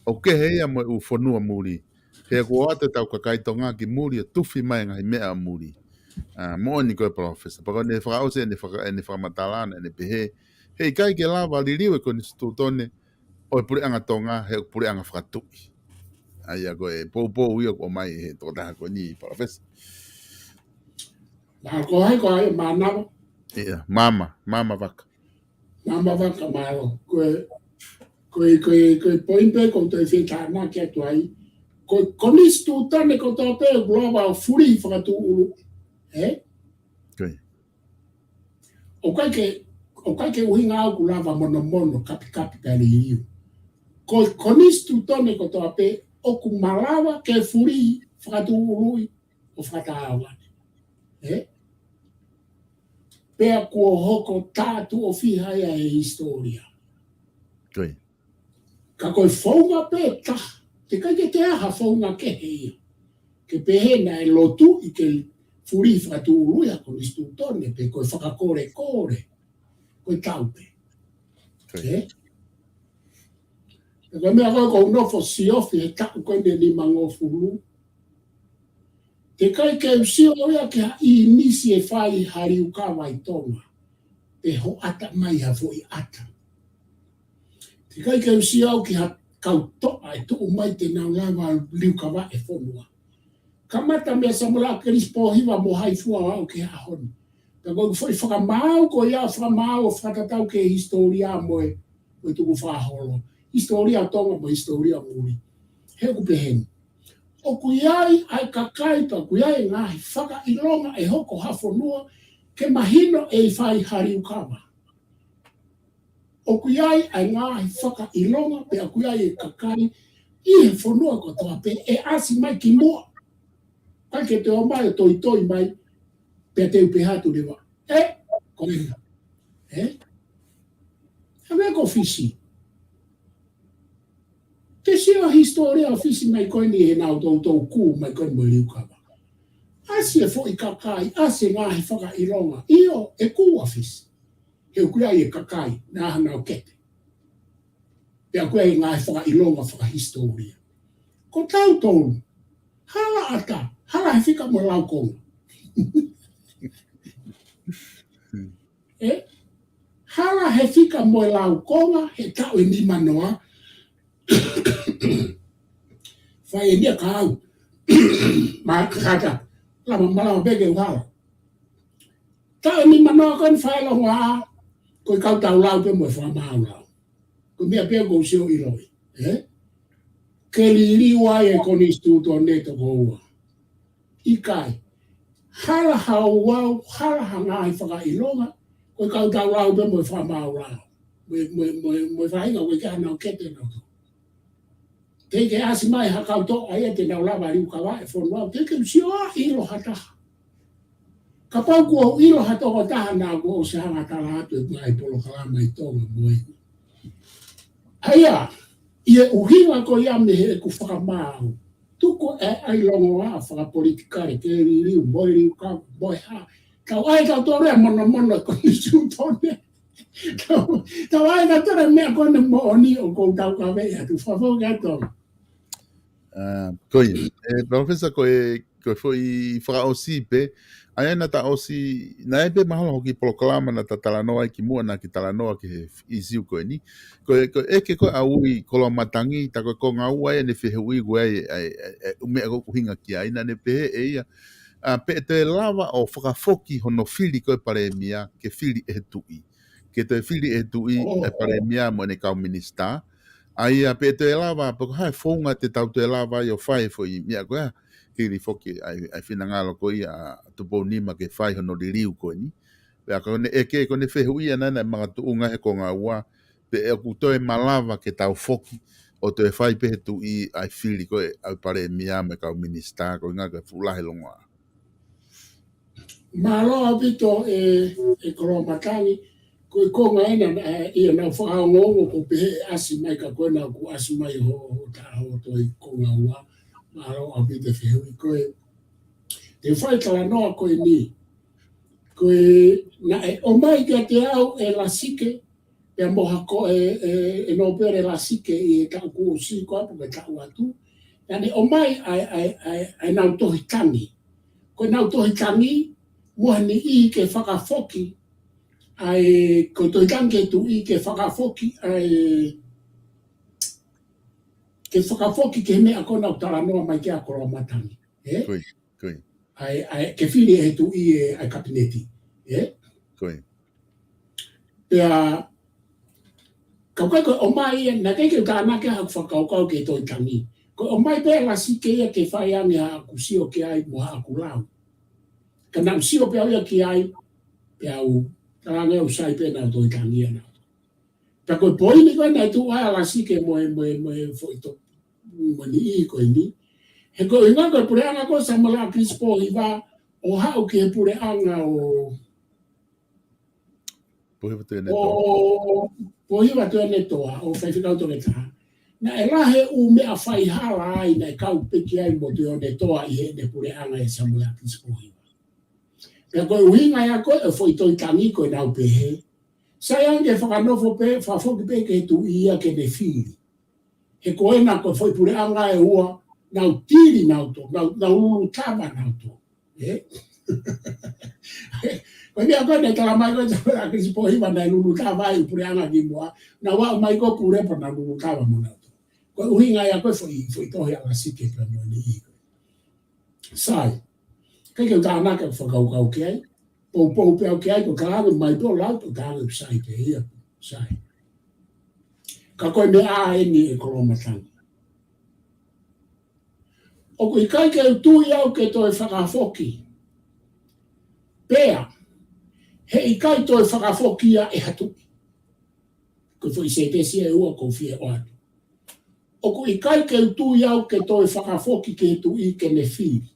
ʻOku kehe ia mo e ʻū fonua muli. He ʻoku ʻoatu ʻetau kakai Tonga ki muli ʻo tufi mai e ngaahi meʻa ʻa muli. ʻA, moʻoni ko ē Palōfesa. Pea ko ʻene fakaʻosi ʻene faka-, ʻene fakamatala ʻana ʻene pehē, he ʻikai ke lava liliu e konisitūtone ʻo e puleʻanga Tonga he ʻoku puleʻanga fakatuʻi. ʻA ia ko e poupou ia ʻoku ʻomai he tokotaha ko eni Palōfesa. Naʻa ko hai ko ai Mānava? ʻIa, Maama, Maama Vaka. Maama Vaka, mālō. Ko e, ko e, ko e, ko e poini pē ʻoku ou toe fie tānaki atu ai. Ko e konisitūtone kotoa pē ʻoku lava ʻo fuli fakatuʻuluʻi. Ē? Ko ia. ʻOku ʻikai ke, ʻoku ʻikai ke ʻuhinga au ʻoku lava monomono kapikapi pea liliu. Ko e konisitūtone kotoa pē ʻoku malava ke fuli fakatuʻuluʻi ʻo fakatāvane. Ē? Pea kuo hoko tā tuʻo fiha ia he hisitōlia. Ko ia. Ka ko e founga pē taha, teʻeki ai ke toe ʻi ai ha founga kehe ia. Ke pehē naʻe lotuʻi ke fuli fakatuʻuluʻi ʻa e konisitūtone, pe ko e fakakolekole, ko e tau pē. Ko ia. Ē? Pea ko e meʻa ko ē ʻoku ou nofo siofi he taʻu ko eni ʻe nimangofulu. Teʻeki ai ke u sio ia ki ha ʻīmisi ʻe fai ha liukava ʻi Tonga, pe hoʻata mai ha foʻi ʻata. Teʻeki ai ke u sio au ki ha kau toʻa ʻe tuʻu mai te nau lava liukavaʻi e fonua. Kamata meia Samuela Kelisi Pōhiva mo Haifua ʻo aʻu ki he ʻaho ni. Pea ko e foʻi fakamaau ko ia, fakamaau ʻo fakatatau ki he hisitōlia mo e, mo e tukufakaholo. Hisitōlia Tonga mo e hisitōlia muli. He ʻoku pehē ni. ʻOku ʻi ai ʻa e kakai pea ʻoku ʻi ai e ngaahi fakaʻilonga ʻe hoko ha fonua ke mahino ʻe fai ha liukava. ʻOku ʻi ai ʻa e ngaahi fakaʻilonga pea ʻoku ʻi ai e kakai ʻi he fonua kotoa pē ʻe ʻasi mai ki muʻa. ʻIkai ke toe ō mai ʻo toitoi mai, pea te u pehē atu leva. Ē, ko e hā. Ē? Hangē ko Fisi. Te sio hisitōlia ʻo Fisi mai ko eni he naʻa nau toutou kū mai ko eni mo e liukava. ʻAsi e foʻi kakai, ʻasi e ngaahi fakaʻilonga. ʻIo, ʻe kū ʻa Fisi. He ʻoku ʻi ai e kakai naʻa nau kete. Pea ʻoku ʻi ai e ngaahi fakaʻilonga fakahisitōlia. Ko tautolu, hala ʻatā, hala he fika mo e laukonga. ʻE? Hala he fika mo e laukonga, he taʻu ʻe nimanoa. Fai eni ʻa kau. Mākata, lama malama pē ke u hala. Taʻu ʻe nimanoa ko eni fai longoaʻa, ko e kau taulau pē mo e fakamaaulau. Ko e meʻa pē ʻoku ou sio ʻiloʻi, ē? Ke liliu ai e konisitūtone toko ua. ʻIkai. Hala ha ouau, hala ha ngaahi fakaʻilonga, ko e kau taulau pē mo e fakamaaulau. Mo e, mo e, mo e, mo e faʻahinga, ko e ke anau kete nau tō. Te ke ʻasi mai ha kau toʻa ia te nau lava liukavaʻi e fonua, te ke sio ʻa ʻilo ha taha. Kapau kuo ʻilo ha tokotaha naʻa kuo ʻosi hanga tala atu e ngaahi polokalama ʻi Tonga mo e. ʻA ia, ʻi he ʻuhinga ko ia mei heʻeku fakamaau, tuku e ʻai longoaʻa fakapolitikale ke liliu, mo e liukava, mo e hā. Kau ʻai kau tō lea monomono e konisitūtone. Tau, tau ʻai ka tole meʻa ko ena moʻoni ʻoku ou taukaveʻi atu, fafau ka tau. ʻA, ko ia. ʻE, Palōfesa, ko e, ko e foʻi fakaʻosi pē, ʻa ia naʻa ta ʻosi, naʻe pē mahalo hoki polokalama naʻa ta talanoa ai kimuʻa naʻa ke talanoa ki he ʻīsiu ko eni. Ko e, ko e ʻeke ko ē ʻa Ui Koloamatangi, tā ko e konga ua ʻene fehuʻi ko ē, ʻa e, ʻa e, ʻa e, ʻū meʻa ko ē ʻoku ʻuhinga ki ai, naʻa ne pehē ʻe ia, ʻa, pe ʻe toe lava ʻo fakafoki hono fili ko ē palēmia, ke fili ʻe he tuʻi. Ke toe fili ʻe he tuʻi ʻa e palēmia mo ʻene kau minisitā. ʻA ia pe ʻe toe lava, pe ko e hā e founga te tau toe lava ai ʻo fai e foʻi meʻa ko ia, ke hili foki ʻa e, ʻa e finangalo ko ia ʻa Tupounima ke fai hono liliu ko eni. Pea ko ʻene ʻeke, ko ʻene fehuʻi ʻana naʻe makatuʻunga he konga ua, pe ʻoku toe malava ke tau foki ʻo toe fai pē he tuʻi ʻa e fili ko ē ʻa e palēmia mo e kau minisitā, ko e ʻuhinga ko e fuʻu lahi longoaʻa. Mālō ʻaupito ʻe, ʻe Koloamatangi, ko e konga ena, ʻe, ʻi heʻenau fakaongoongo ʻoku pehē ʻe ʻasi mai ka ko ena ʻoku ʻasi mai ho, ho tā ho toe konga ua. Mālō ʻaupito e fehuʻi ko ē. Te u fai talanoa ko eni. Ko e naʻe ʻomai kiate au ʻe Lasike, pea mo ha ko ē, ʻe, ʻe Nōpele Lasike ʻi he taʻu kuo ʻosi ko ē pe ko e taʻu atu. Naʻa ne ʻomai ʻa e, ʻa e, ʻa e, ʻa ʻenau tohi tangi. Ko ʻenau tohi tangi, mo ha niʻihi ke fakafoki, ʻa e, ko e tohi tangi ki he tuʻi ke fakafoki, ʻa e, ke fakafoki ki he meʻa ko ena ʻoku talanoa mai ki ai ʻa Koloamatangi. Ē? Ko ia, ko ia. ʻA e, ʻa e, ke fili ʻe he tuʻi e, ʻa e kapineti. Ē? Ko ia. Pea, ka ko e, ko e ʻomai ia, naʻe ʻikai ke u tānaki haʻaku fakakaukau ki he tohi tangi. Ko e ʻomai pē ʻe Lasike ia ke fai ange haʻaku sio ki ai mo haʻaku lau. Ka naʻa ku sio pē au ia ki ai, pea u, talaange ʻoku sai pē ʻenau tohi tangi ʻana. Pea ko e poini ko ē naʻe tuʻu ai ʻa Lasike mo e, mo e, mo e foʻi to, mo e niʻihi ko eni. He ko e ʻuhinga ko e puleʻanga ko ē Samuela ʻAkilisi Pōhiva, ʻo haʻu ki he puleʻanga ʻo Pōhiva Tuʻiʻonetoa. ʻO Pōhiva Tuʻiʻonetoa, ʻo Faifekau Toketā. Naʻe lahi e ʻū meʻa faihala ai, naʻe kau pē ki ai mo Tuʻiʻonetoa ʻi heʻene puleʻanga ʻe Samuela ʻAkilisi Pōhiva. Pea ko e ʻuhinga ia ko ē ʻo e foʻi tohi tangi ko ē naʻa ku pehē. Sai ange ke fakanofo pē, fakafoki pē ki he tuʻi ia ke ne fili. He ko ena ko e foʻi puleʻanga ʻe ua, nau tili nau tō, nau, nau lulutava nau tō. Ē? Ko e meʻa ko ē naʻe talamai ko ē ʻe Samuela ʻAkilisi Pōhiva naʻe lulutava ai e puleʻanga kimuʻa, naʻa nau ō mai ko ē pule pea nau lulutava mo nau tō. Ko e ʻuhinga ia ko ē foʻi, foʻi tohi ʻa Lasike pea mo e niʻihi ko ē. Sai. ʻIkai ke u tānaki haʻaku fakakaukau ki ai. Poupou pē au ki ai, ko e kalanga mai pē ʻo lau, ko e kalanga sai pē ia. Sai. Ka ko e meʻa eni ʻe Koloamatangi. ʻOku ʻikai ke u tui au ke toe fakafoki. Pea, heʻikai toe fakafoki ia ʻe ha tuʻi. Ko e foʻi sētesi ʻe ua ʻoku ou fie ʻoatu. ʻOku ʻikai ke u tui au ke toe fakafoki ki he tuʻi ke ne fili.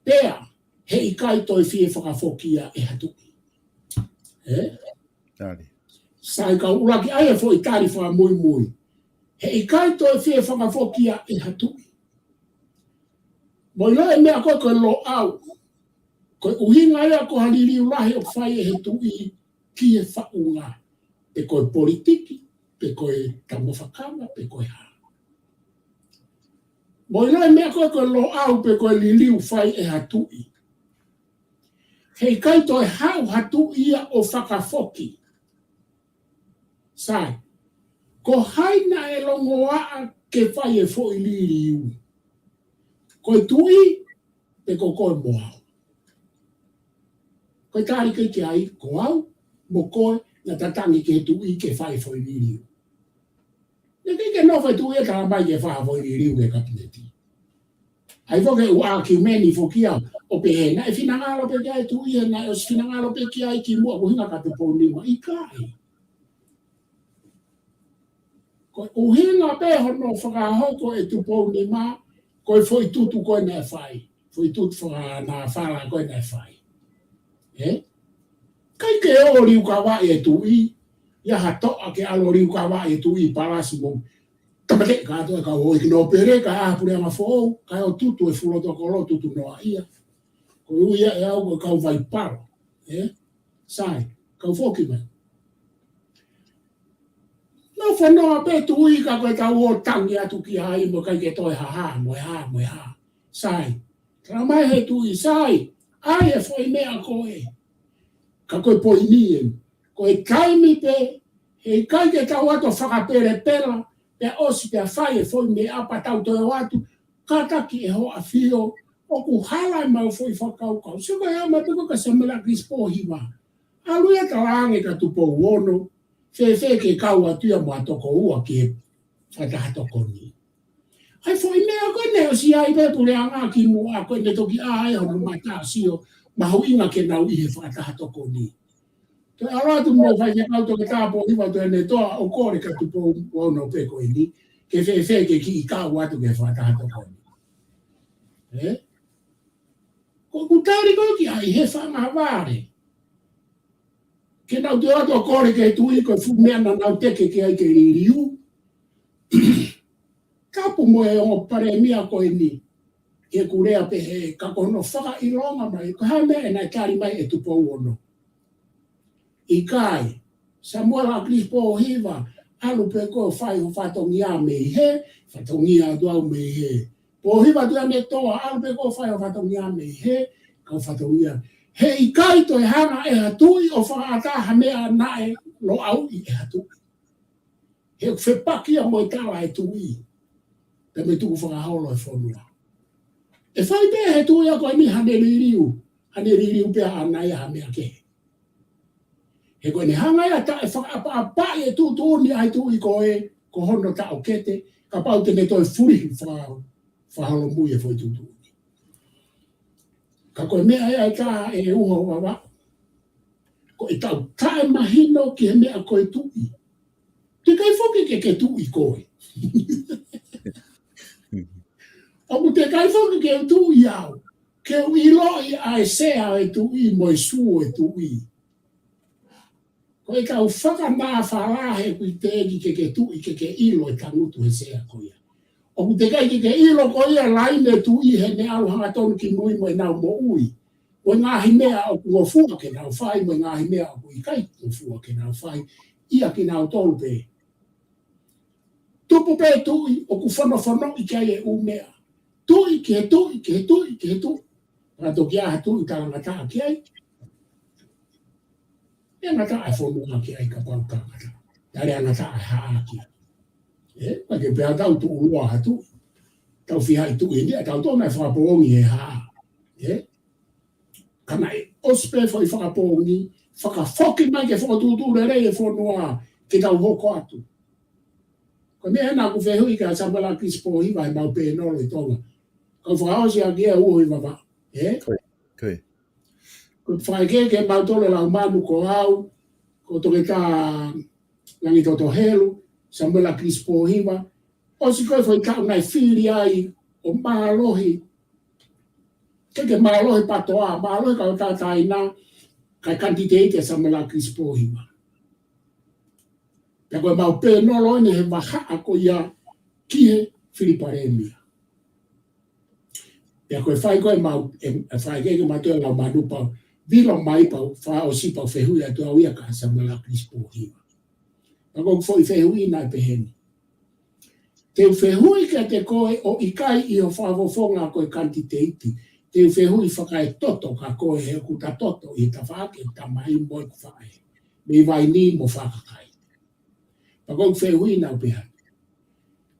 Pea, heʻikai toe fie fakafoki ia ʻe ha tuʻi. Ē? Tali. Sai, ka u ʻuluaki ʻai e foʻi tali fakamuimui. Heʻikai toe fie fakafoki ia ʻe ha tuʻi. Mou ʻilo e meʻa ko ē ko e Loʻau. Ko e ʻuhinga ia ko ha liliu lahi ʻoku fai ʻe he tuʻi ki he faʻunga, pe ko e politiki, pe ko e taumafa kava, pe ko e hā. Mo ʻilo e meʻa ko ē ko e Loʻau pe ko e liliu fai ʻe ha tuʻi. Heʻikai toe haʻu ha tuʻi ia ʻo fakafoki. Sai, ko hai naʻe longoaʻa ke fai e foʻi liliu? Ko e tuʻi, pe ko koe mo au? Ko e tali ko ē ki ai, ko au mo koe naʻa ta tangi ki he tuʻi ke fai e foʻi liliu. Naʻe ʻikai ke nofo e tuʻi ia ʻo talamai ke fai ha foʻi liliu ki he kapineti. ʻAi foki e ʻū ʻākiumeni foki ia ʻo pehē naʻe finangalo pē ki ai e tuʻi, he naʻe ʻosi finangalo pē ki ai kimuʻa, ʻuhinga ko Tupou Nima. ʻIkai. Ko e ʻuhinga pē hono fakahoko ʻe Tupou Nima, ko e foʻi tutu ko ē naʻe fai. Foʻi tutu fakanāfala ko ē naʻe fai. Ē? ʻIkai ke ō ʻo liukavaʻi e tuʻi, ʻi ai ha toʻa ke ʻalu ʻo liukavaʻi e tuʻi palasi mo tāmateʻi kātoa e kau houʻeiki nōpele, kae ʻā ha puleʻanga foʻou, kae ō ʻo tutu e fuʻu lotokolo, tutu noaʻia. Ko e ui ia ʻe au ko e kau vaipalo. Ē? Sai, kau foki mai. Nofo noa pē tuʻi ka ko e tau ō ʻo tangi atu ki ai mo ʻikai ke toe ha hā, mo e hā, mo e hā. Sai, talamai he tuʻi, sai, ʻai e foʻi meʻa ko ē. Ka ko e poini ē, ko e taimi pē, heʻikai ke tau ō atu ʻo fakapelepela, pea ʻosi pea fai e foʻi meʻa pea tau toe ō atu, kātaki ʻe hoʻo ʻafio, ʻoku hala ʻemau foʻi fakakaukau. Sio ko e ʻomai pē ko ē kia Samuela Kilisi Pōhiva. ʻAlu ia ʻo talaange kia Tupou Ono, fēfē ke kau atu ia mo ha toko ua ki he fakataha tokoni. ʻAi foʻi meʻa ko ē naʻe ʻosi ʻi ai pē puleʻanga kimuʻa, ko ʻene toki ʻā ai hono mata ʻo sio mahuʻinga ke nau ʻi he fakataha tokoni. Toe ʻalu atu mo e faifekau Toketā Pōhiva Tuʻiʻonetoa ʻo kole kia Tupou Ono pē ko eni, ke fēfē ke kiʻi kau atu ki he fakataha tokoni. Ē? Ko ʻeku tali ko ē ki ai he faʻa ngāue vale. Ke nau toe ō atu ʻo kole ki he tuʻi ko e fuʻu meʻa naʻa nau teke ki ai ke liliu. Tapu mo e ongo palēmia ko eni. Ke kulea pē he ka ko hono fakaʻilonga mai, ko e hā e meʻa naʻe tali mai ʻe Tupou Ono? ʻIkai, Samuela Kilisi Pōhiva, ʻalu pē koe ʻo fai ho fatongia mei hē, fatongia atu au mei hē. Pōhiva Tuʻiʻonetoa, ʻalu pē koe ʻo fai ho fatongia mei hē, kau fatongia. Heʻikai toe hanga ʻe ha tuʻi ʻo fakaʻatā ha meʻa naʻe loʻauʻi ʻe ha tuʻi. He ʻoku fepaki ia mo e tala ʻa e tuʻi. Pea mo e tukufakaholo ʻa e fonua. ʻE fai pē he tuʻi ia ko eni haʻane liliu, haʻane liliu pē ʻaʻana ia ha meʻa kehe. He ko ʻene hanga ia ʻo taʻefakaʻapaʻapaʻi e tuʻutuʻuni ʻa e tuʻi ko ē, ko hono taʻokete, kapau te ne toe fulihi faka-, fakaholomui e foʻi tuʻutuʻuni. Ka ko e meʻa ia ʻe taha ʻe uho vava. Ko ʻetau taʻemahino ki he meʻa ko e tuʻi. Teʻeki ai foki ke ke tuʻi koe. ʻOku teʻeki ai foki ke u tuʻi au. Ke u ʻiloʻi ʻa e sea ʻo e tuʻi mo e sū ʻo e tuʻi. Ko ʻetau fakanāfala he ʻoku teʻeki ke ke tuʻi ke ke ʻilo e tangutu he sea ko ia. ʻOku teʻeki ai ke ke ʻilo ko ia laine tuʻi heʻene ʻalu hangatonu ki mui mo ʻenau moʻui. Mo e ngaahi meʻa ʻoku ngofua ke nau fai, mo e ngaahi meʻa ʻoku ʻikai ngofua ke nau fai, ʻia kinautolu pē. Tupu pē tuʻi, ʻoku fonofonoʻi ki ai e ʻū meʻa. Tuʻi ki he tuʻi, ki he tuʻi, ki he tuʻi. Pea toki ʻā ha tuʻi talangataʻa ki ai. ʻE ngataʻa e fonua ki ai kapau talangataʻa. Tale ngataʻa e haʻa ki ai. Ē, ʻikai ke pehē ʻa tau tuʻuloa ha tuʻi. Tau fiha ʻi tuʻi ni, ʻa tau tona e fakapoongi he haʻa. Ē? Ka naʻe ʻosi pē foʻi fakapoongi, fakafoki mai ke fokotuʻutuʻu lelei e fonua ke tau hoko atu. Ko e meʻa naʻa ku fehuʻi kia Samuela Kilisi Pōhiva heʻemau pēnolo ʻi Tonga. Kau fakaʻosi ʻaki e uho ʻi vava. Ē? Ko e, ko e. Ko e fakaʻekeʻeke mautolu e Laumanu ko au, ko Toketā Langitoto Helu, Samuela Kilisi Pōhiva, ʻosi ko e foʻi taʻu naʻe fili ai ʻo mālohi, ke ke mālohi patoa, mālohi kau tātāina, kae kanititeiti ʻa Samuela Kilisi Pōhiva. Pea ko ʻemau pēnolo eni he vahaʻa ko ia ki he fili palēmia. Pea ko e fai ko ē mau, e, e fai ke ke matua e Laumanu pau. vilo mai pea u fakaʻosi pea u fehuʻi atu au ia kia Samuela Kilisi Pōhiva. Pea ko ʻeku foʻi fehuʻi naʻe pehē ni. Te u fehuʻi kiate koe ʻo ʻikai ʻi hoʻo fakafofonga ko e kanititeiti. Te u fehuʻi fakaetoto kia koe he ʻoku ta toto ʻi he tafaʻaki ʻo e Tamai mo ʻeku Faʻē. Mei Vainī mo Fakakai. Pea ko ʻeku fehuʻi naʻe pehē ni.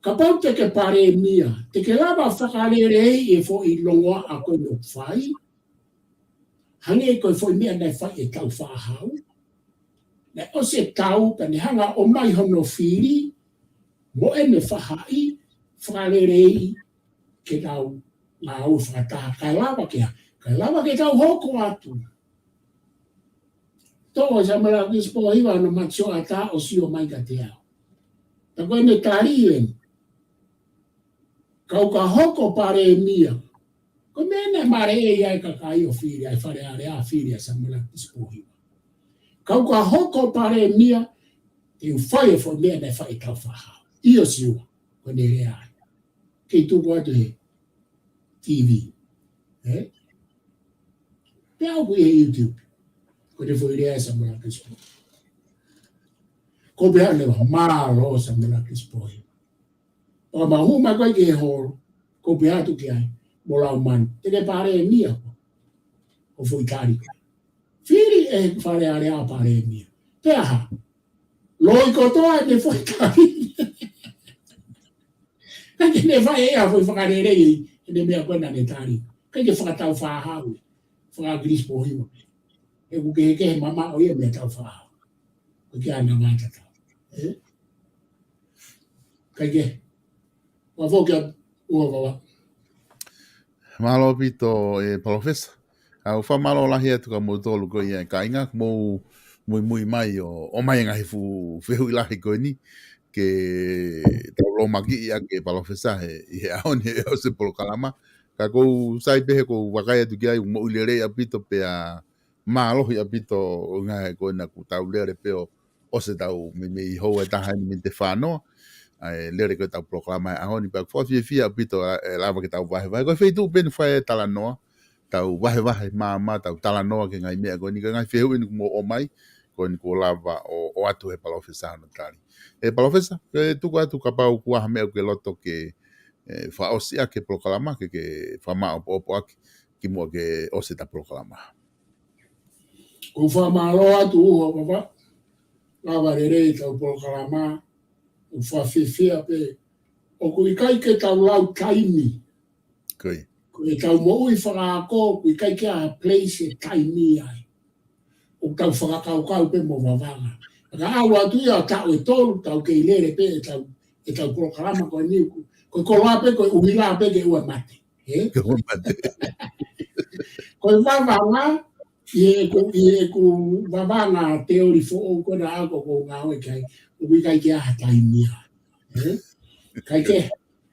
Kapau te ke palēmia, te ke lava fakaleleiʻi e foʻi longoaʻa ko eni ʻoku fai. Hangē ko e foʻi meʻa naʻe fai ʻe Tāufaʻāhau. Naʻe ʻosi e tau pea ne hanga ʻo ʻomai hono fili, mo ʻene faʻahi, fakaleleiʻi, ke tau ngāue fakataha, kae lava ke, kae lava ke tau hoko atu. Toʻo ʻe Samuela Kilisi Pōhiva hono matasioʻata ʻo sio mai kiate au. Pea ko ʻene tali eni. Kau ka hoko palēmia. Ko e meʻa naʻe mālieʻia ai e kakai ʻo fili ai Fale Alea, fili ʻa Samuela Kilisi Pōhiva. Kau ka hoko palēmia, te u fai e foʻi meʻa naʻe fai ʻe Tāufaʻāhau. ʻIo Siua, ko ʻene lea ia. Kei tuku atu he T V. Ē? Pea ʻoku ʻi he YouTube. Ko ʻene foʻi lea ʻa Samuela Kilisi Pōhiva. Ko e pehē leva mālō Samuela Kilisi Pōhiva. ʻO ma hū mai ko ē ki he holo, ko e pehē atu ki ai, mo Laumani, te ke palēmia ko ē. Ko e foʻi tali ko ē. Fili ʻe Fale Alea ʻo palēmia. Pea hā, loi kotoa ʻene foʻi tali. ʻIkai ke ne fai ʻe ia ha foʻi fakaleleiʻi ʻene meʻa ko ē naʻa ne tali. ʻIkai ke fakaTāufaʻāhau. Fakakilisi Pōhiva. He ʻoku kehekehe mamaʻo ia mei Tāufaʻāhau. ʻOku ʻikai ke ʻi ai hano ngata tau. Ē? ʻIkai ke. Ua foki a, ua vava. Mālō ʻaupito ē Palōfesa. ʻOku ou fakamālō lahi atu kia moutolu ko ia e kāinga, mou muimui mai ʻo, ʻomai e ngaahi fuʻu fehuʻi lahi ko eni, ke tau lōmakiʻi ʻaki ē Palōfesa he, ʻi he ʻaho ni ʻe ʻosi e polokalama. Ka ʻoku ou sai pē he ʻoku ou vakai atu ki ai, moʻui lelei ʻaupito pea mālohi ʻaupito ʻo ngaahi ko ena kuo tau lele pē ʻo ʻosi ʻetau meimei houa ʻe taha eni miniti ʻe fā noa. ʻA e lele ko ē ʻetau polokalama he ʻaho ni pea ʻoku ou fiefia ʻaupito ʻa e lava ke tau vahevahe. Ko e feituʻu pē eni fai e talanoa, tau vahevahe maama, tau talanoa ki he ngaahi meʻa ko eni, ko e ngaahi fehuʻi eni kuo mou ʻomai, ko eni kuo lava ʻo, ʻoatu ʻe Palōfesa hono tali. Ē Palōfesa, ke tuku atu kapau ʻoku ʻi ai ha meʻa ʻoku ke loto ke, ē, fakaʻosi ʻaki e polokalama, ke, ke fakamāʻopoʻopo ʻaki kimuʻa ke ʻosi ʻeta polokalama. ʻOku ou fakamālō atu ua vava, lava lelei ʻetau polokalama, ʻoku ou fiefia pē, ʻoku ʻikai ke tau lau taimi. Ko ia. Ko ʻetau moʻui fakaako, ʻoku ʻikai ke ʻi ai ha place ʻe taimi ai. ʻOku tau fakakaukau pē mo vavanga. Ka ʻalu atu ia ʻo taʻu ʻe tolu, tau kei lele pē ʻetau, ʻetau polokalama ko eni ʻoku, ko e koloa pē, ko e ʻuhila pē ke ʻoua ʻe mate. Ē? Ke ʻoua ʻe mate. Ko e vavanga, ʻi heʻeku, ʻi heʻeku vavanga teoli foʻou ko ena ʻoku ou ngāue ki ai, ʻoku ʻikai ke ʻi ai ha taimi ia. Ē? ʻIkai ke,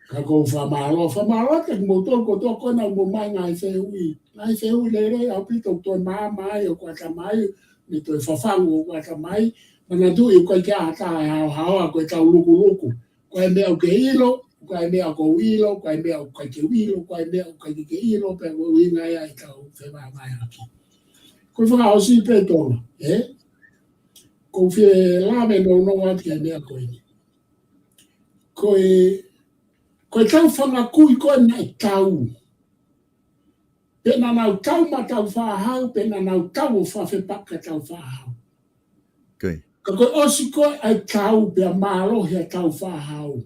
ka ʻoku ou fakamālō, fakamālō atu kiate kimoutolu kotoa ko ena ʻoku mou ʻomai e ngaahi fehuʻi. Ngaahi fehuʻi lelei ʻaupito, toe maama ai hoku ʻatamai, mo toe fafangu hoku ʻatamai, manatuʻi ʻoku ʻikai ke ʻi ai ha taha ʻe haohaoa, ko ʻetau lukuluku. Ko e meʻa ʻoku ke ʻilo, ko e meʻa ʻoku ou ʻilo, ko e meʻa ʻoku ʻikai ke u ʻilo, ko e meʻa ʻoku ʻikai ke ke ʻilo, pea ko e ʻuhinga ia ʻetau fevahevaheʻaki. Ko e fakaʻosi pē Tonga, ē? ʻOku ou fie lave nounou atu ki he meʻa ko eni. Ko e, ko ʻetau fanga kui ko ē naʻe tau. Pe naʻa nau tau maʻa Tāufaʻāhau, pe naʻa nau tau ʻo fakafepaʻu kia Tāufaʻāhau. Ko ia. Ka ko e ʻosi ko ē ʻa e tau pea mālohi ʻa Tāufaʻāhau.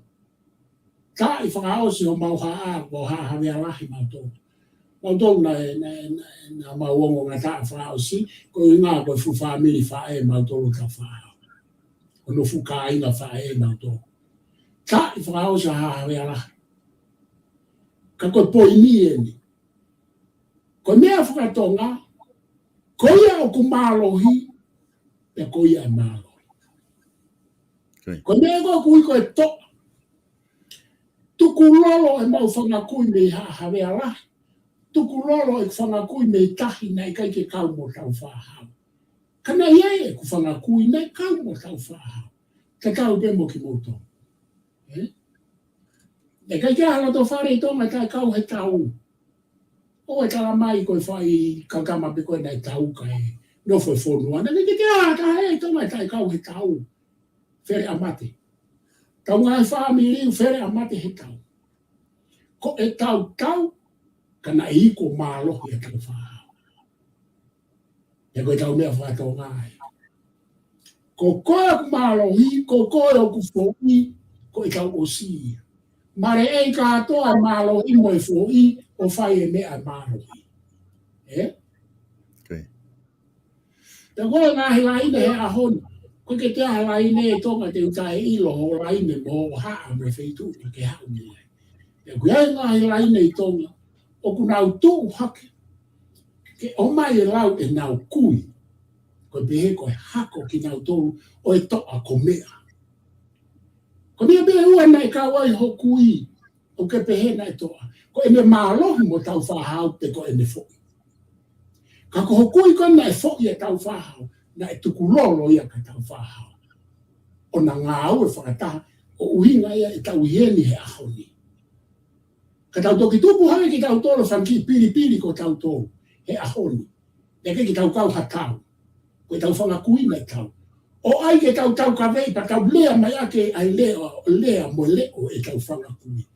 Taʻi fakaʻosi homau haʻa, ko Haʻa Havea Lahi mautolu. Mautolu naʻe, naʻe, naʻe, naʻa mau ongo ngataʻa fakaʻosi, ko e ʻuhinga ko e fuʻu fāmili faʻē mautolu Tāufaʻāhau. Ko hono fuʻu kāinga faʻē mautolu. Taʻi fakaʻosi ʻa Haʻa Havea Lahi. Ka ko e poini eni. Ko e meʻa fakatonga, ko ia ʻoku mālohi, pea ko ia ʻe mālohi. Ko ia. Ko e meʻa ko ē ʻoku ui ko e toʻa. Tukulolo ʻemau fanga kui mei Haʻa Havea Lahi. Tukulolo ʻeku fanga kui mei tahi naʻe ʻikai ke kau mo Tāufaʻāhau. Ka naʻe ʻi ai ʻeku fanga kui naʻe kau mo Tāufaʻāhau. Tatau pē mo kimoutolu. Ē? Naʻe ʻikai ke ʻi ai ha loto fale ʻi Tonga taʻe kau he tau. ʻOku tala mai ko e fai kakama pē ko ē naʻe tau kae nofo e fonua. Naʻe ke te a ka he Tonga taʻe kau he tau. Fele ʻa mate. Tau ngaahi fāmili fele ʻa mate he tau. Ko e tau tau, ka naʻe iko mālohi ʻa e tau fāhau. He ko e tau meʻa fakatonga ai. Ko koe ʻoku mālohi, ko koe ʻoku foʻi, ko e tau ʻosi ia. Mare ei kātoa e mālohi mo e foʻi, ʻo fai e meʻa mālohi. Ē? Okay. Pea ko e ngaahi laine he ʻaho ni. Ko e ke te aha laine e Tonga te u taʻe ʻilo ho laine mo ho haʻa mo e feituʻu ke haʻu ni ai. Pea ko e ngaahi laine ʻi Tonga. ʻOku nau tuʻu hake. Ke ʻomai e lau ʻenau kui. Ko e pehē ko e hako kinautolu ʻo e toʻa ko meʻa. Ko e meʻa pē ʻe ua naʻe kau ai ho kui. ʻOku ke pehē naʻe toʻa. Ko ʻene mālohi mo tau fāhau pe ko ʻene foʻi. Ka ko ho kui ko ē naʻe foʻi ʻa e tau fāhau, naʻe tukulolo ia ka tau fāhau. ʻO na ngāue fakataha, ʻo ʻuhinga ia e tau ʻi heni he ʻaho ni. Ka tau toki tupu hake kitautolu fanga kiʻi pilipili ko tautolu, he ʻaho ni. Pea ke kitautolu kau ha tau. Ko e tau fanga kui naʻe tau. ʻO ʻai ke tau tau kaveʻi pea tau lea mai ʻaki ʻa e lea, lea mo leʻo e tau fanga kui.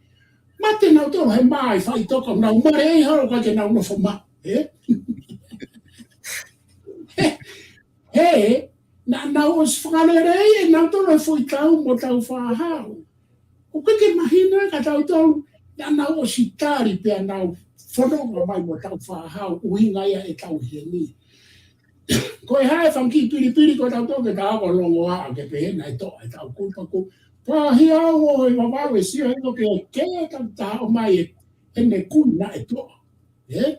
Mate nautolu he mā e faʻitoka, nau mare ei holo ka ke nau nofo mā. Ē? He, he, naʻa nau ʻosi fakalelei ʻe nautolu e foʻi tau mo tau fāhau. ʻOku ke mahino ē ka tautolu, naʻa nau ʻosi tali pea nau fononga mai mo tau fāhau, ʻuhinga ia e tau ʻi heni. Ko e hā e fanga kiʻi pilipili ko tautolu ke tau ako longoaʻa ke pehē naʻe toʻa e tau kui paku. Pea hia au ʻo e vavau e sio hiko ke ke tau taha ʻomai e, ʻene kui naʻe toʻa. Ē?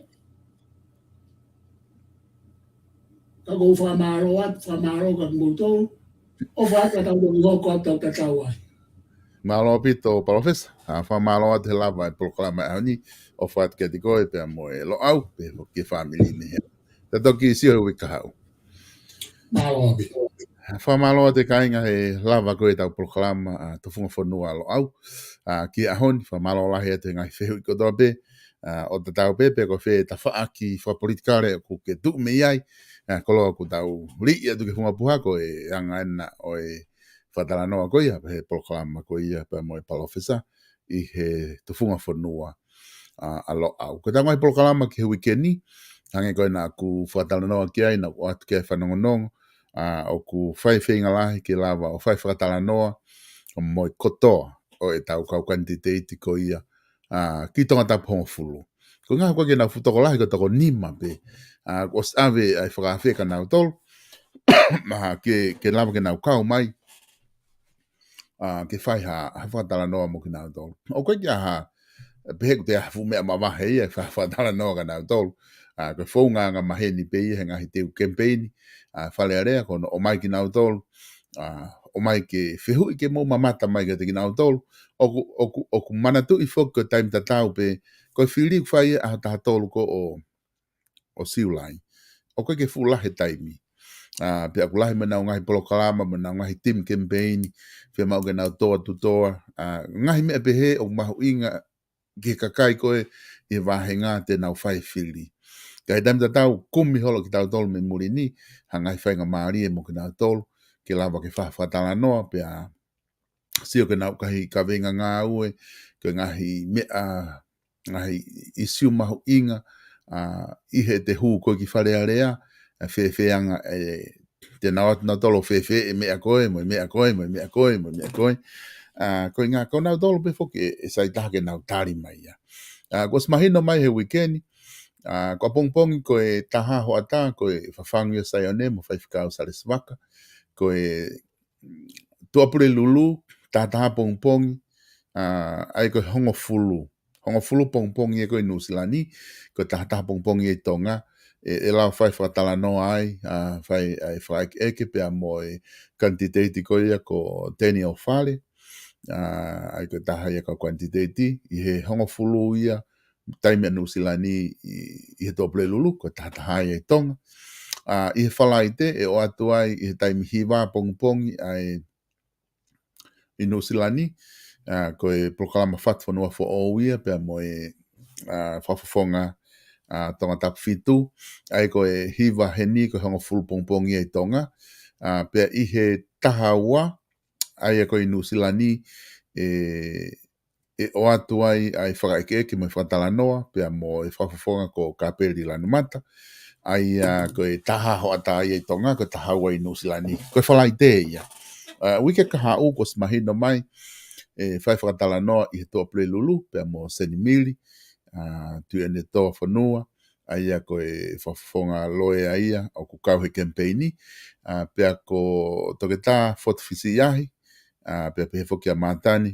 Ka ko u fakamālō atu, fakamālō ka kimoutolu. ʻOfa atu ka tau toki hoko atu tau tatau ai. Mālō ʻaupito, Palōfesa. ʻA, fakamālō atu he lava e polokalama ʻaho ni. ʻOfa atu kiate koe pea mo e Loʻau, pea mo e kiʻi fāmili ni he. Tau toki sio he uike kahaʻu. Mālō ʻaupito. Fakamālō atu e kāinga he lava ko ē tau polokalama, ʻa, Tufunga Fonua Loʻau. ʻA, ki he ʻaho ni, fakamālō lahi atu he ngaahi fehuʻi kotoa pē. ʻA, ʻo tatau pē, pe ko fē tafaʻaki fakapolitikale ʻoku ke tuʻu mei ai. ʻA, koloa ʻoku tau liʻi atu ki he funga puha ko e anga ena ʻo e fakatalanoa ko ia, he polokalama ko ia, pea mo e Palōfesa ʻi he Tufunga Fonua, ʻa, ʻa Loʻau. Ko e tau ngaahi polokalama ki he uike ni, hangē ko ē naʻa ku fakatalanoa ki ai, naʻa ku ʻoatu ki ai fanongonongo, ʻa, ʻoku fai feinga lahi ke lava ʻo fai fakatalanoa, mo e kotoa ʻo e tau kau kanititeiti ko ia, ʻa, ki Tongatapu hongofulu. Ko e ngaahi ko ē ke nau fuʻu tokolahi ko e toko nima pē, ʻa, ʻosi ʻave ʻa e fakaafe kia nautolu, ʻa, ke, ke lava ke nau kau mai, ʻa, ke fai ha, ha fakatalanoa mo kinautolu. ʻOku ʻikai ke ʻi ai ha, pehē ʻoku toe ʻi ai ha fuʻu meʻa mavahe ia, fa-, fakatalanoa kia nautolu. ʻA, ko e founga angamaheni pē ia he ngaahi teu kemipeini, ʻa, Fale Alea, ko hono ʻomai kinautolu, ʻa, ʻomai ke fehuʻi ke mou mamata mai kiate kinautolu. ʻOku, ʻoku, ʻoku manatuʻi foki ko e taimi tatau pē, ko e fili ʻoku fai ʻaho taha tolu ko ē ʻo ʻo Siulai. ʻOku ʻikai ke fuʻu lahi e taimi. ʻA, pea ʻoku lahi mo ʻenau ngaahi polokalama, mo ʻenau ngaahi timi kemipeini, fiemaʻu ke nau toa tutoa. ʻA, ngaahi meʻa pehē ʻoku mahuʻinga ki he kakai ko ē ʻi he vāhenga te nau fai fili. Ka ʻi he taimi tatau kumi holo kitautolu mei muli ni, ha ngaahi faingamālie mo kinautolu, ke lava ke fa-, fakatalanoa, pea sio ki he ngaahi kaveinga ngāue, ki he ngaahi meʻa, ngaahi ʻisiū mahuʻinga, ʻa, ʻi heʻete hū ko ē ki Fale Alea, ʻa, fēfē anga, ʻe, te nau ʻoatu nautolu fēfē e meʻa ko ē, mo e meʻa ko ē, mo e meʻa ko ē, mo e meʻa ko ē. ʻA, ko e ngaahi, ko nautolu pē foki ʻe, ʻe sai taha ke nau tali mai ia. ʻA, kuo ʻosi mahino mai he uike ni, ʻa, ko ʻapongipongi ko e taha hoʻatā, ko e fafangu ia ʻo Saione mo Faifekau Salesi Vaka, ko e Tuʻapulelulu, taha taha pongipongi, ʻa, ʻa ia ko e hongofulu. Hongofulu pongipongi ia ko ē ʻi Nuʻusila ni, ko e taha taha pongipongi ia ʻi Tonga, ʻe, ʻe lava fai fakatalanoa ai, ʻa, fai ʻa e fakaʻekeʻeke pea mo e kanititeiti ko ia ko Teniel Fale, ʻa, ʻa ia ko e taha ia kau kanititeiti, ʻi he hongofulu ia, taimi ʻa Nuʻusila ni ʻi, ʻi he Tuʻapulelulu, ko e taha taha ia ʻi Tonga. ʻA, ʻi he Falaite, ʻe ʻoatu ai, ʻi he taimi hiva pongipongi, ʻa e ʻi Nuʻusila ni, ʻa, ko e polokalama Fatu Fonua Foʻou ia, pea mo e, ʻa, fakafofonga, ʻa Tongatapu fitu, ʻa ia ko e hiva heni ko e hongofulu pongipongi ʻi Tonga, ʻa, pea ʻi he taha ua, ʻa ia ko ʻi Nuʻusila ni, ʻe, ʻe ʻoatu ai ʻa e fakaʻekeʻeke mo e fakatalanoa, pea mo e fakafofonga ko Kapeli Lanumata, ʻa ia ko e taha hoʻatā ia ʻi Tonga, ko e taha ua ʻi Nuʻusila ni. Ko e Falaite ia. ʻA, uike kahaʻu kuo ʻosi mahino mai, ʻe fai fakatalanoa ʻi he Tuʻapulelulu, pea mo Seni Mili, ʻa, Tuʻiʻonetoa Fonua, ʻa ia ko e fakafofonga loea ia ʻoku kau he kemipeini, ʻa, pea ko Toketā Fotu Fisiʻiahi, ʻa, pea pehē foki ʻa Mātani,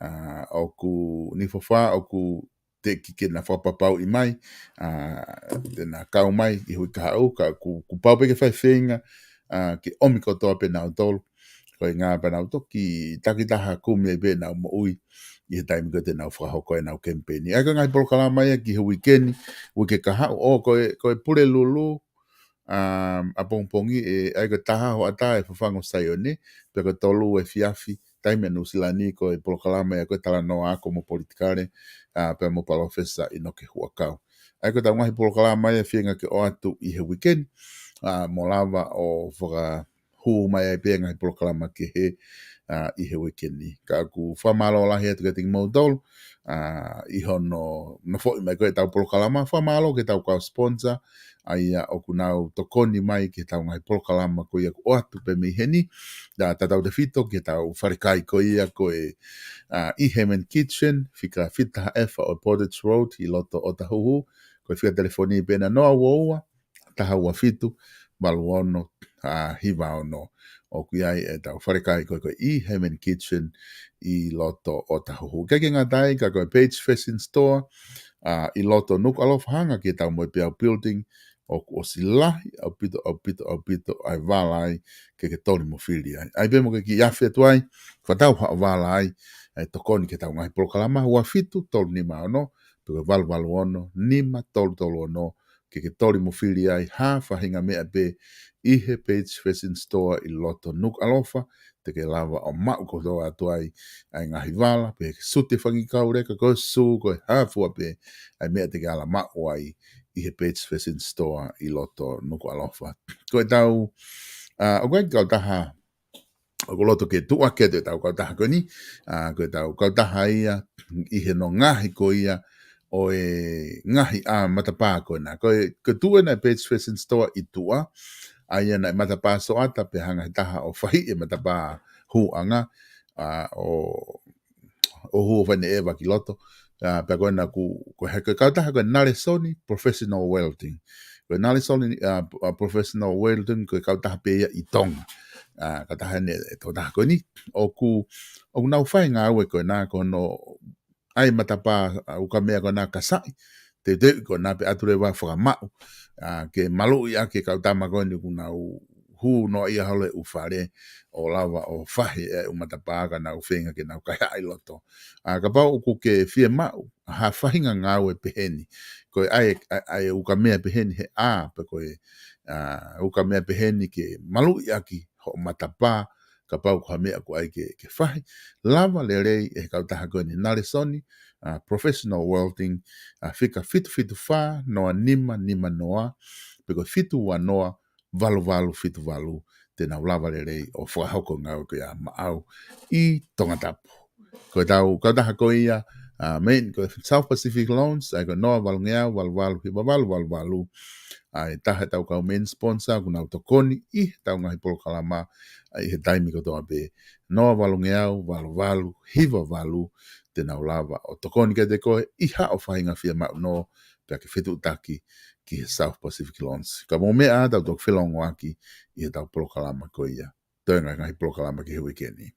ʻa, ʻoku Nifofa, ʻoku teʻeki ke na fakapapauʻi mai, ʻa, te na kau mai ʻi he uike kahaʻu, ka ʻoku, ʻoku pau pē ke fai feinga, ʻa, ke ʻomi kotoa pē nautolu, ko e ʻuhinga pea nau toki takitaha kumi ai pē ʻenau moʻui ʻi he taimi ko ē te nau fakahoko ʻenau kemipeini. ʻA ia ko e ngaahi polokalama ia ki he uike ni, uike kahaʻu, ʻo ko e, ko e Pulelulu, ʻa, ʻapongipongi, ʻe, ʻa ia ko e taha hoʻatā ʻe Fafangu Saione, pea ko e tolu efiafi, taimi ʻa Nuʻusila ni, ko e polokalama ia ko e Talanoa Ako mo Politikale, ʻa, pea mo Palōfesa ʻInoke Huʻakau. ʻA ia ko ʻetau ngaahi polokalama ia ʻe feinga ke ʻoatu ʻi he uike ni, ʻa, mo lava ʻo fakahū mai ai pē ngaahi polokalama kehe, ʻa, ʻi he uike ni. Ka ʻoku fakamālō lahi atu kiate kimoutolu, ʻa, ʻi hono nofoʻi mai ko ē ʻetau polokalama, fakamālō ki heʻetau kau sponsor, ʻa ia ʻoku nau tokoni mai ki heʻetau ngaahi polokalama ko ia kuo ʻoatu pē mei heni, ʻa, tautautefito ki heʻetau falekai ko ia ko e, ʻa, ʻi Heaven Kitchen, fika fitu taha efu ʻo Portage Road ʻi loto ʻOtahuhu, ko e fika telefoni pē ena noa ua ua, taha ua fitu, valu ono, ʻa, hiva ono. ʻOku ʻi ai ʻetau falekai ko ē ko e ʻi Heaven Kitchen ʻi loto ʻOtahuhu. ʻIkai ke ngata ai ka ko e Page Fashion Store, ʻa, ʻi loto Nukuʻalofa hanga ki he Taumoepeau Building, ʻoku ʻosi lahi ʻaupito, ʻaupito, ʻaupito ʻa e vala ai ke ke toli mo fili ai. ʻA ia pē mo ke kiʻi afe atu ai, fakatau haʻo vala ai, ʻa e tokoni ki heʻetau ngaahi polokalama, ua fitu tolu nima ono, pe ko e valu valu ono, nima tolu tolu ono, ke ke toli mo fili ai ha faʻahinga meʻa pē ʻi he Page Fashion Store ʻi loto Nukuʻalofa, te ke lava ʻo maʻu kotoa atu ai ʻa e ngaahi vala, pe ko e sute fangikau leka, ko e sū, ko e hā fua pē ʻa e meʻa te ke ala maʻu ai ʻi he Page Fashion Store ʻi loto Nukuʻalofa. Ko ʻetau, ʻa, ʻoku ʻi ai e kautaha, ʻoku ou loto ke tuʻu hake atu ʻetau kautaha ko eni, ʻa, ko ʻetau kautaha ia ʻi hono ngaohi ko ia ʻo e ngaahi ʻā matapā ko ena. Ko e, ko e tuʻu ena e Page Fashion Store ʻi tuʻa, ʻa ia naʻe matapā sioʻata pea hanga ʻe he taha ʻo fahiʻi e matapā hūʻanga, ʻa, ʻo, ʻo hū ʻo fai ʻene ʻeva ki loto. ʻA, pea ko ena ʻoku, ko e, ko e kautaha ko e Nalesoni Professional Welding. Ko e Nalesoni, ʻa, ʻa, Professional Welding, ko e kautaha pē ia ʻi Tonga. ʻA, kautaha eni, e kautaha ko eni, ʻoku, ʻoku nau fai e ngāue ko ena ko hono ʻai matapā, ʻa, ukamea ko ena ka sai, teuteuʻi ko ena pea ʻatu leva ʻo fakamaʻu, ʻa, ke maluʻi ʻaki e kau tama ko eni ʻoku nau hū noaʻia holo he ʻū fale ʻo lava ʻo fahi e ʻū matapā ka nau feinga ke nau kaihaʻa ʻi loto. ʻA, kapau ʻoku ke fiemaʻu ha faʻahinga ngāue peheni, ko e ʻai, ʻai, ʻai e ukamea peheni he ʻā, pe ko e, ʻa, ukamea peheni ke maluʻi ʻaki hoʻo matapā, kapau ko ha meʻa ʻoku ʻai ke, ke fahi, lava lelei ʻe he kautaha ko eni Nalesoni, ʻa, Professional Welding, ʻa, fika fitu fitu fā noa nima nima noa, pe ko e fitu ua noa valu valu fitu valu, te nau lava lelei ʻo fakahoko e ngāue ko ia maʻau ʻi Tongatapu. Ko ʻetau kautaha ko ia, ʻa, mei, ko e South Pacific Loans, ʻa ia ko e noa valungeau, valu valu, hiva valu, valu valu. ʻA, ʻe taha ʻetau kau main sponsor, ʻoku nau tokoni ʻi heʻetau ngaahi polokalama, ʻa, ʻi he taimi kotoa pē. Noa valungeau, valu valu, hiva valu, te nau lava ʻo tokoni kiate koe ʻi haʻo faʻahinga fiemaʻu nō, pea ke fetuʻutaki ki he South Pacific Loans. Ka mou meʻa ā, tau toki felōngoaki ʻi heʻetau polokalama ko ia. Toe ngaahi, ngaahi polokalama ki he uike ni.